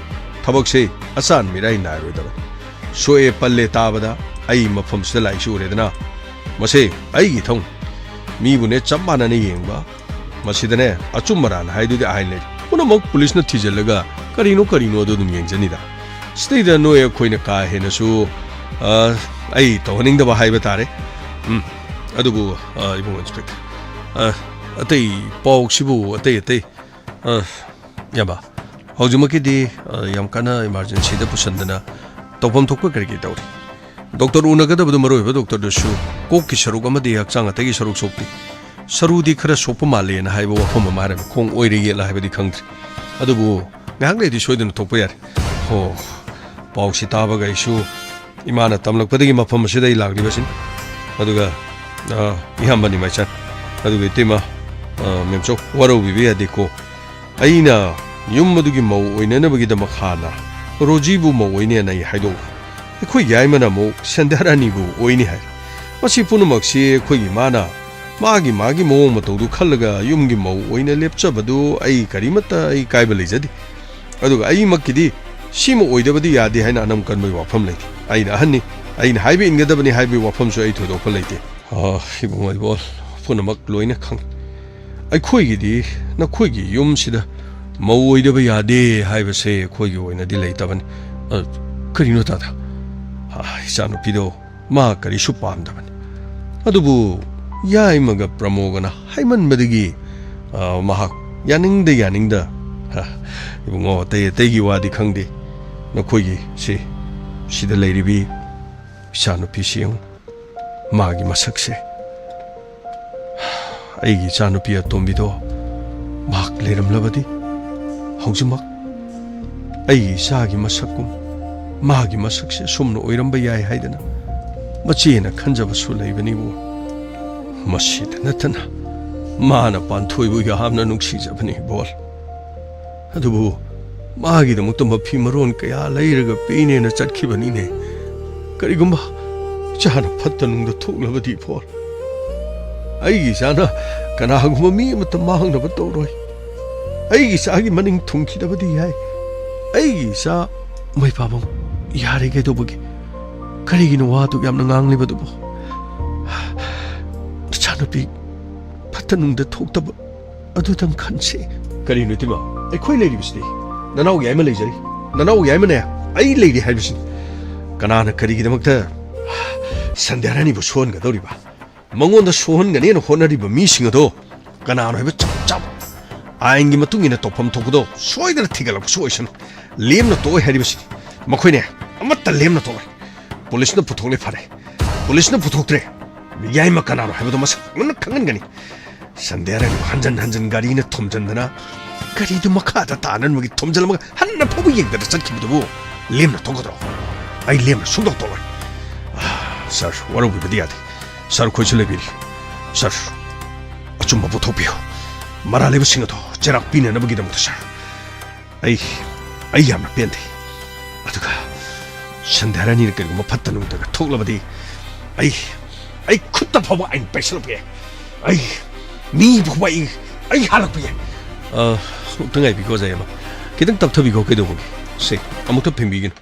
ꯊꯕꯛꯁꯦ ꯑꯆꯥꯟ ꯃꯤꯔꯥꯏ ꯅꯥꯏꯔꯣꯏꯗꯕꯅꯤ꯫ ꯁꯣꯛꯑꯦ ꯄꯜꯂꯦ ꯇꯥꯕꯗ ꯑꯩ ꯃꯐꯝꯁꯤꯗ ꯂꯥꯛꯏꯁꯤ ꯎꯔꯦꯗꯅ꯫ ꯃꯁꯦ ꯑꯩꯒꯤ ꯏꯊꯧꯅꯤ꯫ ꯃꯤꯕꯨꯅꯦ ꯆꯞ ꯃꯥꯟꯅꯅ ꯌꯦꯡꯕ, ꯃꯁꯤꯗꯅꯦ ꯑꯆꯨꯝ ꯑꯔꯥꯟ ꯍꯥꯏꯗꯨꯗꯤ ꯑꯥꯏꯟ ꯂꯩ꯫ ꯄꯨꯝꯅꯃꯛ ꯄꯨꯂꯤꯁꯅ ꯊꯤꯖꯤꯜꯂꯒ ꯀꯔꯤꯅꯣ ꯀꯔꯤꯅꯣ ꯑꯗꯨ ꯑꯗꯨꯝ ꯌꯦꯡꯖꯅꯤꯗ꯫ ꯁꯤꯗꯩꯗ ꯅꯣꯏ ꯑꯩꯈꯣꯏꯅ ꯀꯥ ꯍꯦꯟꯅꯁꯨ, ꯑ, ꯑꯩ ꯇꯧꯍꯟꯅꯤꯡꯗꯕ ꯍꯥꯏꯕ ꯇꯥꯔꯦ꯫ ꯎꯝ, ꯑꯗꯨꯕꯨ, ꯑ, ꯏꯕꯨꯡ ꯏꯟꯁꯄꯦꯛꯇꯔ, ꯑ, ꯑꯇꯩ ꯄꯥꯎꯁꯤꯕꯨ ꯑꯇꯩ ꯑꯇꯩ, ꯑ, ꯏꯌꯥꯝꯕ, ꯍꯧꯖꯤꯛꯃꯛꯀꯤꯗꯤ, ꯑ, ꯌꯥꯝ ꯀꯟꯅ ꯏꯃꯥꯔꯖꯦꯟꯁꯤꯗ ꯄꯨꯁꯟꯗꯅ ꯇꯧꯐꯝ ꯊꯣꯛꯄ ꯀꯔꯤ ꯀꯔꯤ ꯇꯧꯔꯤ? ꯗꯣꯛꯇꯔ ꯎꯅꯒꯗꯕꯗꯨ ꯃꯔꯨ ꯑꯣꯏꯕ ꯗꯣꯛꯇꯔꯗꯨꯁꯨ ꯀꯣꯛꯀꯤ ꯁꯔꯨꯛ ꯑꯃꯗꯤ ꯍꯛꯆꯥꯡ ꯑꯇꯩꯒꯤ ꯁꯔꯨꯛ ꯁꯣꯛꯇꯦ꯫ ꯁꯔꯨꯗꯤ ꯈꯔ ꯁꯣꯛꯄ ꯃꯥꯜꯂꯦꯅ ꯍꯥꯏꯕ ꯋꯥꯐꯝ ꯑꯃ ꯍꯥꯏꯔꯝꯃꯤ꯫ ꯈꯣꯡ ꯑꯣꯏꯔ ꯌꯦꯠꯂ ꯍꯥꯏꯕꯗꯤ ꯈꯪꯗ꯭ꯔꯤ꯫ ꯑꯗꯨꯕꯨ ꯉꯥꯏꯍꯥꯛ ꯂꯩꯔꯗꯤ ꯁꯣꯏꯗꯅ ꯊꯣꯛꯄ ꯌꯥꯔꯦ꯫ ꯍꯣ, ꯄꯥꯎꯁꯤ ꯇꯥꯕꯒ ꯑꯩꯁꯨ ꯏꯃꯥꯅ ꯇꯝꯂꯛꯄꯗꯒꯤ ꯃꯐꯝ ꯑꯁꯤꯗ ꯑꯩ ꯂꯥꯛꯂꯤꯕꯁꯤꯅꯤ꯫ ꯑꯗꯨꯒ, ꯑ, ꯏꯌꯥꯝꯕꯅꯤ ꯃꯥꯏꯆꯥꯟ꯫ ꯑꯗꯨꯒ ꯏꯇꯩꯃ, ꯑ, ꯃꯦꯝꯆꯧ, ꯋꯥꯔꯧꯕꯤꯕ ꯌꯥꯗꯦꯀꯣ꯫ ꯑꯩꯅ ꯌꯨꯝ ꯑꯗꯨꯒꯤ ꯃꯧ ꯑꯣꯏꯅꯅꯕꯒꯤꯗꯃꯛ ꯍꯥꯟꯅ ꯔꯣꯖꯤꯕꯨ ꯃꯧ ꯑꯣꯏꯅꯦꯅ ꯑꯩ ꯍꯥꯏꯗꯣꯛꯂꯦ꯫ ꯑꯩꯈꯣꯏ ꯌꯥꯏꯃꯅ ꯑꯃꯨꯛ ꯁꯟꯙ꯭ꯌꯥꯔꯥꯅꯤꯕꯨ ꯑꯣꯏꯅꯤ ꯍꯥꯏ꯫ ꯃꯁꯤ ꯄꯨꯝꯅꯃꯛꯁꯤ ꯑꯩꯈꯣꯏꯒꯤ ꯏꯃꯥꯅ ꯃꯥꯒꯤ ꯃꯥꯒꯤ ꯃꯑꯣꯡ ꯃꯇꯧꯗꯨ ꯈꯜꯂꯒ ꯌꯨꯝꯒꯤ ꯃꯧ ꯑꯣꯏꯅ ꯂꯦꯞꯆꯕꯗꯨ ꯑꯩ ꯀꯔꯤꯃꯠꯇ ꯑꯩ ꯀꯥꯏꯕ ꯂꯩꯖꯗꯦ꯫ ꯑꯗꯨꯒ ꯑꯩꯃꯛꯀꯤꯗꯤ ꯁꯤꯃ ꯑꯣꯏꯗꯕꯗꯤ ꯌꯥꯗꯦ ꯍꯥꯏꯅ ꯑꯅꯝ ꯀꯟꯕꯒꯤ ꯋꯥꯐꯝ ꯂꯩꯇꯦ꯫ ꯑꯩꯅ ꯑꯍꯟꯅꯤ, ꯑꯩꯅ ꯍꯥꯏꯕ ꯏꯟꯒꯗꯕꯅꯤ ꯍꯥꯏꯕꯒꯤ ꯋꯥꯐꯝꯁꯨ ꯑꯩ ꯊꯣꯏꯗꯣꯛꯄ ꯂꯩꯇꯦ꯫ ꯑꯥ, ꯏꯕꯨꯡꯉꯣ ꯏꯕꯣꯜ, ꯄꯨꯝꯅꯃꯛ ꯂꯣꯏꯅ ꯈꯪꯏ꯫ ꯑꯩꯈꯣꯏꯒꯤꯗꯤ ꯅꯈꯣꯏꯒꯤ ꯌꯨꯝꯁꯤꯗ ꯃꯧ ꯑꯣꯏꯗꯕ ꯌꯥꯗꯦ ꯍꯥꯏꯕꯁꯦ ꯑꯩꯈꯣꯏꯒꯤ ꯑꯣꯏꯅꯗꯤ ꯂꯩꯇꯕꯅꯤ꯫ ꯑ, ꯀꯔꯤꯅꯣ ꯇꯥꯗ? ꯑ, ꯏꯆꯥꯅꯨꯄꯤꯗꯣ ꯃꯥ ꯀꯔꯤꯁꯨ ꯄꯥꯝꯗꯕꯅꯤ꯫ ꯑꯗꯨꯕꯨ ꯌꯥꯏꯃꯒ ꯄ꯭ꯔꯃꯣꯒꯅ ꯍꯥꯏꯃꯟꯕꯗꯒꯤ, ꯑ, ꯃꯍꯥꯛ ꯌꯥꯅꯤꯡꯗ ꯌꯥꯅꯤꯡꯗ, "ꯍ, ꯏꯕꯨꯡꯉꯣ, ꯑꯇꯩ ꯑꯇꯩꯒꯤ ꯋꯥꯗꯤ ꯈꯪꯗꯦ꯫ ꯅꯈꯣꯏꯒꯤ ꯁꯤ, ꯁꯤꯗ ꯂꯩꯔꯤꯕꯤ ꯏꯆꯥꯅꯨꯄꯤꯁꯤ ꯌꯦꯡꯉꯨ꯫ ꯃꯥꯒꯤ ꯃꯁꯛꯁꯦ, ꯑꯩꯒꯤ ꯏꯆꯥꯅꯨꯄꯤ ꯑꯇꯣꯝꯕꯤꯗꯣ ꯃꯍꯥꯛ ꯂꯩꯔꯝꯂꯕꯗꯤ ꯍꯧꯖꯤꯛꯃꯛ ꯑꯩꯒꯤ ꯏꯆꯥꯒꯤ ꯃꯁꯛꯀꯨꯝ ꯃꯥꯒꯤ ꯃꯁꯛꯁꯦ ꯑꯁꯨꯝꯅ ꯑꯣꯏꯔꯝꯕ ꯌꯥꯏ ꯍꯥꯏꯗꯅ ꯃꯆꯦꯅ ꯈꯟꯖꯕꯁꯨ ꯂꯩꯕꯅꯤꯕꯨ꯫ ꯃꯁꯤꯗ ꯅꯠꯇꯅ ꯃꯥꯅ ꯄꯥꯟꯊꯣꯏꯕꯨ ꯌꯥꯝꯅ ꯅꯨꯡꯁꯤꯖꯕꯅꯤ ꯏꯕꯣꯜ꯫ ꯑꯗꯨꯕꯨ ꯃꯥꯒꯤꯗꯃꯛꯇ ꯃꯐꯤ ꯃꯔꯣꯟ ꯀꯌꯥ ꯂꯩꯔꯒ ꯄꯤꯅꯦꯅ ꯆꯠꯈꯤꯕꯅꯤꯅꯦ꯫ ꯀꯔꯤꯒꯨꯝꯕ ꯏꯆꯥꯅ ꯐꯠꯇ ꯅꯨꯡꯗ ꯊꯣꯛꯂꯕꯗꯤ ꯏꯕꯣꯜ, ꯑꯩꯒꯤ ꯏꯆꯥꯅ ꯀꯅꯥꯒꯨꯝꯕ ꯃꯤ ꯑꯃꯠꯇ ꯃꯥꯡꯅꯕ ꯇꯧꯔꯣꯏ꯫ ꯑꯩꯒꯤ ꯏꯆꯥꯒꯤ ꯃꯅꯤꯡ ꯊꯨꯡꯈꯤꯗꯕꯗꯤ ꯌꯥꯏ꯫ ꯑꯩꯒꯤ ꯏꯆꯥ ꯃꯩ ꯄꯥꯕꯝ ꯌꯥꯔꯦ ꯀꯩꯗꯧꯕꯒꯤ? ꯀꯔꯤꯒꯤꯅꯣ ꯋꯥꯗꯨ ꯌꯥꯝꯅ ꯉꯥꯡꯂꯤꯕꯗꯨꯕꯨ? ꯅꯆꯥꯅꯨꯄꯤ ꯐꯠꯇ ꯅꯨꯡꯗ ꯊꯣꯛꯇꯕ ꯑꯗꯨꯗꯪ ꯈꯟꯁꯤ꯫ ꯀꯔꯤꯅꯣ ꯏꯇꯩꯃ? ꯑꯩꯈꯣꯏ ꯂꯩꯔꯤꯕꯁꯤꯗꯤ꯫ ꯅꯅꯥꯎ ꯌꯥꯏꯃ ꯂꯩꯖꯔꯤ꯫ ꯅꯅꯥꯎ ꯌꯥꯏꯃꯅꯦ, ꯑꯩ ꯂꯩꯔꯤ ꯍꯥꯏꯕꯁꯤꯅꯤ꯫ ꯀꯅꯥꯅ ꯀꯔꯤꯒꯤꯗꯃꯛꯇ ꯁꯟꯙ꯭ꯌꯥꯔꯥꯅꯤꯕꯨ ꯁꯣꯛꯍꯟꯒꯗꯧꯔꯤꯕ? ꯃꯉꯣꯟꯗ ꯁꯣꯛꯍꯟꯒꯅꯦꯅ ꯍꯣꯠꯅꯔꯤꯕ ꯃꯤꯁꯤꯡ ꯑꯗꯣ ꯀꯅꯥꯅꯣ ꯍꯥꯏꯕ ꯆꯞ ꯆꯥꯕ ꯑꯥꯏꯟꯒꯤ ꯃꯇꯨꯡ ꯏꯟꯅ ꯇꯧꯐꯝ ꯊꯣꯛꯄꯗꯣ ꯁꯣꯏꯗꯅ ꯊꯤꯒꯠꯂꯛꯄꯁꯨ ꯑꯣꯏꯁꯅꯨ꯫ ꯂꯦꯝꯅ ꯇꯣꯛꯑꯣꯏ ꯍꯥꯏꯔꯤꯕꯁꯤꯅꯤ꯫ ꯃꯈꯣꯏꯅꯦ, ꯑꯃꯠꯇ ꯂꯦꯝꯅ ꯇꯣꯛꯑꯣꯏ꯫ ꯄꯨꯂꯤꯁꯅ ꯄꯨꯊꯣꯛꯂꯦ ꯐꯔꯦ, ꯄꯨꯂꯤꯁꯅ ꯄꯨꯊꯣꯛꯇ꯭ꯔꯦ, ꯃꯤꯌꯥꯏꯃ ꯀꯅꯥꯅꯣ ꯍꯥꯏꯕꯗꯣ ꯃꯁꯛ ꯃꯨꯟꯅ ꯈꯪꯍꯟꯒꯅꯤ꯫ ꯁꯟꯙ꯭ꯌꯥꯔꯥꯅꯤꯕꯨ ꯍꯟꯖꯟ ꯍꯟꯖꯟ ꯒꯥꯔꯤꯅ ꯊꯣꯝꯖꯤꯟꯗꯅ ꯒꯥꯔꯤꯗꯨ ꯃꯈꯥꯗ ꯇꯥꯅꯅꯕꯒꯤ ꯊꯣꯝꯖꯤꯜꯂꯝꯃꯒ ꯍꯟꯅ ꯐꯥꯎꯕ ꯌꯦꯡꯗꯅ ꯆꯠꯈꯤꯕꯗꯨꯕꯨ ꯂꯦꯝꯅ ꯊꯣꯛꯀꯗ꯭ꯔꯣ? ꯑꯩ ꯂꯦꯝꯅ ꯁꯨꯡꯇꯣꯛ ꯇꯣꯛꯂꯣꯏ꯫ ꯑꯥ, ꯁꯥꯔ, ꯋꯥꯔꯧꯕꯤꯕꯗꯤ ꯌꯥꯗꯦ꯫ ꯁꯥꯔ, ꯑꯩꯈꯣꯏꯁꯨ ꯂꯩꯕꯤꯔꯤ꯫ ꯁꯥꯔ, ꯑꯆꯨꯝꯕ ꯄꯨꯊꯣꯛꯄꯤꯌꯨ꯫ ꯃꯔꯥꯜ ꯂꯩꯕꯁꯤꯡ ꯑꯗꯣ ꯆꯩꯔꯥꯛ ꯄꯤꯅꯅꯕꯒꯤꯗꯃꯛꯇ, ꯁꯥꯔ꯫ ꯑꯩ, ꯑꯩ ꯌꯥꯝꯅ ꯄꯦꯟꯗꯦ꯫ ꯑꯗꯨꯒ ꯁꯟꯙ꯭ꯌꯥꯔꯥꯅꯤꯅ ꯀꯔꯤꯒꯨꯝꯕ ꯐꯠꯇ ꯅꯨꯡꯗꯒ ꯊꯣꯛꯂꯕꯗꯤ ꯑꯩ, ꯑꯩ ꯈꯨꯠꯇ ꯐꯥꯎꯕ ꯑꯥꯏꯟ ꯄꯥꯏꯁꯜꯂꯛꯄ ꯌꯥꯏ꯫ ꯑꯩ, ꯃꯤ ꯐꯥꯎꯕ ꯑꯩ, ꯑꯩ ꯍꯥꯠꯂꯛꯄ ꯌꯥꯏ꯫ ꯑ, ꯑꯃꯨꯛꯇ ꯉꯥꯏꯕꯤꯈꯣ, ꯖꯌꯃ꯫ ꯈꯤꯇꯪ ꯇꯞꯊꯕꯤꯈꯣ, ꯀꯩꯗꯧꯕꯒꯤ? ꯁꯦ, ꯑꯃꯨꯛꯇ ꯐꯦꯡꯕꯤꯒꯅꯨ꯫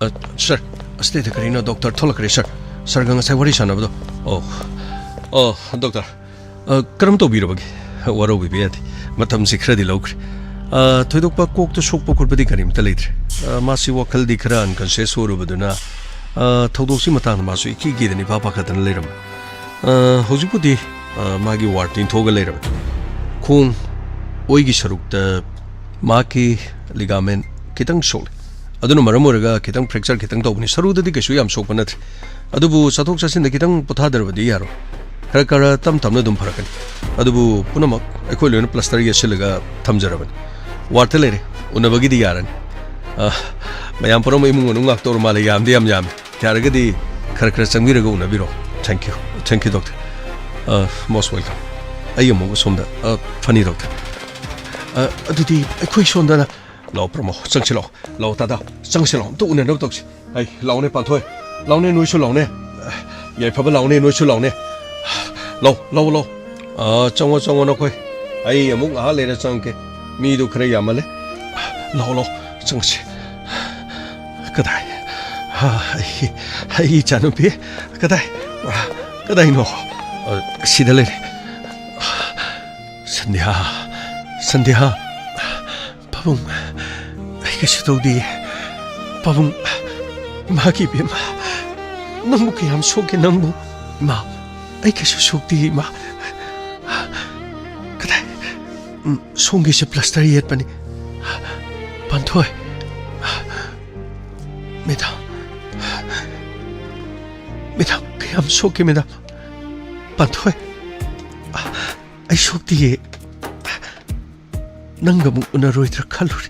ꯑ, ꯁꯥꯔ, ꯑꯁꯤꯗꯩꯗ ꯀꯔꯤꯅꯣ ꯗꯣꯛꯇꯔ ꯊꯣꯛꯂꯛꯈ꯭ꯔꯦ, ꯁꯥꯔ꯫ ꯁꯥꯔꯒ ꯉꯁꯥꯏ ꯋꯥꯔꯤ ꯁꯥꯟꯅꯕꯗꯣ꯫ ꯑꯣ, ꯑꯣ, ꯗꯣꯛꯇꯔ꯫ ꯑ, ꯀꯔꯝ ꯇꯧꯕꯤꯔꯕꯒꯦ? ꯋꯥꯔꯧꯕꯤꯕ ꯌꯥꯗꯦ꯫ ꯃꯇꯝꯁꯤ ꯈꯔꯗꯤ ꯂꯧꯈ꯭ꯔꯦ꯫ ꯑ, ꯊꯣꯏꯗꯣꯛꯄ ꯀꯣꯛꯇ ꯁꯣꯛꯄ ꯈꯣꯠꯄꯗꯤ ꯀꯔꯤꯝꯇ ꯂꯩꯇ꯭ꯔꯦ꯫ ꯑ, ꯃꯥꯁꯤ ꯋꯥꯈꯜꯗꯤ ꯈꯔ unconscious ꯑꯣꯏꯔꯨꯕꯗꯨꯅ, ꯑ, ꯊꯧꯗꯣꯛꯁꯤ ꯃꯇꯥꯡꯗ ꯃꯥꯁꯨ ꯏꯀꯤ ꯀꯤꯗꯅ ꯏꯄꯥ ꯄꯥꯈꯠꯇꯅ ꯂꯩꯔꯝꯃꯤ꯫ ꯑ, ꯍꯧꯖꯤꯛꯄꯨꯗꯤ, ꯑ, ꯃꯥꯒꯤ ward ꯏꯟꯊꯣꯛꯑꯒ ꯂꯩꯔꯕꯅꯤ꯫ ꯈꯣꯡ ꯑꯣꯏꯒꯤ ꯁꯔꯨꯛꯇ ꯃꯍꯥꯛꯀꯤ ligament ꯈꯤꯇꯪ ꯁꯣꯛꯂꯦ꯫ ꯑꯗꯨꯅ ꯃꯔꯝ ꯑꯣꯏꯔꯒ ꯈꯤꯇꯪ fracture ꯈꯤꯇꯪ ꯇꯧꯕꯅꯤ꯫ ꯁꯔꯨꯗꯗꯤ ꯀꯩꯁꯨ ꯌꯥꯝ ꯁꯣꯛꯄ ꯅꯠꯇ꯭ꯔꯦ꯫ ꯑꯗꯨꯕꯨ ꯆꯠꯊꯣꯛ ꯆꯠꯁꯤꯟꯗ ꯈꯤꯇꯪ ꯄꯣꯊꯥꯗ꯭ꯔꯕꯗꯤ ꯌꯥꯔꯣꯏ꯫ ꯈꯔ ꯈꯔ ꯇꯞ ꯇꯞꯅ ꯑꯗꯨꯝ ꯐꯔꯛꯀꯅꯤ꯫ ꯑꯗꯨꯕꯨ ꯄꯨꯝꯅꯃꯛ ꯑꯩꯈꯣꯏ ꯂꯣꯏꯅ plaster ꯌꯦꯠꯁꯤꯜꯂꯒ ꯊꯝꯖꯔꯕꯅꯤ꯫ Ward ꯂꯩꯔꯦ, ꯎꯅꯕꯒꯤꯗꯤ ꯌꯥꯔꯅꯤ꯫ ꯑ, ꯃꯌꯥꯝ ꯄꯨꯝꯅꯃꯛ ꯏꯃꯨꯡ ꯃꯅꯨꯡ ꯉꯥꯛꯇ ꯑꯣꯏꯔ ꯃꯥꯜꯂꯦ, ꯌꯥꯝꯗꯤ ꯌꯥꯝ ꯌꯥꯝꯃꯤ꯫ ꯌꯥꯔꯒꯗꯤ ꯈꯔ ꯈꯔ ꯆꯪꯕꯤꯔꯒ ꯎꯅꯕꯤꯔꯣ꯫ Thank you, thank you, doctor꯫ ꯑ, most welcome꯫ ꯑꯩ ꯑꯃꯨꯛ ꯑꯁꯣꯝꯗ, ꯑ, ꯐꯅꯤ, doctor꯫ ꯑ, ꯑꯗꯨꯗꯤ ꯑꯩꯈꯣꯏ ꯁꯣꯝꯗꯅ ꯂꯥꯛꯑꯣ, ꯄ꯭ꯔꯃꯣ, ꯆꯪꯁꯤ ꯂꯥꯛꯑꯣ꯫ ꯂꯥꯛꯑꯣ, ꯇꯥꯗꯥ, ꯆꯪꯁꯤ ꯂꯥꯛꯑꯣ꯫ ꯑꯝꯇ ꯎꯅꯅꯕ ꯇꯧꯁꯤ꯫ ꯑꯩ, ꯂꯥꯛꯑꯣꯅꯦ, ꯄꯥꯟꯊꯣꯏ꯫ ꯂꯥꯛꯑꯣꯅꯦ, ꯅꯣꯏꯁꯨ ꯂꯥꯛꯑꯣꯅꯦ꯫ ꯌꯥꯏꯐꯕ, ꯂꯥꯛꯑꯣꯅꯦ, ꯅꯣꯏꯁꯨ ꯂꯥꯛꯑꯣꯅꯦ꯫ ꯂꯥꯛꯑꯣ, ꯂꯥꯛꯑꯣ, ꯂꯥꯛꯑꯣ꯫ ꯑꯥ, ꯆꯪꯉꯣ, ꯆꯪꯉꯣ ꯅꯈꯣꯏ꯫ ꯑꯩ ꯑꯃꯨꯛ ꯉꯥꯏꯍꯥꯛ ꯂꯩꯔ ꯆꯪꯉꯛꯀꯦ꯫ ꯃꯤꯗꯨ ꯈꯔ ꯌꯥꯝꯃꯜꯂꯦ꯫ ꯂꯥꯛꯑꯣ, ꯂꯥꯛꯑꯣ, ꯆꯪꯉꯁꯤ꯫ ꯀꯗꯥꯏ? ꯑꯥ, ꯑꯩ, ꯑꯩ ꯏꯆꯥꯅꯨꯄꯤ꯫ ꯀꯗꯥꯏ? ꯑꯥ, ꯀꯗꯥꯏꯅꯣ? ꯑꯥ, ꯁꯤꯗ ꯂꯩꯔꯦ꯫ ꯁꯟꯙ꯭ꯌꯥ, ꯁꯟꯙ꯭ꯌꯥ꯫ ꯄꯥꯕꯨꯡ, ꯑꯩ ꯀꯩꯁꯨ ꯇꯧꯗꯤꯌꯦ꯫ ꯄꯥꯕꯨꯡ, ꯏꯃꯥꯒꯤ ꯏꯕꯦꯝꯃ, ꯅꯪꯕꯨ ꯀꯌꯥꯝ ꯁꯣꯛꯀꯦ ꯅꯪꯕꯨ? ꯏꯃꯥ, ꯑꯩ ꯀꯩꯁꯨ ꯁꯣꯛꯇꯤꯌꯦ ꯏꯃꯥ꯫ ꯀꯗꯥꯏ? ꯎꯝ, ꯁꯣꯝꯒꯤꯁꯦ plaster ꯌꯦꯠꯄꯅꯤ꯫ ꯄꯥꯟꯊꯣꯏ꯫ ꯃꯦꯗꯥꯝ, ꯌꯥꯝ ꯁꯣꯛꯀꯦ, ꯃꯦꯗꯥꯝ꯫ ꯄꯥꯟꯊꯣꯏ, ꯑꯩ ꯁꯣꯛꯇꯤꯌꯦ꯫ ꯅꯪꯒ ꯑꯃꯨꯛ ꯎꯅꯔꯣꯏꯗ꯭ꯔꯥ ꯈꯜꯂꯨꯔꯦ꯫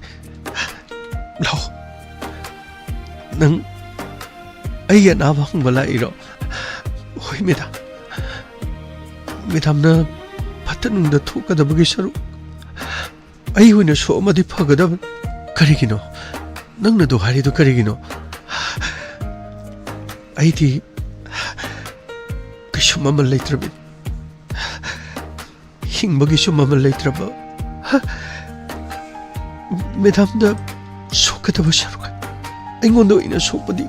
ꯂꯥꯛꯑꯣ꯫ ꯅꯪ ꯑꯩꯒꯤ ꯑꯅꯥꯕ ꯍꯪꯕ ꯂꯥꯛꯏꯔꯣ? ꯍꯣꯏ, ꯃꯦꯗꯥꯝ꯫ ꯃꯦꯗꯥꯝꯅ ꯐꯠꯇ ꯅꯨꯡꯗ ꯊꯣꯛꯀꯗꯕꯒꯤ ꯁꯔꯨꯛ ꯑꯩ ꯑꯣꯏꯅ ꯁꯣꯛꯑꯝꯃꯗꯤ ꯐꯒꯗꯕꯅꯤ꯫ ꯀꯔꯤꯒꯤꯅꯣ? ꯅꯪꯅ ꯑꯗꯨ ꯍꯥꯏꯔꯤꯗꯨ ꯀꯔꯤꯒꯤꯅꯣ? ꯑꯩꯗꯤ ꯀꯩꯁꯨ ꯃꯃꯜ ꯂꯩꯇ꯭ꯔꯕꯅꯤ꯫ ꯍꯤꯡꯕꯒꯤꯁꯨ ꯃꯃꯜ ꯂꯩꯇ꯭ꯔꯕ ꯃꯦꯗꯥꯝꯗ ꯁꯣꯛꯀꯗꯕ ꯁꯔꯨꯛ ꯑꯩꯉꯣꯟꯗ ꯑꯣꯏꯅ ꯁꯣꯛꯄꯗꯤ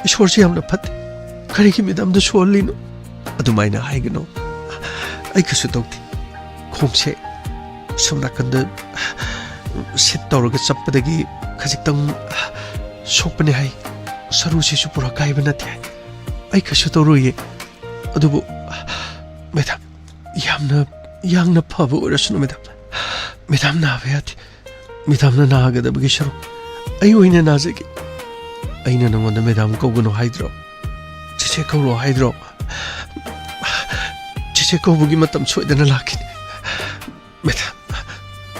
ꯏꯁꯣꯔꯁꯦ ꯌꯥꯝꯅ ꯐꯠꯇꯦ꯫ ꯀꯔꯤꯒꯤ ꯃꯦꯗꯥꯝꯗ ꯁꯣꯛꯍꯜꯂꯤꯅꯣ? ꯑꯗꯨꯃꯥꯏꯅ ꯍꯥꯏꯒꯅꯨ꯫ ꯑꯩ ꯀꯩꯁꯨ ꯇꯧꯗꯦ꯫ ꯈꯣꯡꯁꯦ ꯁꯣꯝ ꯅꯥꯀꯟꯗ ꯁꯤꯠ ꯇꯧꯔꯒ ꯆꯠꯄꯗꯒꯤ ꯈꯖꯤꯛꯇꯪ ꯁꯣꯛꯄꯅꯦ ꯍꯥꯏ꯫ ꯁꯔꯨꯁꯤꯁꯨ ꯄꯨꯔꯥ ꯀꯥꯏꯕ ꯅꯠꯇꯦ ꯍꯥꯏ꯫ ꯑꯩ ꯀꯩꯁꯨ ꯇꯧꯔꯣꯏꯌꯦ꯫ ꯑꯗꯨꯕꯨ ꯃꯦꯗꯥꯝ, ꯌꯥꯝꯅ, ꯌꯥꯝꯅ ꯐꯕ ꯑꯣꯏꯔꯁꯅꯨ ꯃꯦꯗꯥꯝ꯫ ꯃꯦꯗꯥꯝ ꯅꯥꯕ ꯌꯥꯗꯦ꯫ ꯃꯦꯗꯥꯝꯅ ꯅꯥꯒꯗꯕꯒꯤ ꯁꯔꯨꯛ ꯑꯩ ꯑꯣꯏꯅ ꯅꯥꯖꯒꯦ꯫ ꯑꯩꯅ ꯅꯉꯣꯟꯗ ꯃꯦꯗꯥꯝ ꯀꯧꯒꯅꯨ ꯍꯥꯏꯗ꯭ꯔꯣ? ꯆꯦꯆꯦ ꯀꯧꯔꯣ ꯍꯥꯏꯗ꯭ꯔꯣ? ꯆꯦꯆꯦ ꯀꯧꯕꯒꯤ ꯃꯇꯝ ꯁꯣꯏꯗꯅ ꯂꯥꯛꯈꯤꯅꯤ꯫ ꯃꯦꯗꯥꯝ,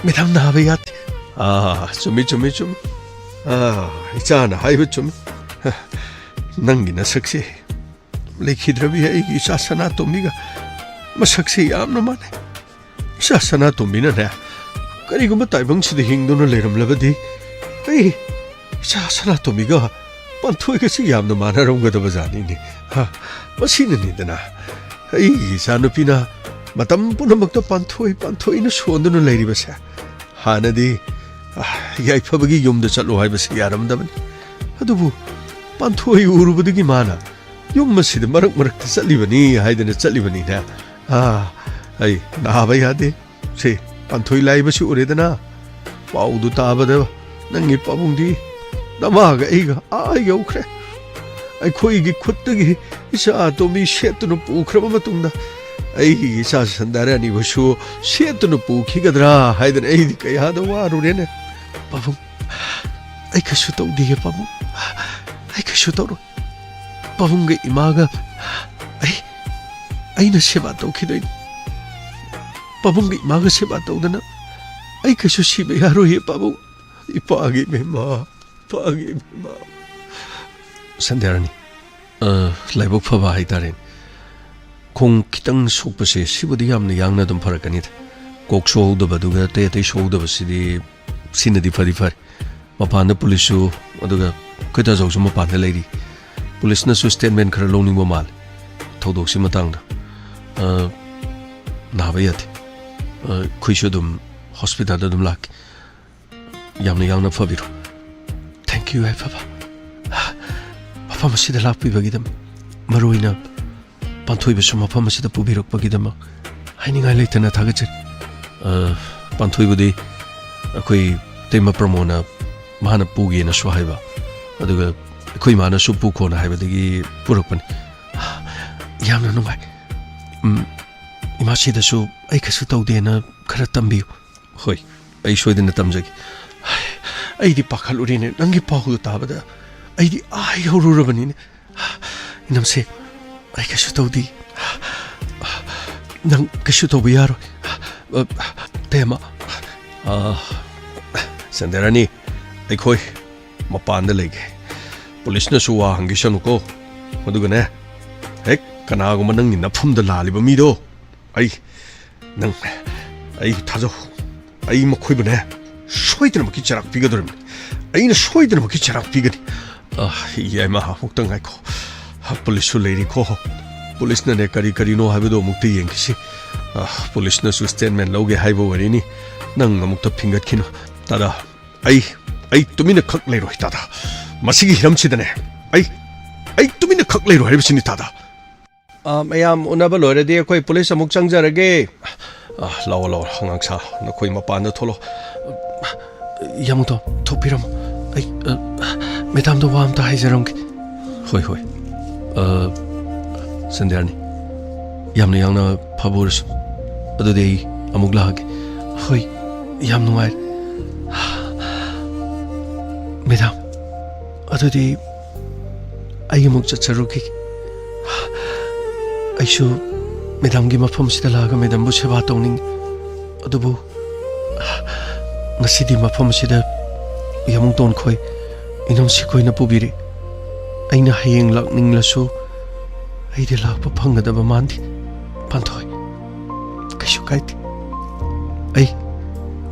ꯃꯦꯗꯥꯝ ꯅꯥꯕ ꯌꯥꯗꯦ꯫ ꯑꯥ, ꯆꯨꯝꯃꯤ, ꯆꯨꯝꯃꯤ, ꯆꯨꯝꯃꯤ꯫ ꯑꯥ, ꯏꯆꯥꯅ ꯍꯥꯏꯕ ꯆꯨꯝꯃꯤ꯫ ꯅꯪꯒꯤ ꯅꯁꯛꯁꯦ ꯂꯩꯈꯤꯗ꯭ꯔꯕꯤ ꯑꯩꯒꯤ ꯏꯆꯥ ꯁꯅꯥꯇꯣꯝꯕꯤꯒ ꯃꯁꯛꯁꯦ ꯌꯥꯝꯅ ꯃꯥꯟꯅꯩ꯫ ꯏꯆꯥ ꯁꯅꯥꯇꯣꯝꯕꯤꯅꯅꯦ, ꯀꯔꯤꯒꯨꯝꯕ ꯇꯥꯏꯕꯪꯁꯤꯗ ꯍꯤꯡꯗꯨꯅ ꯂꯩꯔꯝꯂꯕꯗꯤ, ꯑꯩ ꯏꯆꯥ ꯁꯅꯥꯇꯣꯝꯕꯤꯒ ꯄꯥꯟꯊꯣꯏꯒꯁꯤ ꯌꯥꯝꯅ ꯃꯥꯟꯅꯔꯝꯒꯗꯕ ꯖꯥꯠꯅꯤꯅꯦ꯫ ꯍꯥ, ꯃꯁꯤꯅꯅꯤꯗꯅ ꯑꯩꯒꯤ ꯏꯆꯥꯅꯨꯄꯤꯅ ꯃꯇꯝ ꯄꯨꯝꯅꯃꯛꯇ ꯄꯥꯟꯊꯣꯏ, ꯄꯥꯟꯊꯣꯏꯅ ꯁꯣꯟꯗꯨꯅ ꯂꯩꯔꯤꯕꯁꯦ꯫ ꯍꯥꯟꯅꯗꯤ, ꯑ, ꯌꯥꯏꯐꯕꯒꯤ ꯌꯨꯝꯗ ꯆꯠꯂꯨ ꯍꯥꯏꯕꯁꯤ ꯌꯥꯔꯝꯗꯕꯅꯤ꯫ ꯑꯗꯨꯕꯨ ꯄꯥꯟꯊꯣꯏ ꯎꯔꯨꯕꯗꯒꯤ ꯃꯥꯅ ꯌꯨꯝ ꯑꯁꯤꯗ ꯃꯔꯛ ꯃꯔꯛꯇ ꯆꯠꯂꯤꯕꯅꯤ ꯍꯥꯏꯗꯅ ꯆꯠꯂꯤꯕꯅꯤꯅꯦ꯫ ꯑꯥ, ꯑꯩ ꯅꯥꯕ ꯌꯥꯗꯦ꯫ ꯁꯤ ꯄꯥꯟꯊꯣꯏ ꯂꯥꯏꯕꯁꯤ ꯎꯔꯦꯗꯅ? ꯄꯥꯎꯗꯨ ꯇꯥꯕꯗ ꯅꯪꯒꯤ ꯄꯥꯕꯨꯡꯗꯤ ꯅꯃꯥꯒ ꯑꯩꯒ ꯑꯥ ꯌꯧꯈ꯭ꯔꯦ꯫ ꯑꯩꯈꯣꯏꯒꯤ ꯈꯨꯠꯇꯒꯤ ꯏꯆꯥ ꯑꯇꯣꯝꯕꯤ ꯁꯦꯠꯇꯨꯅ ꯄꯨꯈ꯭ꯔꯕ ꯃꯇꯨꯡꯗ ꯑꯩꯒꯤ ꯏꯆꯥ ꯁꯟꯗꯥꯔꯥꯅꯤꯕꯨꯁꯨ ꯁꯦꯠꯇꯨꯅ ꯄꯨꯈꯤꯒꯗ꯭ꯔꯥ ꯍꯥꯏꯗꯅ ꯑꯩꯗꯤ ꯀꯌꯥꯗ ꯋꯥꯔꯨꯔꯦꯅꯦ꯫ ꯄꯥꯕꯨꯡ, ꯑꯩ ꯀꯩꯁꯨ ꯇꯧꯗꯤꯌꯦ ꯄꯥꯕꯨꯡ꯫ ꯑꯩ ꯀꯩꯁꯨ ꯇꯧꯔꯣꯏ꯫ ꯄꯥꯕꯨꯡꯒ ꯏꯃꯥꯒ ꯑꯩ, ꯑꯩꯅ ꯁꯦꯕꯥ ꯇꯧꯈꯤꯗꯣꯏꯅꯤ꯫ ꯄꯥꯕꯨꯡꯒ ꯏꯃꯥꯒ ꯁꯦꯕꯥ ꯇꯧꯗꯅ ꯑꯩ ꯀꯩꯁꯨ ꯁꯤꯕ ꯌꯥꯔꯣꯏꯌꯦ, ꯄꯥꯕꯨꯡ꯫ ꯏꯄꯥꯒꯤ ꯏꯕꯦꯝꯃ, ꯏꯄꯥꯒꯤ ꯏꯕꯦꯝꯃ꯫ ꯁꯟꯙ꯭ꯌꯥꯔꯥꯅꯤ, ꯑ, ꯂꯥꯏꯕꯛ ꯐꯕ ꯍꯥꯏꯇꯥꯔꯦꯅꯦ꯫ ꯈꯣꯡ ꯈꯤꯇꯪ ꯁꯣꯛꯄꯁꯦ, ꯁꯤꯕꯨꯗꯤ ꯌꯥꯝꯅ ꯌꯥꯡꯅ ꯑꯗꯨꯝ ꯐꯔꯛꯀꯅꯤꯗ꯫ ꯀꯣꯛ ꯁꯣꯛꯍꯧꯗꯕ, ꯑꯗꯨꯒ ꯑꯇꯩ ꯑꯇꯩ ꯁꯣꯛꯍꯧꯗꯕꯁꯤꯗꯤ, ꯁꯤꯅꯗꯤ ꯐꯗꯤ ꯐꯔꯦ꯫ ꯃꯄꯥꯟꯗ ꯄꯨꯂꯤꯁꯁꯨ, ꯑꯗꯨꯒ ꯑꯩꯈꯣꯏ ꯇꯥꯖꯧꯁꯨ ꯃꯄꯥꯟꯗ ꯂꯩꯔꯤ꯫ ꯄꯨꯂꯤꯁꯅꯁꯨ ꯁ꯭ꯇꯦꯠꯃꯦꯟ ꯈꯔ ꯂꯧꯅꯤꯡꯕ ꯃꯥꯜꯂꯦ ꯊꯧꯗꯣꯛꯁꯤ ꯃꯇꯥꯡꯗ꯫ ꯑ, ꯅꯥꯕ ꯌꯥꯗꯦ꯫ ꯑ, ꯑꯩꯈꯣꯏꯁꯨ ꯑꯗꯨꯝ ꯍꯣꯁꯄꯤꯇꯥꯜꯗ ꯑꯗꯨꯝ ꯂꯥꯛꯀꯦ꯫ ꯌꯥꯝꯅ ꯌꯥꯡꯅ ꯐꯕꯤꯔꯣ꯫ Thank you, ꯌꯥꯏꯐꯕ꯫ ꯃꯐꯝ ꯑꯁꯤꯗ ꯂꯥꯛꯄꯤꯕꯒꯤꯗꯃꯛ, ꯃꯔꯨ ꯑꯣꯏꯅ ꯄꯥꯟꯊꯣꯏꯕꯁꯨ ꯃꯐꯝ ꯑꯁꯤꯗ ꯄꯨꯕꯤꯔꯛꯄꯒꯤꯗꯃꯛ ꯍꯥꯏꯅꯤꯡꯉꯥꯏ ꯂꯩꯇꯅ ꯊꯥꯒꯠꯆꯔꯤ꯫ ꯑ, ꯄꯥꯟꯊꯣꯏꯕꯨꯗꯤ ꯑꯩꯈꯣꯏ ꯇꯩꯃ ꯄ꯭ꯔꯃꯣꯗꯅ ꯃꯥꯅ ꯄꯨꯒꯦꯅꯁꯨ ꯍꯥꯏꯕ, ꯑꯗꯨꯒ ꯑꯩꯈꯣꯏ ꯏꯃꯥꯅꯁꯨ ꯄꯨꯈꯣꯅ ꯍꯥꯏꯕꯗꯒꯤ ꯄꯨꯔꯛꯄꯅꯤ꯫ ꯌꯥꯝꯅ ꯅꯨꯡꯉꯥꯏ꯫ ꯎꯝ, ꯏꯃꯥꯁꯤꯗꯁꯨ ꯑꯩ ꯀꯩꯁꯨ ꯇꯧꯗꯦꯅ ꯈꯔ ꯇꯝꯕꯤꯌꯨ꯫ ꯍꯣꯏ, ꯑꯩ ꯁꯣꯏꯗꯅ ꯇꯝꯖꯒꯦ꯫ ꯑꯩꯗꯤ ꯄꯥꯈꯠꯂꯨꯔꯦꯅꯦ, ꯅꯪꯒꯤ ꯄꯥꯎꯗꯨ ꯇꯥꯕꯗ ꯑꯩꯗꯤ ꯑꯥ ꯌꯧꯔꯨꯔꯕꯅꯤꯅꯦ꯫ ꯏꯅꯝꯁꯦ, ꯑꯩ ꯀꯩꯁꯨ ꯇꯧꯗꯦ꯫ ꯅꯪ ꯀꯩꯁꯨ ꯇꯧꯕ ꯌꯥꯔꯣꯏ꯫ ꯇꯦꯃ꯫ ꯑ, ꯁꯟꯙ꯭ꯌꯥꯔꯥꯅꯤ, ꯑꯩꯈꯣꯏ ꯃꯄꯥꯟꯗ ꯂꯩꯒꯦ꯫ ꯄꯨꯂꯤꯁꯅꯁꯨ ꯋꯥ ꯍꯪꯈꯤꯁꯅꯨꯀꯣ꯫ ꯑꯗꯨꯒꯅꯦ, ꯍꯦꯛ ꯀꯅꯥꯒꯨꯝꯕ ꯅꯪꯒꯤ ꯅꯐꯝꯗ ꯂꯥꯜꯂꯤꯕ ꯃꯤꯗꯣ, ꯑꯩ, ꯅꯪ, ꯑꯩ ꯊꯥꯖꯧ꯫ ꯑꯩ ꯃꯈꯣꯏꯕꯨꯅꯦ, ꯁꯣꯏꯗꯅꯃꯛꯀꯤ ꯆꯩꯔꯥꯛ ꯄꯤꯒꯗꯧꯔꯤꯕꯅꯤ꯫ ꯑꯩꯅ ꯁꯣꯏꯗꯅꯃꯛꯀꯤ ꯆꯩꯔꯥꯛ ꯄꯤꯒꯅꯤ꯫ ꯑ, ꯌꯥꯏꯃ, ꯑꯃꯨꯛꯇ ꯉꯥꯏꯈꯣ꯫ ꯄꯨꯂꯤꯁꯁꯨ ꯂꯩꯔꯤꯀꯣ꯫ ꯄꯨꯂꯤꯁꯅꯅꯦ, ꯀꯔꯤ ꯀꯔꯤꯅꯣ ꯍꯥꯏꯕꯗꯣ ꯑꯃꯨꯛꯇ ꯌꯦꯡꯈꯤꯁꯤ꯫ ꯑ, ꯄꯨꯂꯤꯁꯅꯁꯨ ꯁ꯭ꯇꯦꯠꯃꯦꯟ ꯂꯧꯒꯦ ꯍꯥꯏꯕ ꯑꯣꯏꯔꯤꯅꯤ꯫ ꯅꯪ ꯑꯃꯨꯛꯇ ꯐꯤꯡꯒꯠꯈꯤꯅꯨ꯫ ꯇꯥꯗꯥ, ꯑꯩ, ꯑꯩ ꯇꯨꯃꯤꯟꯅ ꯈꯛ ꯂꯩꯔꯣꯏ, ꯇꯥꯗꯥ꯫ ꯃꯁꯤꯒꯤ ꯍꯤꯔꯝꯁꯤꯗꯅꯦ, ꯑꯩ, ꯑꯩ ꯇꯨꯃꯤꯟꯅ ꯈꯛ ꯂꯩꯔꯣꯏ ꯍꯥꯏꯕꯁꯤꯅꯤ, ꯇꯥꯗꯥ꯫ ꯑ, ꯃꯌꯥꯝ ꯎꯅꯕ ꯂꯣꯏꯔꯗꯤ ꯑꯩꯈꯣꯏ ꯄꯨꯂꯤꯁ ꯑꯃꯨꯛ ꯆꯪꯖꯔꯒꯦ꯫ ꯑ, ꯂꯥꯛꯑꯣ, ꯂꯥꯛꯑꯣ, ꯑꯉꯥꯡ ꯁꯥ, ꯅꯈꯣꯏ ꯃꯄꯥꯟꯗ ꯊꯣꯛꯂꯛꯑꯣ꯫ ꯌꯥꯃꯨꯇꯣ, ꯊꯣꯛꯄꯤꯔꯝꯃꯣ꯫ ꯑꯩ, ꯑ, ꯃꯦꯗꯥꯝꯗ ꯋꯥ ꯑꯝꯇ ꯍꯥꯏꯖꯔꯝꯒꯦ꯫ ꯍꯣꯏ, ꯍꯣꯏ꯫ ꯑ, ꯁꯟꯙ꯭ꯌꯥꯔꯥꯅꯤ, ꯌꯥꯝꯅ ꯌꯥꯡꯅ ꯐꯕ ꯑꯣꯏꯔꯁꯨ꯫ ꯑꯗꯨꯗꯤ ꯑꯩ ꯑꯃꯨꯛ ꯂꯥꯛꯑꯒꯦ꯫ ꯍꯣꯏ, ꯌꯥꯝ ꯅꯨꯡꯉꯥꯏꯔꯦ꯫ ꯃꯦꯗꯥꯝ, ꯑꯗꯨꯗꯤ ꯑꯩ ꯑꯃꯨꯛ ꯆꯠꯆꯔꯨꯈꯤꯒꯦ꯫ ꯑꯩꯁꯨ ꯃꯦꯗꯥꯝꯒꯤ ꯃꯐꯝꯁꯤꯗ ꯂꯥꯛꯑꯒ ꯃꯦꯗꯥꯝꯕꯨ ꯁꯦꯕꯥ ꯇꯧꯅꯤꯡꯉꯤ꯫ ꯑꯗꯨꯕꯨ ꯉꯁꯤꯗꯤ ꯃꯐꯝ ꯑꯁꯤꯗ ꯌꯥꯃꯨꯡ ꯇꯣꯟꯈꯣꯏ, ꯏꯅꯝ ꯁꯤꯈꯣꯏꯅ ꯄꯨꯕꯤꯔꯦ꯫ ꯑꯩꯅ ꯍꯌꯦꯡ ꯂꯥꯛꯅꯤꯡꯂꯁꯨ ꯑꯩꯗꯤ ꯂꯥꯛꯄ ꯐꯪꯒꯗꯕ ꯃꯥꯟꯗꯦ꯫ ꯄꯥꯟꯊꯣꯏ, ꯀꯩꯁꯨ ꯀꯥꯏꯗꯦ꯫ ꯑꯩ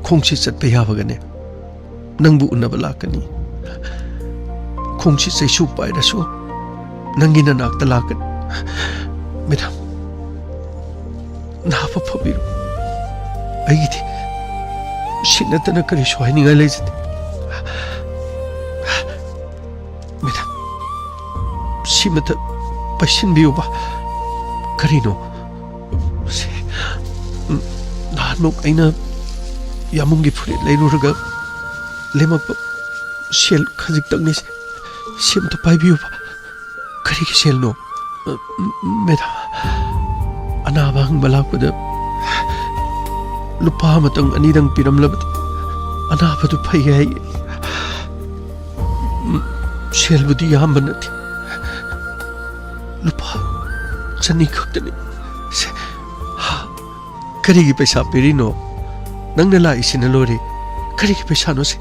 ꯈꯣꯡꯁꯤ ꯆꯠꯄ ꯌꯥꯕꯒꯅꯦ꯫ ꯅꯪꯕꯨ ꯎꯅꯕ ꯂꯥꯛꯀꯅꯤ꯫ ꯈꯣꯡꯁꯤ ꯆꯩꯁꯨ ꯄꯥꯏꯔꯁꯨ ꯅꯪꯒꯤ ꯅꯅꯥꯛꯇ ꯂꯥꯛꯀꯅꯤ꯫ ꯃꯦꯗꯥꯝ, ꯅꯥꯕ ꯐꯕꯤꯔꯣ꯫ ꯑꯩꯒꯤꯗꯤ ꯁꯤ ꯅꯠꯇꯅ ꯀꯔꯤꯁꯨ ꯍꯥꯏꯅꯤꯡꯉꯥꯏ ꯂꯩꯖꯗꯦ꯫ ꯃꯦꯗꯥꯝ, ꯁꯤꯃꯇ ꯄꯥꯏꯁꯤꯟꯕꯤꯌꯨꯕ꯫ ꯀꯔꯤꯅꯣ? ꯁꯤ, ꯎꯝ, ꯅꯍꯥꯟꯃꯨꯛ ꯑꯩꯅ ꯌꯥꯃꯨꯡꯒꯤ ꯐꯨꯔꯤꯠ ꯂꯩꯔꯨꯔꯒ ꯂꯦꯝꯃꯛꯄ ꯁꯦꯜ ꯈꯖꯤꯛꯇꯪꯅꯤ꯫ ꯁꯤ, ꯁꯤ ꯑꯃꯇ ꯄꯥꯏꯕꯤꯌꯨꯕ꯫ ꯀꯔꯤꯒꯤ ꯁꯦꯜꯅꯣ? ꯑ, ꯃꯦꯗꯥꯝ, ꯑꯅꯥꯕ ꯍꯪꯕ ꯂꯥꯛꯄꯗ ꯂꯨꯄꯥ ꯑꯃꯇꯪ ꯑꯅꯤꯗꯪ ꯄꯤꯔꯝꯂꯕꯗꯤ ꯑꯅꯥꯕꯗꯨ ꯐꯩ ꯍꯥꯏꯌꯦ꯫ ꯎꯝ, ꯁꯦꯜꯕꯨꯗꯤ ꯌꯥꯝꯕ ꯅꯠꯇꯦ, ꯂꯨꯄꯥ ꯆꯅꯤ ꯈꯛꯇꯅꯤ꯫ ꯁꯦ, ꯍꯥ, ꯀꯔꯤꯒꯤ ꯄꯩꯁꯥ ꯄꯤꯔꯤꯅꯣ? ꯅꯪꯅ ꯂꯥꯛꯏꯁꯤꯅ ꯂꯣꯏꯔꯦ꯫ ꯀꯔꯤꯒꯤ ꯄꯩꯁꯥꯅꯣ ꯁꯤ?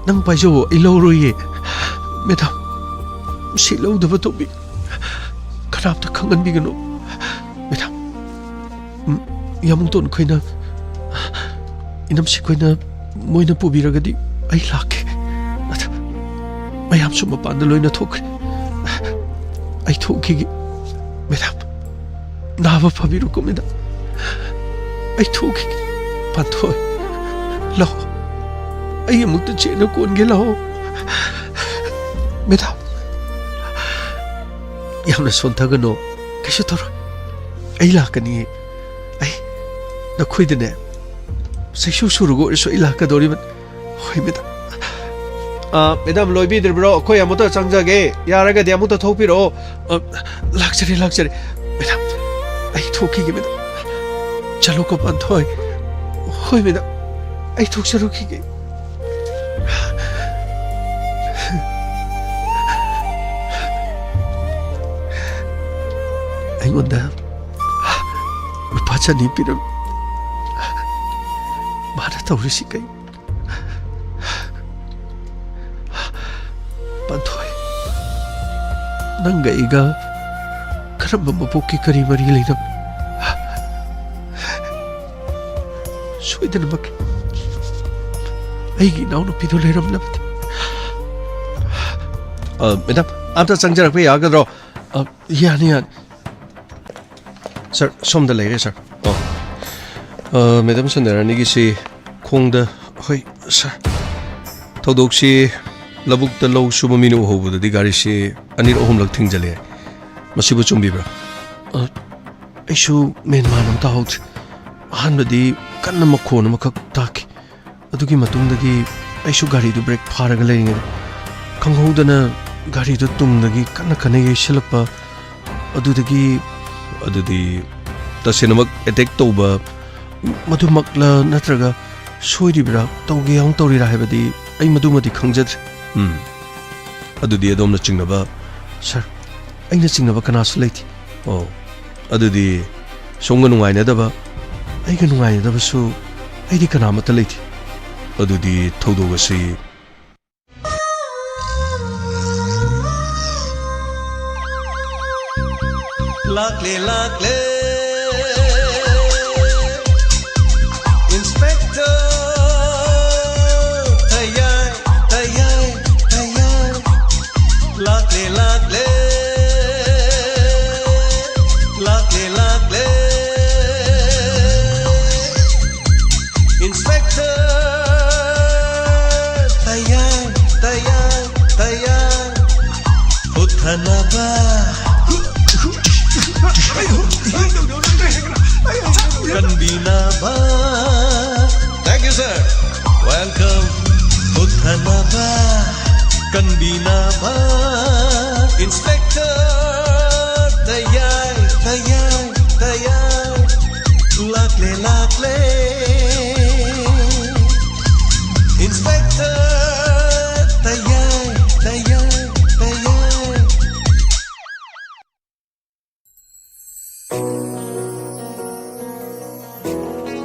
ꯅꯪ ꯄꯥꯏꯖꯧꯑꯣ, ꯑꯩ ꯂꯧꯔꯣꯏꯌꯦ꯫ ꯃꯦꯗꯥꯝ, ꯁꯤ ꯂꯧꯗꯕ ꯇꯧꯕꯤ꯫ ꯀꯅꯥꯝꯇ ꯈꯪꯍꯟꯕꯤꯒꯅꯨ꯫ ꯃꯦꯗꯥꯝ, ꯎꯝ, ꯌꯥꯃꯨꯡꯇꯣꯟ ꯈꯣꯏꯅ, ꯏꯅꯝꯁꯤ ꯈꯣꯏꯅ, ꯃꯣꯏꯅ ꯄꯨꯕꯤꯔꯒꯗꯤ ꯑꯩ ꯂꯥꯛꯀꯦ꯫ ꯑꯗ ꯃꯌꯥꯝꯁꯨ ꯃꯄꯥꯟꯗ ꯂꯣꯏꯅ ꯊꯣꯛꯈ꯭ꯔꯦ꯫ ꯑꯩ ꯊꯣꯛꯈꯤꯒꯦ꯫ ꯃꯦꯗꯥꯝ, ꯅꯥꯕ ꯐꯕꯤꯔꯣꯀꯣ, ꯃꯦꯗꯥꯝ꯫ ꯑꯩ ꯊꯣꯛꯈꯤꯒꯦ꯫ ꯄꯥꯟꯊꯣꯏ, ꯂꯥꯛꯑꯣ꯫ ꯑꯩ ꯑꯃꯨꯛꯇ ꯆꯦꯠꯅ ꯀꯣꯟꯒꯦ, ꯂꯥꯛꯑꯣ꯫ ꯃꯦꯗꯥꯝ, ꯌꯥꯝꯅ ꯁꯣꯟꯊꯒꯅꯣ꯫ ꯀꯩꯁꯨ ꯇꯧꯔꯣꯏ꯫ ꯑꯩ ꯂꯥꯛꯀꯅꯤꯌꯦ꯫ ꯑꯩ ꯅꯈꯣꯏꯗꯅꯦ, ꯆꯩꯁꯨ ꯁꯨꯔꯒ ꯑꯣꯏꯔꯁꯨ ꯑꯩ ꯂꯥꯛꯀꯗꯧꯔꯤꯕꯅꯤ꯫ ꯍꯣꯏ, ꯃꯦꯗꯥꯝ꯫ ꯑ, ꯃꯦꯗꯥꯝ, ꯂꯣꯏꯕꯤꯗ꯭ꯔꯤꯕ꯭ꯔꯣ? ꯑꯩꯈꯣꯏ ꯑꯃꯨꯛꯇ ꯆꯪꯖꯒꯦ꯫ ꯌꯥꯔꯒꯗꯤ ꯑꯃꯨꯛꯇ ꯊꯣꯛꯄꯤꯔꯛꯑꯣ꯫ ꯑ, ꯂꯥꯛꯆꯔꯦ, ꯂꯥꯛꯆꯔꯦ꯫ ꯃꯦꯗꯥꯝ, ꯑꯩ ꯊꯣꯛꯈꯤꯒꯦ, ꯃꯦꯗꯥꯝ꯫ ꯆꯠꯂꯣꯀꯣ, ꯄꯥꯟꯊꯣꯏ꯫ ꯍꯣꯏ, ꯃꯦꯗꯥꯝ꯫ ꯑꯩ ꯊꯣꯛꯆꯔꯨꯈꯤꯒꯦ꯫ ꯑꯩꯉꯣꯟꯗ ꯂꯨꯄꯥ ꯆꯅꯤ ꯄꯤꯔꯝꯃꯤ꯫ ꯃꯥꯅ ꯇꯧꯔꯤꯁꯤ ꯀꯩ? ꯄꯥꯟꯊꯣꯏ, ꯅꯪꯒ ꯑꯩꯒ ꯀꯔꯝꯕ ꯃꯄꯣꯛꯀꯤ ꯀꯔꯤ ꯃꯔꯤ ꯂꯩꯅꯕ? ꯁꯣꯏꯗꯅꯃꯛꯀꯤ ꯑꯩꯒꯤ ꯏꯅꯥꯎꯅꯨꯄꯤꯗꯨ ꯂꯩꯔꯝꯂꯕꯗꯤ꯫ ꯑ, ꯃꯦꯗꯥꯝ, ꯑꯝꯇ ꯆꯪꯖꯔꯛꯄ ꯌꯥꯒꯗ꯭ꯔꯣ? ꯑ, ꯌꯥꯅꯤ, ꯌꯥꯅꯤ꯫ ꯁꯥꯔ, ꯁꯣꯝꯗ ꯂꯩꯔꯦ, ꯁꯥꯔ꯫ ꯑꯣ꯫ ꯑ, ꯃꯦꯗꯥꯝ ꯁꯟꯗ꯭ꯌꯥꯔꯥꯅꯤꯒꯤꯁꯤ ꯈꯣꯡꯗ, ꯍꯣꯏ, ꯁꯥꯔ꯫ ꯊꯧꯗꯣꯛꯁꯤ ꯂꯧꯕꯨꯛꯇ ꯂꯧ ꯁꯨꯕ ꯃꯤꯅ ꯎꯍꯧꯕꯗꯗꯤ ꯒꯥꯔꯤꯁꯤ ꯑꯅꯤꯔꯛ ꯑꯍꯨꯝꯂꯛ ꯊꯤꯡꯖꯤꯜꯂꯦ꯫ ꯃꯁꯤꯕꯨ ꯆꯨꯝꯕꯤꯕ꯭ꯔꯥ? ꯑ, ꯑꯩꯁꯨ ꯃꯦꯟ ꯃꯥꯟ ꯑꯃ ꯇꯥꯍꯧꯗ꯭ꯔꯦ꯫ ꯑꯍꯥꯟꯕꯗꯤ ꯀꯟꯅ ꯃꯈꯣꯟ ꯑꯃꯈꯛ ꯇꯥꯈꯤ꯫ ꯑꯗꯨꯒꯤ ꯃꯇꯨꯡꯗꯒꯤ ꯑꯩꯁꯨ ꯒꯥꯔꯤꯗꯨ ꯕ꯭ꯔꯦꯛ ꯐꯥꯔꯒ ꯂꯩꯔꯤꯉꯩꯗ ꯈꯪꯍꯧꯗꯅ ꯒꯥꯔꯤꯗꯨ ꯇꯨꯡꯗꯒꯤ ꯀꯟꯅ ꯀꯟꯅ ꯌꯩꯁꯤꯜꯂꯛꯄ꯫ ꯑꯗꯨꯗꯒꯤ ꯑꯗꯨꯗꯤ ꯇꯁꯦꯡꯅꯃꯛ ꯑꯦꯇꯦꯛ ꯇꯧꯕ ꯃꯗꯨꯃꯛꯂ ꯅꯠꯇ꯭ꯔꯒ ꯁꯣꯏꯔꯤꯕ꯭ꯔꯥ, ꯇꯧꯒꯦ ꯌꯥꯎꯅ ꯇꯧꯔꯤꯔꯥ ꯍꯥꯏꯕꯗꯤ ꯑꯩ ꯃꯗꯨꯃꯗꯤ ꯈꯪꯖꯗ꯭ꯔꯦ꯫ ꯎꯝ꯫ ꯑꯗꯨꯗꯤ ꯑꯗꯣꯝꯅ ꯆꯤꯡꯅꯕ? ꯁꯥꯔ, ꯑꯩꯅ ꯆꯤꯡꯅꯕ ꯀꯅꯥꯁꯨ ꯂꯩꯇꯦ꯫ ꯑꯣ, ꯑꯗꯨꯗꯤ ꯁꯣꯝꯒ ꯅꯨꯡꯉꯥꯏꯅꯗꯕ, ꯑꯩꯒ ꯅꯨꯡꯉꯥꯏꯅꯗꯕꯁꯨ ꯑꯩꯗꯤ ꯀꯅꯥꯃꯠꯇ ꯂꯩꯇꯦ꯫ ꯑꯗꯨꯗꯤ ꯊꯧꯗꯣꯛ ꯑꯁꯤ ꯂꯥꯛꯂꯦ, ꯂꯥꯛꯂꯦ, ꯏꯟꯁꯄꯦꯛꯇꯔ ꯇꯌꯥꯏ, ꯇꯌꯥꯏ, ꯇꯌꯥꯏ꯫ ꯂꯥꯛꯂꯦ, ꯂꯥꯛꯂꯦ, ꯂꯥꯛꯂꯦ, ꯂꯥꯛꯂꯦ꯫ ꯏꯟꯁꯄꯦꯛꯇꯔ ꯇꯌꯥꯏ, ꯇꯌꯥꯏ, ꯇꯌꯥꯏ꯫ ꯍꯨꯠꯊꯅꯕ, ꯀꯟꯕꯤꯅꯕ꯫ Thank you, sir. Welcome. ꯍꯨꯠꯊꯅꯕ, ꯀꯟꯕꯤꯅꯕ꯫ ꯏꯟꯁꯄꯦꯛꯇꯔ ꯇꯌꯥꯏ, ꯇꯌꯥꯏ, ꯇꯌꯥꯏ꯫ ꯂꯥꯛꯂꯦ, ꯂꯥꯛꯂꯦ, ꯏꯟꯁꯄꯦꯛꯇꯔ ꯇꯌꯥꯏ, ꯇꯌꯥꯏ, ꯇꯌꯥꯏ꯫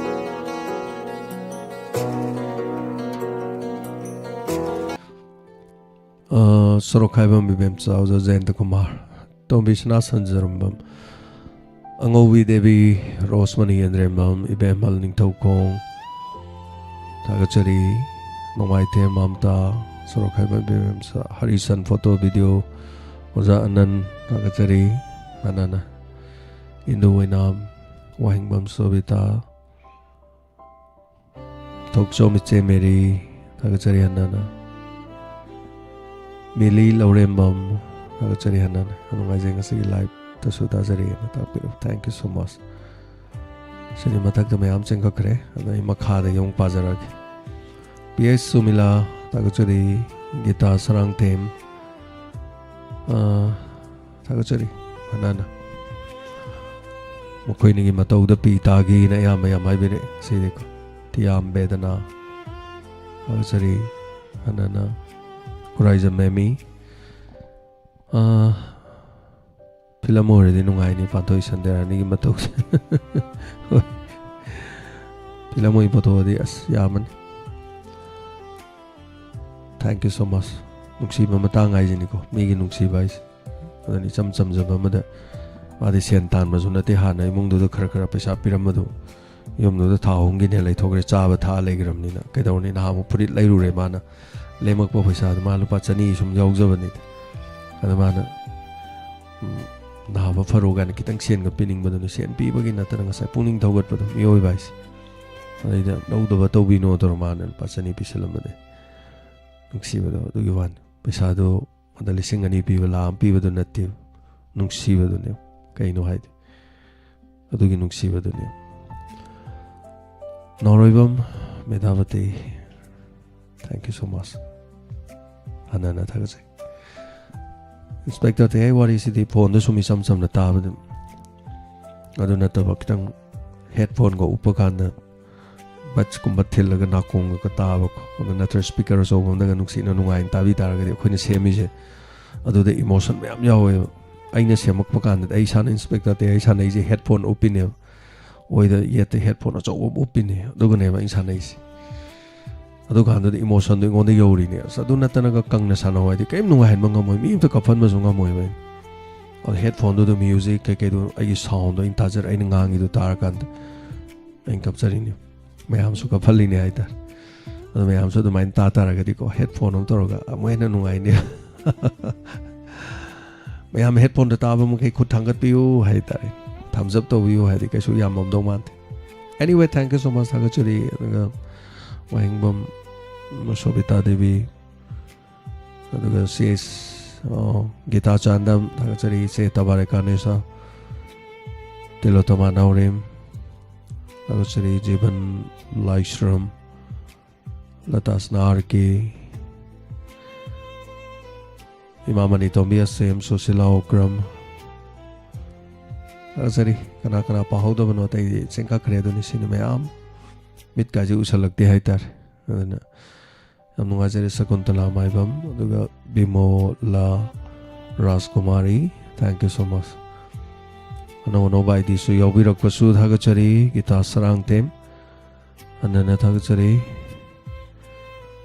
ꯁꯣꯔꯣꯛꯈꯥꯏꯕꯝ ꯏꯕꯦꯝꯆꯥ ꯑꯣꯖꯥ ꯖꯌꯟꯇ ꯀꯨꯃꯥꯔ, ꯇꯣꯝꯕꯤ ꯁꯅꯥ ꯁꯟꯖꯔꯝꯕꯝ, ꯑꯉꯧꯕꯤ ꯗꯦꯕꯤ, ꯔꯣꯁꯃꯅꯤ ꯌꯦꯟꯗ꯭ꯔꯦꯝꯕꯝ, ꯏꯕꯦꯝꯍꯜ ꯅꯤꯡꯊꯧꯈꯣꯡ, ꯊꯥꯒꯠꯆꯔꯤ꯫ ꯅꯣꯡꯃꯥꯏꯊꯦꯝ ꯃꯝꯇꯥ, ꯁꯣꯔꯣꯛꯈꯥꯏꯕꯝ ꯏꯕꯦꯝꯆꯥ, ꯍꯔꯤꯁꯟ ꯐꯣꯇꯣ ꯚꯤꯗꯤꯑꯣ, ꯑꯣꯖꯥ ꯑꯅꯟ, ꯊꯥꯒꯠꯆꯔꯤ꯫ ꯍꯟꯅ ꯍꯟꯅ ꯏꯟꯗꯨ ꯑꯣꯏꯅꯥꯝ, ꯋꯥꯍꯦꯡꯕꯝ ꯁꯣꯕꯤꯇꯥ, ꯊꯣꯛꯆꯣꯝ ꯏꯆꯦ ꯃꯦꯔꯤ, ꯊꯥꯒꯠꯆꯔꯤ ꯍꯟꯅ ꯍꯟꯅ꯫ ꯃꯤꯂꯤ ꯂꯧꯔꯦꯝꯕꯝ, ꯊꯥꯒꯠꯆꯔꯤ ꯍꯟꯅ ꯍꯟꯅ꯫ ꯌꯥꯝ ꯅꯨꯡꯉꯥꯏꯖꯩ ꯉꯁꯤꯒꯤ ꯂꯥꯏꯞꯇꯁꯨ ꯇꯥꯖꯔꯤꯑꯅ ꯇꯥꯛꯄꯤꯔꯛꯄ꯫ Thank you so much꯫ ꯁꯤꯅꯤ ꯃꯊꯛꯇ ꯃꯌꯥꯝ ꯆꯦꯟꯈꯠꯈ꯭ꯔꯦ, ꯑꯗꯣ ꯑꯩ ꯃꯈꯥꯗꯒꯤ ꯑꯃꯨꯛ ꯄꯥꯖꯔꯛꯑꯒꯦ꯫ ꯄꯤ ꯑꯦꯁ ꯁꯨꯃꯤꯂꯥ, ꯊꯥꯒꯠꯆꯔꯤ꯫ ꯒꯤꯇꯥ ꯁꯔꯥꯡꯊꯦꯝ, ꯑꯥ, ꯊꯥꯒꯠꯆꯔꯤ꯫ ꯍꯟꯅ ꯍꯟꯅ꯫ ꯃꯈꯣꯏꯅꯤꯒꯤ ꯃꯇꯧꯗ ꯄꯤ ꯇꯥꯒꯦꯅ ꯑꯌꯥꯝꯕ ꯌꯥꯝ ꯍꯥꯏꯕꯤꯔꯛꯑꯦ꯫ ꯁꯤꯗꯤ ꯇꯤꯌꯥꯝ ꯕꯦꯗꯅꯥ꯫ ꯊꯥꯒꯠꯆꯔꯤ꯫ ꯍꯟꯅ ꯍꯟꯅ꯫ ꯈꯨꯔꯥꯏꯖꯝ ꯃꯦꯃꯤ꯫ ꯑꯥ, ꯐꯤꯂꯝ ꯑꯣꯏꯔꯗꯤ ꯅꯨꯡꯉꯥꯏꯅꯤ, ꯄꯥꯟꯊꯣꯏ ꯁꯟꯗ꯭ꯌꯥꯔꯥꯅꯤꯒꯤ ꯃꯇꯧꯁꯦ꯫ ꯍꯣꯏ꯫ ꯐꯤꯂꯝ ꯑꯣꯏꯅ ꯄꯨꯊꯣꯛꯑꯗꯤ ꯑꯁ ꯌꯥꯝꯃꯅꯤ꯫ Thank you so much꯫ ꯅꯨꯡꯁꯤꯕ ꯃꯇꯥꯡ ꯍꯥꯏꯁꯤꯅꯤꯀꯣ, ꯃꯤꯒꯤ ꯅꯨꯡꯁꯤꯕ ꯍꯥꯏꯁꯦ꯫ ꯑꯗꯨꯅ ꯏꯆꯝ ꯆꯝꯖꯕ ꯑꯃꯗ, ꯃꯥꯗꯤ ꯁꯦꯟ ꯇꯥꯟꯕꯁꯨ ꯅꯠꯇꯦ, ꯍꯥꯟꯅ ꯏꯃꯨꯡꯗꯨꯗ ꯈꯔ ꯈꯔ ꯄꯩꯁꯥ ꯄꯤꯔꯝꯕꯗꯣ, ꯌꯨꯝꯗꯨꯗ ꯊꯥ ꯑꯍꯨꯝꯒꯤꯅꯦ ꯂꯩꯊꯣꯛꯈ꯭ꯔꯦ, ꯆꯥꯕ ꯊꯛꯑ ꯂꯩꯈ꯭ꯔꯕꯅꯤꯅ꯫ ꯀꯩꯗꯧꯔꯨꯅꯤ? ꯅꯍꯥꯟꯃꯨꯛ ꯐꯨꯔꯤꯠ ꯂꯩꯔꯨꯔꯦ ꯃꯥꯅ, ꯂꯦꯝꯃꯛꯄ ꯄꯩꯁꯥꯗꯣ ꯃꯥ ꯂꯨꯄꯥ ꯆꯅꯤ ꯁꯨꯝ ꯌꯥꯎꯖꯕꯅꯤꯗ꯫ ꯑꯗ ꯃꯥꯅ, ꯎꯝ, "ꯅꯥꯕ ꯐꯔꯣ" ꯀꯥꯏꯅ ꯈꯤꯇꯪ ꯁꯦꯟꯒ ꯄꯤꯅꯤꯡꯕꯗꯨꯅ, ꯁꯦꯟ ꯄꯤꯕꯒꯤ ꯅꯠꯇꯅ ꯉꯁꯥꯏ ꯄꯨꯛꯅꯤꯡ ꯊꯧꯒꯠꯄꯗꯣ, ꯃꯤꯑꯣꯏꯕ ꯍꯥꯏꯁꯦ꯫ ꯑꯗꯩꯗ "ꯂꯧꯗꯕ ꯇꯧꯕꯤꯅꯣ" ꯇꯧꯔ ꯃꯥꯅ ꯂꯨꯄꯥ ꯆꯅꯤ ꯄꯤꯁꯜꯂꯝꯕꯅꯦ꯫ ꯅꯨꯡꯁꯤꯕꯗꯣ ꯑꯗꯨꯒꯤ ꯋꯥꯅꯤ꯫ ꯄꯩꯁꯥꯗꯣ ꯑꯗ ꯂꯤꯁꯤꯡ ꯑꯅꯤ ꯄꯤꯕ, ꯂꯥꯈ ꯑꯃ ꯄꯤꯕꯗꯨ ꯅꯠꯇꯦ, ꯅꯨꯡꯁꯤꯕꯗꯨꯅꯦ꯫ ꯀꯩꯅꯣ ꯍꯥꯏꯗꯤ, ꯑꯗꯨꯒꯤ ꯅꯨꯡꯁꯤꯕꯗꯨꯅꯦ꯫ ꯅꯥꯎꯔꯣꯏꯕꯝ ꯃꯦꯙꯥꯕꯇꯤ, thank you so much꯫ ꯍꯟꯅ ꯍꯟꯅ ꯊꯥꯒꯠꯆꯩ꯫ ꯏꯟꯁꯄꯦꯛꯇꯔ ꯇꯦ, ꯑꯩ ꯋꯥꯔꯤꯁꯤꯗꯤ ꯐꯣꯟꯗ ꯁꯨꯝ ꯏꯆꯝ ꯆꯝꯅ ꯇꯥꯕꯗ, ꯑꯗꯨ ꯅꯠꯇꯕ ꯈꯤꯇꯪ ꯍꯦꯠꯐꯣꯟꯒ ꯎꯞꯄ ꯀꯥꯟꯗ ꯕꯠꯁꯀꯨꯝꯕ ꯊꯤꯜꯂꯒ ꯅꯥꯀꯣꯡꯒ ꯇꯥꯕꯀꯣ, ꯑꯗꯨ ꯅꯠꯇ꯭ꯔꯒ ꯁ꯭ꯄꯤꯀꯔ ꯑꯆꯧꯕ ꯑꯃꯗꯒ ꯅꯨꯡꯁꯤꯅ ꯅꯨꯡꯉꯥꯏꯅ ꯇꯥꯕꯤ ꯇꯥꯔꯒꯗꯤ, ꯑꯩꯈꯣꯏꯅ ꯁꯦꯝꯃꯤꯁꯦ ꯑꯗꯨꯗ ꯏꯃꯣꯁꯟ ꯃꯌꯥꯝ ꯌꯥꯎꯋꯦꯕ꯫ ꯑꯩꯅ ꯁꯦꯝꯃꯛꯄ ꯀꯥꯟꯗꯗꯤ, ꯑꯩ ꯏꯁꯥꯅ ꯏꯟꯁꯄꯦꯛꯇꯔ ꯇꯦ ꯑꯩ ꯁꯥꯟꯅꯩꯁꯦ ꯍꯦꯠꯐꯣꯟ ꯎꯞꯄꯤꯅꯦꯕ, ꯑꯣꯏꯗ ꯌꯦꯠꯇ ꯍꯦꯠꯐꯣꯟ ꯑꯆꯧꯕ ꯑꯃ ꯎꯞꯄꯤꯅꯦ, ꯑꯗꯨꯒꯅꯦꯕ ꯑꯩꯅ ꯁꯥꯟꯅꯩꯁꯦ꯫ ꯑꯗꯨꯀꯥꯟꯗꯨꯗ emotionꯗꯣ ꯑꯩꯉꯣꯟꯗ ꯌꯧꯔꯤꯅꯦ꯫ ꯑꯁ, ꯑꯗꯨ ꯅꯠꯇꯅꯒ ꯀꯪꯅ ꯁꯥꯟꯅꯧ ꯍꯥꯏꯗꯤ ꯀꯔꯤꯝ ꯅꯨꯡꯉꯥꯏꯍꯟꯕ ꯉꯝꯃꯣꯏ, ꯃꯤ ꯑꯝꯇ ꯀꯞꯍꯟꯕꯁꯨ ꯉꯝꯃꯣꯏꯕ ꯑꯩꯅ꯫ ꯑꯗꯣ headphoneꯗꯨꯗ music ꯀꯩꯀꯩꯗꯣ, ꯑꯩꯒꯤ soundꯗꯣ ꯑꯩꯅ ꯇꯥꯖꯔ-, ꯑꯩꯅ ꯉꯥꯡꯉꯤꯗꯣ ꯇꯥꯔꯀꯥꯟꯗ ꯑꯩꯅ ꯀꯞꯆꯔꯤꯅꯦ꯫ ꯃꯌꯥꯝꯁꯨ ꯀꯞꯍꯜꯂꯤꯅꯦ ꯍꯥꯏꯇꯥꯔꯦ꯫ ꯑꯗꯣ ꯃꯌꯥꯝꯁꯨ ꯑꯗꯨꯃꯥꯏꯅ ꯇꯥ ꯇꯥꯔꯒꯗꯤꯀꯣ, headphone ꯑꯃ ꯇꯧꯔꯒ ꯑꯃꯨꯛ ꯍꯦꯟꯅ ꯅꯨꯡꯉꯥꯏꯅꯤ꯫ ꯃꯌꯥꯝ headphoneꯗ ꯇꯥꯕ ꯃꯈꯩ ꯈꯨꯠ ꯊꯥꯡꯒꯠꯄꯤꯌꯨ ꯍꯥꯏꯇꯥꯔꯦ꯫ Thumbs up ꯇꯧꯕꯤꯌꯨ ꯍꯥꯏꯗꯤ ꯀꯩꯁꯨ ꯌꯥꯝꯃꯝꯗꯧ ꯃꯥꯟꯗꯦ꯫ Anyway, thank you so much, ꯊꯥꯒꯠꯆꯔꯤ꯫ ꯑꯗꯨꯒ ꯋꯥꯍꯦꯡꯕꯝ ꯁꯣꯕꯤꯇꯥ ꯗꯦꯕꯤ, ꯑꯗꯨꯒ ꯁꯤ ꯑꯦꯁ, ꯑꯣ, ꯒꯤꯇꯥ ꯆꯥꯟꯗꯝ, ꯊꯥꯒꯠꯆꯔꯤ꯫ ꯁꯦ ꯇꯕꯥꯔꯦꯀꯥ ꯅꯤꯁꯥ, ꯇꯤꯂꯣꯇꯃꯥ ꯅꯥꯎꯔꯦꯝ, ꯊꯥꯒꯠꯆꯔꯤ꯫ ꯖꯤꯕꯟ ꯂꯥꯏꯁ꯭ꯔꯝ, ꯂꯇꯥꯁꯅꯥ ꯑꯥꯔ ꯀꯦ, ꯏꯃꯥ ꯃꯅꯤꯇꯣꯝꯕꯤ ꯑꯁꯦꯝ, ꯁꯨꯁꯤꯂꯥ ꯑꯣꯀ꯭ꯔꯝ, ꯊꯥꯒꯠꯆꯔꯤ꯫ ꯀꯅꯥ ꯀꯅꯥ ꯄꯥꯍꯧꯗꯕꯅꯣ ꯑꯇꯩꯗꯤ ꯆꯦꯟꯈꯠꯈ꯭ꯔꯦ꯫ ꯑꯗꯨꯅꯤ ꯁꯤꯅꯤ ꯃꯌꯥꯝ ꯃꯤꯠꯀꯥꯁꯦ ꯎꯁꯜꯂꯛꯇꯦ ꯍꯥꯏꯇꯥꯔꯦ꯫ ꯑꯗꯨꯅ ꯌꯥꯝ ꯅꯨꯡꯉꯥꯏꯖꯔꯦ꯫ ꯁꯀꯨꯟꯇꯂꯥ ꯃꯥꯏꯕꯝ, ꯑꯗꯨꯒ ꯕꯤꯃꯣꯂꯥ ꯔꯥꯖꯀꯨꯃꯥꯔꯤ, thank you so much꯫ ꯑꯅꯧ ꯑꯅꯧꯕ ꯑꯥꯏ ꯗꯤꯁꯨ ꯌꯥꯎꯕꯤꯔꯛꯄꯁꯨ ꯊꯥꯒꯠꯆꯔꯤ꯫ ꯒꯤꯇꯥ ꯁꯔꯥꯡꯊꯦꯝ, ꯍꯟꯅ ꯍꯟꯅ ꯊꯥꯒꯠꯆꯔꯤ꯫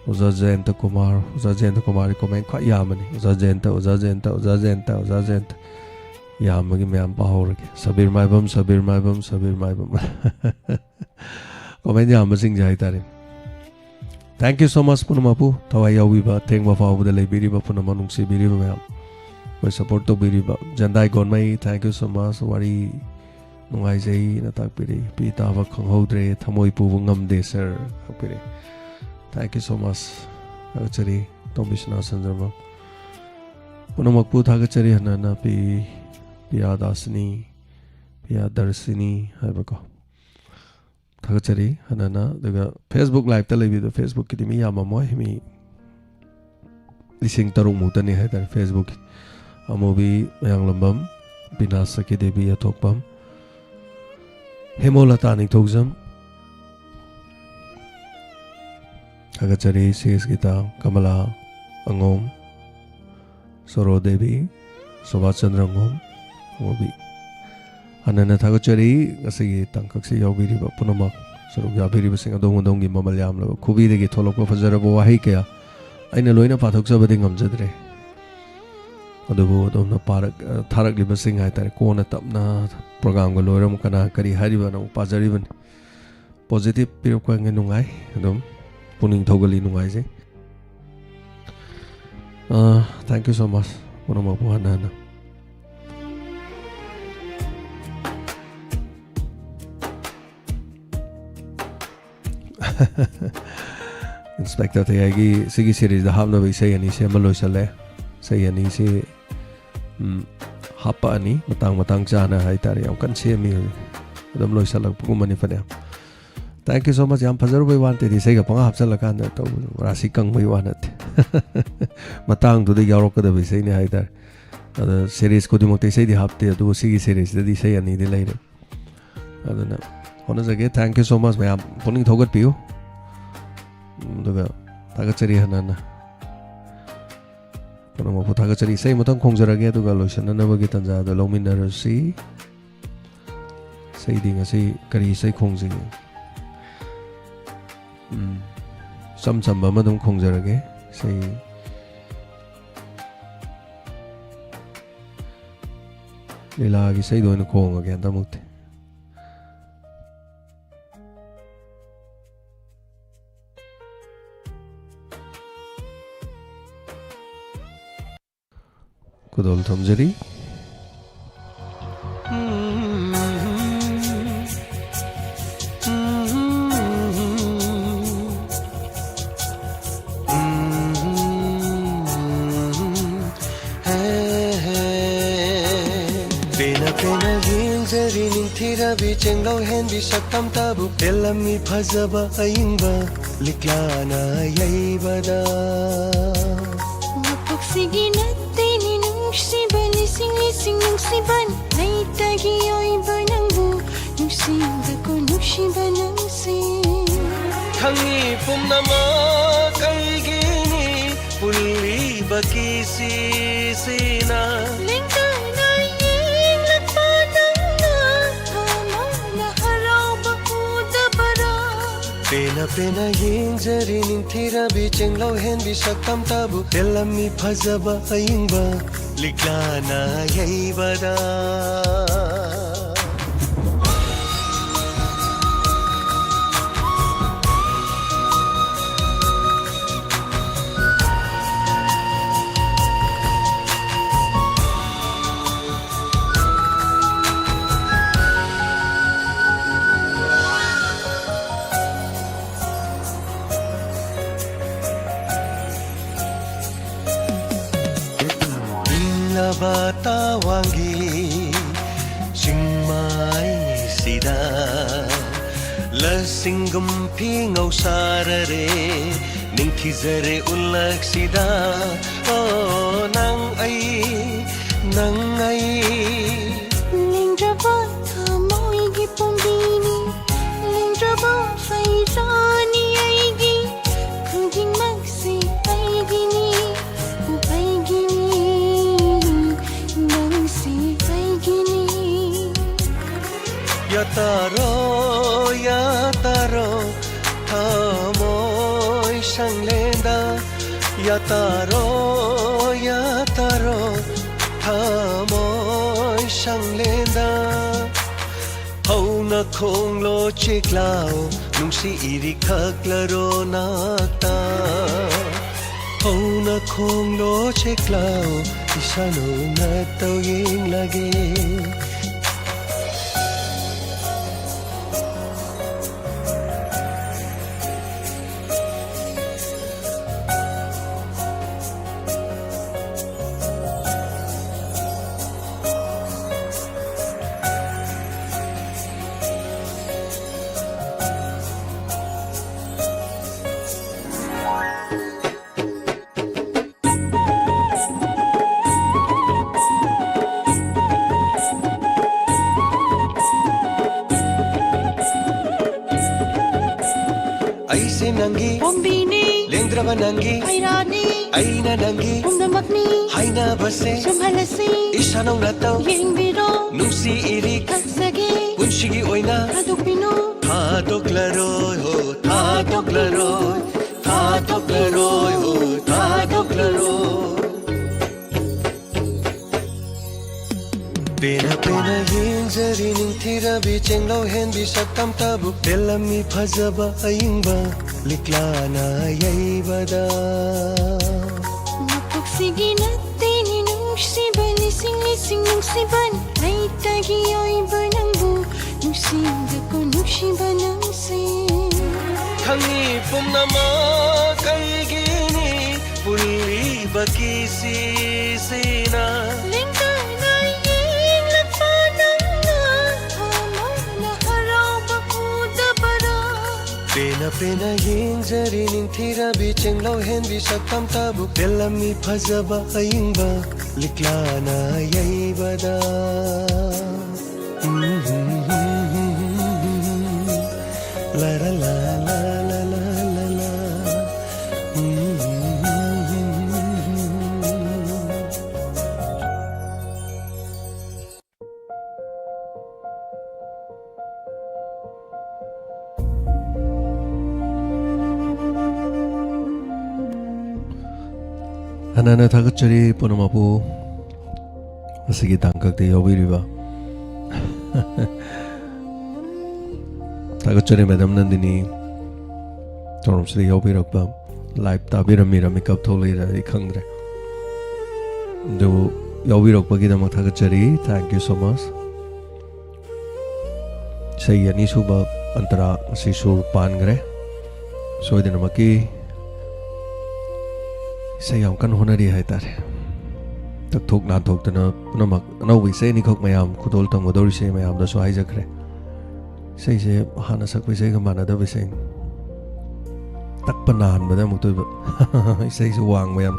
ꯑꯣꯖꯥ ꯖꯌꯟꯇ ꯀꯨꯃꯥꯔ, ꯑꯣꯖꯥ ꯖꯌꯟꯇ ꯀꯨꯃꯥꯔꯒꯤ comment ꯈ꯭ꯋꯥꯏ ꯌꯥꯝꯕꯅꯤ꯫ ꯑꯣꯖꯥ ꯖꯌꯟꯇ, ꯑꯣꯖꯥ ꯖꯌꯟꯇ, ꯑꯣꯖꯥ ꯖꯌꯟꯇ, ꯑꯣꯖꯥ ꯖꯌꯟꯇ꯫ ꯌꯥꯝꯕꯒꯤ ꯃꯌꯥꯝ ꯄꯥꯍꯧꯔꯒꯦ꯫ ꯁꯕꯤꯔ ꯃꯥꯏꯕꯝ, ꯁꯕꯤꯔ ꯃꯥꯏꯕꯝ, ꯁꯕꯤꯔ ꯃꯥꯏꯕꯝ꯫ Comment ꯌꯥꯝꯕꯁꯤꯡꯁꯦ ꯍꯥꯏꯇꯥꯔꯦ꯫ Thank you so much ꯄꯨꯝꯅꯃꯛꯄꯨ, ꯊꯋꯥꯏ ꯌꯥꯎꯕꯤꯕ, ꯊꯦꯡꯕ ꯐꯥꯎꯕꯗ ꯂꯩꯕꯤꯔꯤꯕ ꯄꯨꯝꯅꯃꯛ, ꯅꯨꯡꯁꯤꯕꯤꯔꯤꯕ ꯃꯌꯥꯝ, ꯑꯩꯈꯣꯏ support ꯇꯧꯕꯤꯔꯤꯕ꯫ ꯖꯟꯗꯥꯏ ꯒꯣꯟꯃꯩ, thank you so much꯫ ꯋꯥꯔꯤ ꯅꯨꯡꯉꯥꯏꯖꯩꯅ ꯇꯥꯛꯄꯤꯔꯛꯏ꯫ ꯄꯤ ꯇꯥꯕ ꯈꯪꯍꯧꯗ꯭ꯔꯦ, ꯊꯃꯣꯏ ꯄꯨꯕ ꯉꯝꯗꯦ sir ꯇꯥꯛꯄꯤꯔꯛꯏ꯫ Thank you so much꯫ ꯊꯥꯒꯠꯆꯔꯤ꯫ ꯇꯣꯝꯕꯤꯁꯅꯥ ꯁꯟꯖꯔꯃ ꯄꯨꯝꯅꯃꯛꯄꯨ ꯊꯥꯒꯠꯆꯔꯤ꯫ ꯍꯟꯅ ꯍꯟꯅ ꯄꯤ, ꯄꯤꯌꯥ ꯗꯥꯁꯤꯅꯤ, ꯄꯤꯌꯥ ꯗꯔꯁꯤꯅꯤ ꯍꯥꯏꯕꯀꯣ꯫ ꯊꯥꯒꯠꯆꯔꯤ ꯍꯟꯅ ꯍꯟꯅ꯫ ꯑꯗꯨꯒ Facebook liveꯇ ꯂꯩꯕꯤꯗꯣ, Facebookꯀꯤꯗꯤ ꯃꯤ ꯌꯥꯝꯃꯝꯃꯣꯏ, ꯃꯤ ꯂꯤꯁꯤꯡ ꯇꯔꯨꯛ ꯃꯨꯛꯇꯅꯤ ꯍꯥꯏꯇꯥꯔꯦ Facebookꯀꯤ꯫ ꯑꯃꯨꯕꯤ ꯃꯌꯥꯡꯂꯝꯕꯝ, ꯕꯤꯅꯥ ꯁꯈꯤ ꯗꯦꯕꯤ ꯑꯊꯣꯛꯄꯝ, ꯍꯦꯃꯣꯂꯇꯥ ꯅꯤꯡꯊꯧꯖꯝ, ꯊꯥꯒꯠꯆꯔꯤ꯫ C S guitar, Kamala ꯑꯉꯣꯝ, ꯁꯣꯔꯣ Devi, Subhas Chandra ꯑꯉꯣꯝ, ꯑꯉꯣꯝꯕꯤ꯫ ꯍꯟꯅ ꯍꯟꯅ ꯊꯥꯒꯠꯆꯔꯤ ꯉꯁꯤꯒꯤ ꯇꯥꯡꯀꯛꯁꯤ ꯌꯥꯎꯕꯤꯔꯤꯕ ꯄꯨꯝꯅꯃꯛ꯫ ꯁꯔꯨꯛ ꯌꯥꯕꯤꯔꯤꯕꯁꯤꯡ ꯑꯗꯣꯝ ꯑꯗꯣꯝꯒꯤ ꯃꯃꯜ ꯌꯥꯝꯂꯕ ꯈꯨꯕꯤꯗꯒꯤ ꯊꯣꯛꯂꯛꯄ ꯐꯖꯔꯕ ꯋꯥꯍꯩ ꯀꯌꯥ ꯑꯩꯅ ꯂꯣꯏꯅ ꯄꯥꯊꯣꯛꯆꯕꯗꯤ ꯉꯝꯖꯗ꯭ꯔꯦ꯫ ꯑꯗꯨꯕꯨ ꯑꯗꯣꯝꯅ ꯄꯥꯔꯛ-, ꯑ, ꯊꯥꯔꯛꯂꯤꯕꯁꯤꯡ ꯍꯥꯏꯇꯥꯔꯦ, ꯀꯣꯟꯅ ꯇꯞꯅ ꯄ꯭ꯔꯣꯒꯥꯝꯒ ꯂꯣꯏꯔ ꯑꯃꯨꯛ ꯀꯅꯥ ꯀꯔꯤ ꯍꯥꯏꯔꯤꯕꯅ ꯑꯃꯨꯛ ꯄꯥꯖꯔꯤꯕꯅꯤ꯫ ꯄꯣꯖꯤꯇꯤꯚ ꯄꯤꯔꯛꯄ ꯉꯥꯏ ꯅꯨꯡꯉꯥꯏ, ꯑꯗꯨꯝ ꯄꯨꯛꯅꯤꯡ ꯊꯧꯒꯠꯂꯤ, ꯅꯨꯡꯉꯥꯏꯖꯩ꯫ ꯑ, thank you so much ꯄꯨꯝꯅꯃꯛꯄꯨ ꯍꯟꯅ ꯍꯟꯅ꯫ ꯏꯟꯁꯄꯦꯛꯇꯔ ꯊꯩꯌꯥꯏꯒꯤ ꯁꯤꯒꯤ ꯁꯤꯔꯤꯁꯇ ꯍꯥꯞꯅꯕ ꯏꯁꯩ ꯑꯅꯤ ꯁꯦꯝꯕ ꯂꯣꯏꯁꯜꯂꯦ꯫ ꯏꯁꯩ ꯑꯅꯤꯁꯤ, ꯎꯝ, ꯍꯥꯞꯄꯛꯑꯅꯤ ꯃꯇꯥꯡ ꯃꯇꯥꯡ ꯆꯥꯅ ꯍꯥꯏꯇꯥꯔꯦ꯫ ꯌꯥꯝ ꯀꯟꯅ ꯁꯦꯝꯃꯤ ꯍꯧꯖꯤꯛ꯫ ꯑꯗꯨꯝ ꯂꯣꯏꯁꯜꯂꯛꯄꯒꯨꯝꯕꯅꯤ ꯐꯅꯌꯥꯝ꯫ Thank you so much꯫ ꯌꯥꯝ ꯐꯖꯔꯨꯕꯩ ꯋꯥ ꯅꯠꯇꯦ, ꯏꯁꯩꯒ ꯄꯪꯍꯥꯞ ꯍꯥꯞꯆꯜꯂꯀꯥꯟꯗ ꯇꯧꯕ, ꯔꯥꯁꯤ ꯀꯪꯕꯩ ꯋꯥ ꯅꯠꯇꯦ꯫ ꯃꯇꯥꯡꯗꯨꯗ ꯌꯥꯎꯔꯛꯀꯗꯕ ꯏꯁꯩꯅꯤ ꯍꯥꯏꯇꯥꯔꯦ꯫ ꯑꯗ ꯁꯤꯔꯤꯁ ꯈꯨꯗꯤꯡꯃꯛꯇ ꯏꯁꯩꯗꯤ ꯍꯥꯞꯇꯦ, ꯑꯗꯨꯕꯨ ꯁꯤꯒꯤ ꯁꯤꯔꯤꯁꯇꯗꯤ ꯏꯁꯩ ꯑꯅꯤꯗꯤ ꯂꯩꯔꯦ꯫ ꯑꯗꯨꯅ ꯍꯣꯠꯅꯖꯒꯦ꯫ Thank you so much ꯃꯌꯥꯝ꯫ ꯄꯨꯛꯅꯤꯡ ꯊꯧꯒꯠꯄꯤꯌꯨ꯫ ꯑꯗꯨꯒ ꯊꯥꯒꯠꯆꯔꯤ ꯍꯟꯅ ꯍꯟꯅ꯫ ꯄꯨꯝꯅꯃꯛꯄꯨ ꯊꯥꯒꯠꯆꯔꯤ꯫ ꯏꯁꯩ ꯑꯃꯇꯪ ꯈꯣꯡꯖꯔꯒꯦ, ꯑꯗꯨꯒ ꯂꯣꯏꯁꯤꯟꯅꯅꯕꯒꯤ ꯇꯥꯟꯖꯥꯗ ꯂꯧꯃꯤꯟꯅꯔꯁꯤ꯫ ꯏꯁꯩꯗꯤ ꯉꯁꯤ ꯀꯔꯤ ꯏꯁꯩ ꯈꯣꯡꯁꯤꯒꯦ? ꯎꯝ, ꯏꯆꯝ ꯆꯝꯕ ꯑꯃ ꯑꯗꯨꯝ ꯈꯣꯡꯖꯔꯒꯦ꯫ ꯏꯁꯩ ꯂꯤꯂꯥꯒꯤ ꯏꯁꯩꯗꯣ ꯑꯣꯏꯅ ꯈꯣꯡꯉꯒꯦ ꯍꯟꯗꯛꯃꯨꯛꯇꯤ꯫ ꯈꯨꯗꯣꯜ ꯊꯝꯖꯔꯤ꯫ ꯄꯦꯟꯅ ꯄꯦꯟꯅ ꯌꯦꯡꯖꯔꯤ ꯅꯤꯡꯊꯤꯔꯕꯤ ꯆꯦꯡꯂꯧ ꯍꯦꯟꯕꯤ ꯁꯛꯇꯝꯇꯕꯨ ꯄꯦꯜꯂꯝꯃꯤ ꯐꯖꯕ ꯑꯏꯪꯕ ꯂꯤꯛꯂꯥꯅ ꯌꯩꯕꯗ꯫ ꯃꯄꯣꯛꯁꯤꯒꯤ ꯅꯠꯇꯦꯅꯤ ꯅꯨꯡꯁꯤꯕ ꯂꯤꯁꯤꯡ ꯂꯤꯁꯤꯡ ꯅꯨꯡꯁꯤꯕ ꯂꯩꯇꯒꯤ ꯑꯣꯏꯕ ꯅꯪꯕꯨ ꯅꯨꯡꯁꯤꯕꯀꯣ ꯅꯨꯡꯁꯤꯕ ꯅꯪꯁꯤ꯫ ꯈꯪꯉꯤ ꯄꯨꯝꯅꯃꯛ ꯑꯩꯒꯤꯅꯤ ꯄꯨꯜꯂꯤꯕ ꯀꯤꯁꯤꯁꯤꯅ꯫ ꯂꯦꯡꯗꯅ ꯌꯦꯡꯂꯛꯄ ꯅꯪꯅ ꯊꯃꯣꯏꯅ ꯍꯔꯥꯎꯕ ꯎꯗꯕꯔꯥ? ꯄꯦꯟꯅ ꯄꯦꯟꯅ ꯌꯦꯡꯖꯔꯤ ꯅꯤꯡꯊꯤꯔꯕꯤ ꯆꯦꯡꯂꯧ ꯍꯦꯟꯕꯤ ꯁꯛꯇꯝꯇꯕꯨ꯫ ꯇꯦꯜꯂꯝꯃꯤ ꯐꯖꯕ ꯑꯏꯪꯕ ꯂꯤꯛꯂꯥꯅ ꯌꯩꯕꯗ꯫ ꯏꯪꯂꯕ ꯇꯋꯥꯡꯒꯤ ꯆꯤꯡꯃꯥꯏꯁꯤꯗ ꯂꯁꯤꯡꯒꯨꯝ ꯐꯤꯉꯧ ꯁꯥꯔꯔꯦ, ꯅꯤꯡꯊꯤꯖꯔꯦ ꯎꯜꯂꯛꯁꯤꯗ꯫ ꯑꯣ, ꯅꯪ ꯑꯩ, ꯅꯪ ꯑꯩ꯫ ꯂꯦꯡꯗ꯭ꯔꯕ ꯊꯃꯣꯏꯒꯤ ꯄꯣꯝꯕꯤꯅꯤ, ꯂꯦꯡꯗ꯭ꯔꯕ ꯐꯩꯖꯥꯅꯤ ꯑꯩꯒꯤ꯫ ꯈꯨꯗꯤꯡꯃꯛꯁꯤ ꯑꯩꯒꯤꯅꯤ, ꯑꯩꯒꯤꯅꯤ, ꯅꯪꯁꯤ ꯑꯩꯒꯤꯅꯤ꯫ ꯌꯥꯇꯥꯔꯣ, ꯌꯥꯇꯥꯔꯣ, ꯊꯃꯣꯏ ꯁꯪꯂꯦꯟꯗ꯫ ꯌꯥꯇꯥꯔꯣ, ꯌꯥꯇꯥꯔꯣ, ꯊꯃꯣꯏ ꯁꯪꯂꯦꯟꯗ꯫ ꯍꯧꯅ ꯈꯣꯡꯂꯣ ꯆꯦꯛꯂꯥꯎ, ꯅꯨꯡꯁꯤ ꯏꯔꯤꯛ ꯈꯛꯂꯔꯣ ꯅꯥꯛꯇ꯫ ꯍꯧꯅ ꯈꯣꯡꯂꯣ ꯆꯦꯛꯂꯥꯎ, ꯏꯁꯥ ꯅꯧꯅ ꯇꯧ ꯌꯦꯡꯂꯒꯦ꯫ ꯑꯩꯁꯦ ꯅꯪꯒꯤ ꯄꯣꯝꯕꯤꯅꯤ꯫ ꯂꯦꯡꯗ꯭ꯔꯕ ꯅꯪꯒꯤ ꯐꯩꯔꯥꯅꯤ꯫ ꯑꯩꯅ ꯅꯪꯒꯤ ꯄꯨꯝꯅꯃꯛꯅꯤ꯫ ꯍꯥꯏꯅꯕꯁꯦ ꯆꯨꯝꯍꯜꯂꯁꯤ꯫ ꯏꯁꯥ ꯅꯧꯅ ꯇꯧ꯫ ꯌꯦꯡꯕꯤꯔꯣ꯫ ꯅꯨꯡꯁꯤ ꯏꯔꯤꯛ ꯀꯛꯆꯒꯦ꯫ ꯄꯨꯟꯁꯤꯒꯤ ꯑꯣꯏꯅ ꯊꯥꯗꯣꯛꯄꯤꯅꯨ꯫ ꯊꯥꯗꯣꯛꯂꯔꯣꯏ ꯍꯣ꯫ ꯂꯧꯍꯦꯟꯕꯤ ꯁꯛꯇꯝꯇꯕꯨ ꯄꯦꯜꯂꯝꯃꯤ ꯐꯖꯕ ꯑꯏꯪꯕ ꯂꯤꯛꯂꯥꯅ ꯌꯩꯕꯗ꯫ ꯃꯄꯣꯛꯁꯤꯒꯤ ꯅꯠꯇꯦꯅꯦ ꯅꯨꯡꯁꯤꯕ ꯂꯤꯁꯤꯡ ꯂꯤꯁꯤꯡ ꯅꯨꯡꯁꯤꯕꯅ ꯑꯩꯇꯒꯤ ꯑꯣꯏꯕ ꯅꯪꯕꯨ ꯅꯨꯡꯁꯤꯗꯀꯣ ꯅꯨꯡꯁꯤꯕ ꯅꯪꯁꯦ꯫ ꯈꯪꯉꯤ ꯄꯨꯝꯅꯃꯛ ꯑꯩꯒꯤꯅꯤ ꯄꯨꯜꯂꯤꯕ ꯀꯤꯁꯤꯁꯤꯅ꯫ ꯂꯦꯡꯗꯅ ꯌꯦꯡꯂꯛꯄ ꯅꯪꯅ ꯊꯃꯣꯏꯅ ꯍꯔꯥꯎꯕ ꯎꯗꯕꯔꯥ? ꯄꯦꯟꯅ ꯄꯦꯟꯅ ꯌꯦꯡꯖꯔꯤ ꯅꯤꯡꯊꯤꯔꯕꯤ ꯆꯦꯡꯂꯧ ꯍꯦꯟꯕꯤ ꯁꯛꯇꯝꯇꯕꯨ ꯄꯦꯜꯂꯝꯃꯤ ꯐꯖꯕ ꯑꯏꯪꯕ ꯂꯤꯛꯂꯥꯅ ꯌꯩꯕꯗ꯫ ꯂꯔ ꯂ ꯂ ꯂ ꯂ ꯂ ꯂ꯫ ꯍꯥꯟꯅ ꯊꯥꯒꯠꯆꯔꯤ ꯄꯨꯝꯅꯃꯛꯄꯨ ꯉꯁꯤꯒꯤ ꯇꯥꯡꯀꯛꯇ ꯌꯥꯎꯕꯤꯔꯤꯕ꯫ ꯊꯥꯒꯠꯆꯔꯤ ꯃꯦꯗꯥꯝ ꯅꯟꯗꯤꯅꯤ ꯊꯧꯔꯝꯁꯤꯗ ꯌꯥꯎꯕꯤꯔꯛꯄ꯫ ꯂꯥꯏꯚ ꯇꯥꯕꯤꯔꯝꯃꯤꯔ ꯃꯤꯀꯞ ꯊꯣꯛꯂꯛꯏꯔ ꯑꯩ ꯈꯪꯗ꯭ꯔꯦ꯫ ꯑꯗꯨꯕꯨ ꯌꯥꯎꯕꯤꯔꯛꯄꯒꯤꯗꯃꯛ ꯊꯥꯒꯠꯆꯔꯤ꯫ Thank you so much꯫ ꯏꯁꯩ ꯑꯅꯤꯁꯨꯕ ꯑꯟꯇꯔꯥ ꯑꯁꯤ ꯁꯨꯔ ꯄꯥꯟꯈ꯭ꯔꯦ꯫ ꯁꯣꯏꯗꯅꯃꯛꯀꯤ ꯏꯁꯩ ꯌꯥꯝ ꯀꯟꯅ ꯍꯣꯠꯅꯔꯤ ꯍꯥꯏꯇꯥꯔꯦ꯫ ꯇꯛꯊꯣꯛ ꯅꯥꯟꯊꯣꯛꯇꯅ ꯄꯨꯝꯅꯃꯛ ꯑꯅꯧꯕ ꯏꯁꯩ ꯑꯅꯤꯈꯛ ꯃꯌꯥꯝ ꯈꯨꯗꯣꯜ ꯇꯝꯒꯗꯧꯔꯤꯁꯦ ꯃꯌꯥꯝꯗꯁꯨ ꯍꯥꯏꯖꯈ꯭ꯔꯦ꯫ ꯏꯁꯩꯁꯦ ꯍꯥꯟꯅ ꯁꯛꯄ ꯏꯁꯩꯒ ꯃꯥꯟꯅꯗꯕ ꯏꯁꯩ꯫ ꯇꯛꯄ ꯅꯥꯟꯕꯗ ꯑꯃꯨꯛꯇꯣꯏꯕ꯫ ꯏꯁꯩꯁꯨ ꯋꯥꯡꯕ ꯌꯥꯝ꯫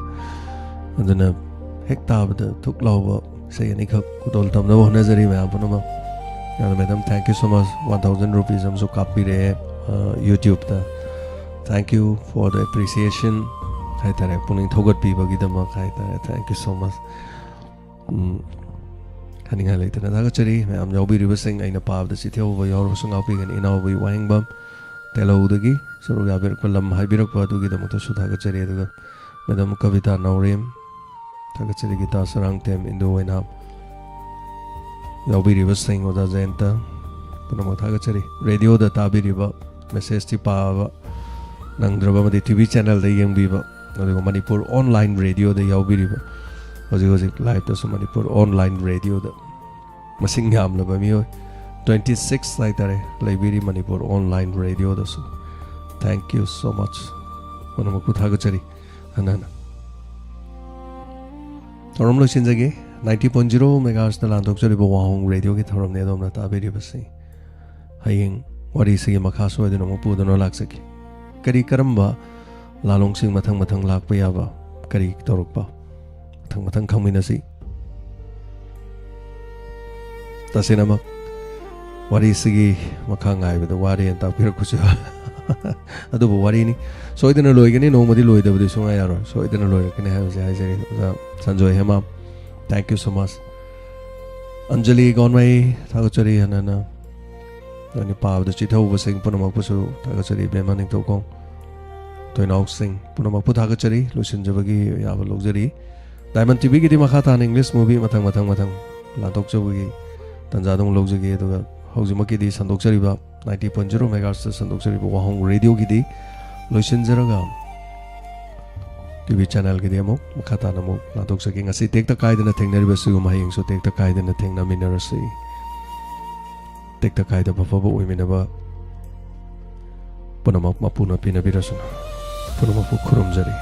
ꯑꯗꯨꯅ ꯍꯦꯛ ꯇꯥꯕꯗ ꯊꯨꯛ ꯂꯥꯎꯕ ꯏꯁꯩ ꯑꯅꯤꯈꯛ ꯈꯨꯗꯣꯜ ꯇꯝꯅꯕ ꯍꯣꯠꯅꯖꯔꯤ ꯃꯌꯥꯝ ꯄꯨꯝꯅꯃꯛ꯫ ꯑꯗꯣ madam, thank you so much, one thousand rupees ꯑꯃꯁꯨ ꯀꯥꯞꯄꯤꯔꯛꯑꯦ, ꯑ, YouTube-ꯇ꯫ Thank you for the appreciation ꯍꯥꯏꯇꯥꯔꯦ, ꯄꯨꯛꯅꯤꯡ ꯊꯧꯒꯠꯄꯤꯕꯒꯤꯗꯃꯛ ꯍꯥꯏꯇꯥꯔꯦ꯫ Thank you so much꯫ ꯎꯝ, ꯍꯥꯏꯅꯤꯡꯉꯥꯏ ꯂꯩꯇꯅ ꯊꯥꯒꯠꯆꯔꯤ꯫ ꯃꯌꯥꯝ ꯌꯥꯎꯕꯤꯔꯤꯕꯁꯤꯡ, ꯑꯩꯅ ꯄꯥꯕꯗ ꯆꯤꯊꯍꯧꯕ ꯌꯥꯎꯔꯕꯁꯨ ꯉꯥꯛꯄꯤꯒꯅꯤ꯫ ꯏꯅꯥꯎꯕꯤ ꯋꯥꯍꯦꯡꯕꯝ ꯇꯦꯂꯧꯗꯒꯤ ꯁꯔꯨꯛ ꯌꯥꯕꯤꯔꯛꯄ, ꯂꯝ ꯍꯥꯏꯕꯤꯔꯛꯄ ꯑꯗꯨꯒꯤꯗꯃꯛꯇꯁꯨ ꯊꯥꯒꯠꯆꯔꯤ꯫ ꯑꯗꯨꯒ ꯃꯦꯗꯥꯝ ꯀꯕꯤꯇꯥ ꯅꯥꯎꯔꯦꯝ, ꯊꯥꯒꯠꯆꯔꯤ꯫ ꯒꯤꯇꯥ ꯁꯔꯥꯡꯊꯦꯝ, ꯏꯟꯗꯨ ꯑꯣꯏꯅꯥꯝ, ꯌꯥꯎꯕꯤꯔꯤꯕꯁꯤꯡ, ꯑꯣꯖꯥ ꯖꯌꯟꯇ, ꯄꯨꯝꯅꯃꯛ ꯊꯥꯒꯠꯆꯔꯤ꯫ ꯔꯦꯗꯤꯑꯣꯗ ꯇꯥꯕꯤꯔꯤꯕ, ꯃꯦꯁꯦꯖꯇꯤ ꯄꯥꯕ ꯅꯪꯗ꯭ꯔꯕ ꯑꯃꯗꯤ ꯇꯤ ꯚꯤ ꯆꯦꯅꯦꯜꯗ ꯌꯦꯡꯕꯤꯕ, ꯑꯗꯨꯒ ꯃꯅꯤꯄꯨꯔ ꯑꯣꯟꯂꯥꯏꯟ ꯔꯦꯗꯤꯑꯣꯗ ꯌꯥꯎꯕꯤꯔꯤꯕ, ꯍꯧꯖꯤꯛ ꯍꯧꯖꯤꯛ ꯂꯥꯏꯞꯇꯁꯨ ꯃꯅꯤꯄꯨꯔ ꯑꯣꯟꯂꯥꯏꯟ ꯔꯦꯗꯤꯑꯣꯗ ꯃꯁꯤꯡ ꯌꯥꯝꯂꯕ ꯃꯤꯑꯣꯏ twenty six ꯍꯥꯏꯇꯥꯔꯦ ꯂꯩꯕꯤꯔꯤ ꯃꯅꯤꯄꯨꯔ ꯑꯣꯟꯂꯥꯏꯟ ꯔꯦꯗꯤꯑꯣꯗꯁꯨ꯫ Thank you so much꯫ ꯄꯨꯝꯅꯃꯛꯄꯨ ꯊꯥꯒꯠꯆꯔꯤ꯫ ꯍꯟꯅ ꯍꯟꯅ ꯊꯧꯔꯝ ꯂꯣꯏꯁꯤꯟꯖꯒꯦ꯫ Ninety point zero megahertzꯇ ꯂꯥꯟꯊꯣꯛꯆꯔꯤꯕ ꯋꯥꯍꯣꯡ ꯔꯦꯗꯤꯑꯣꯒꯤ ꯊꯧꯔꯝꯅꯤ ꯑꯗꯣꯝꯅ ꯇꯥꯕꯤꯔꯤꯕꯁꯤ꯫ ꯍꯌꯦꯡ ꯋꯥꯔꯤꯁꯤꯒꯤ ꯃꯈꯥ ꯁꯣꯏꯗꯅ ꯑꯃꯨꯛ ꯄꯨꯗꯨꯅ ꯂꯥꯛꯆꯒꯦ꯫ ꯀꯔꯤ ꯀꯔꯝꯕ ꯂꯥꯂꯣꯡꯁꯤꯡ ꯃꯊꯪ ꯃꯊꯪ ꯂꯥꯛꯄ ꯌꯥꯕ, ꯀꯔꯤ ꯇꯧꯔꯛꯄ, ꯃꯊꯪ ꯃꯊꯪ ꯈꯪꯃꯤꯟꯅꯁꯤ꯫ ꯇꯁꯦꯡꯅꯃꯛ ꯋꯥꯔꯤꯁꯤꯒꯤ ꯃꯈꯥ ꯉꯥꯏꯕꯗ ꯋꯥꯔꯦꯅ ꯇꯥꯛꯄꯤꯔꯛꯄꯁꯨ ꯌꯥꯎꯏ꯫ ꯑꯗꯨꯕꯨ ꯋꯥꯔꯤꯅꯤ, ꯁꯣꯏꯗꯅ ꯂꯣꯏꯒꯅꯤ, ꯅꯣꯡꯃꯗꯤ ꯂꯣꯏꯗꯕꯗꯤ ꯁꯨꯡꯌꯥ ꯌꯥꯔꯣꯏ, ꯁꯣꯏꯗꯅ ꯂꯣꯏꯔꯛꯀꯅꯤ ꯍꯥꯏꯕꯁꯦ ꯍꯥꯏꯖꯔꯤ꯫ ꯑꯣꯖꯥ Sanjoy Hemam, thank you so much꯫ Anjali ꯒꯣꯟꯃꯩ, ꯊꯥꯒꯠꯆꯔꯤ ꯍꯟꯅ ꯍꯟꯅ꯫ ꯅꯪꯒꯤ ꯄꯥꯕꯗ ꯆꯤꯊꯍꯧꯕꯁꯤꯡ ꯄꯨꯝꯅꯃꯛꯄꯨꯁꯨ ꯊꯥꯒꯠꯆꯔꯤ꯫ ꯏꯕꯦꯝꯃ ꯅꯤꯡꯊꯧꯈꯣꯡ, ꯇꯣꯏꯅꯥꯎꯁꯤꯡ ꯄꯨꯝꯅꯃꯛꯄꯨ ꯊꯥꯒꯠꯆꯔꯤ꯫ ꯂꯣꯏꯁꯤꯟꯖꯕꯒꯤ ꯌꯥꯕ ꯂꯧꯖꯔꯤ꯫ ꯗꯥꯏꯃꯟ ꯇꯤ ꯚꯤꯒꯤꯗꯤ ꯃꯈꯥ ꯇꯥꯅ ꯏꯪꯂꯤꯁ ꯃꯨꯚꯤ ꯃꯊꯪ ꯃꯊꯪ ꯃꯊꯪ ꯂꯥꯟꯊꯣꯛꯆꯕꯒꯤ ꯇꯥꯟꯖꯥꯗꯨ ꯑꯃꯨꯛ ꯂꯧꯖꯒꯦ꯫ ꯑꯗꯨꯒ ꯍꯧꯖꯤꯛꯃꯛꯀꯤꯗꯤ ꯁꯟꯗꯣꯛꯆꯔꯤꯕ ninety point zero megahertzꯇ ꯁꯟꯗꯣꯛꯆꯔꯤꯕ ꯋꯥꯍꯣꯡ ꯔꯦꯗꯤꯑꯣꯒꯤꯗꯤ ꯂꯣꯏꯁꯤꯟꯖꯔꯒ, ꯇꯤ ꯚꯤ ꯆꯦꯅꯦꯜꯒꯤꯗꯤ ꯑꯃꯨꯛ ꯃꯈꯥ ꯇꯥꯅ ꯑꯃꯨꯛ ꯂꯥꯟꯊꯣꯛꯆꯒꯦ꯫ ꯉꯁꯤ ꯇꯦꯛꯇ ꯀꯥꯏꯗꯅ ꯊꯦꯡꯅꯔꯤꯕꯁꯤꯒꯨꯝ ꯍꯌꯦꯡꯁꯨ ꯇꯦꯛꯇ ꯀꯥꯏꯗꯅ ꯊꯦꯡꯅꯃꯤꯟꯅꯔꯁꯤ꯫ ꯇꯦꯛꯇ ꯀꯥꯏꯗꯕ ꯐꯥꯎꯕ ꯑꯣꯏꯃꯤꯟꯅꯕ ꯄꯨꯝꯅꯃꯛ ꯃꯄꯨꯅ ꯄꯤꯅꯕꯤꯔꯁꯅꯨ꯫ ꯄꯨꯝꯅꯃꯛꯄꯨ ꯈꯨꯔꯨꯝꯖꯔꯤ꯫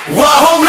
ꯋꯥꯍꯣꯡ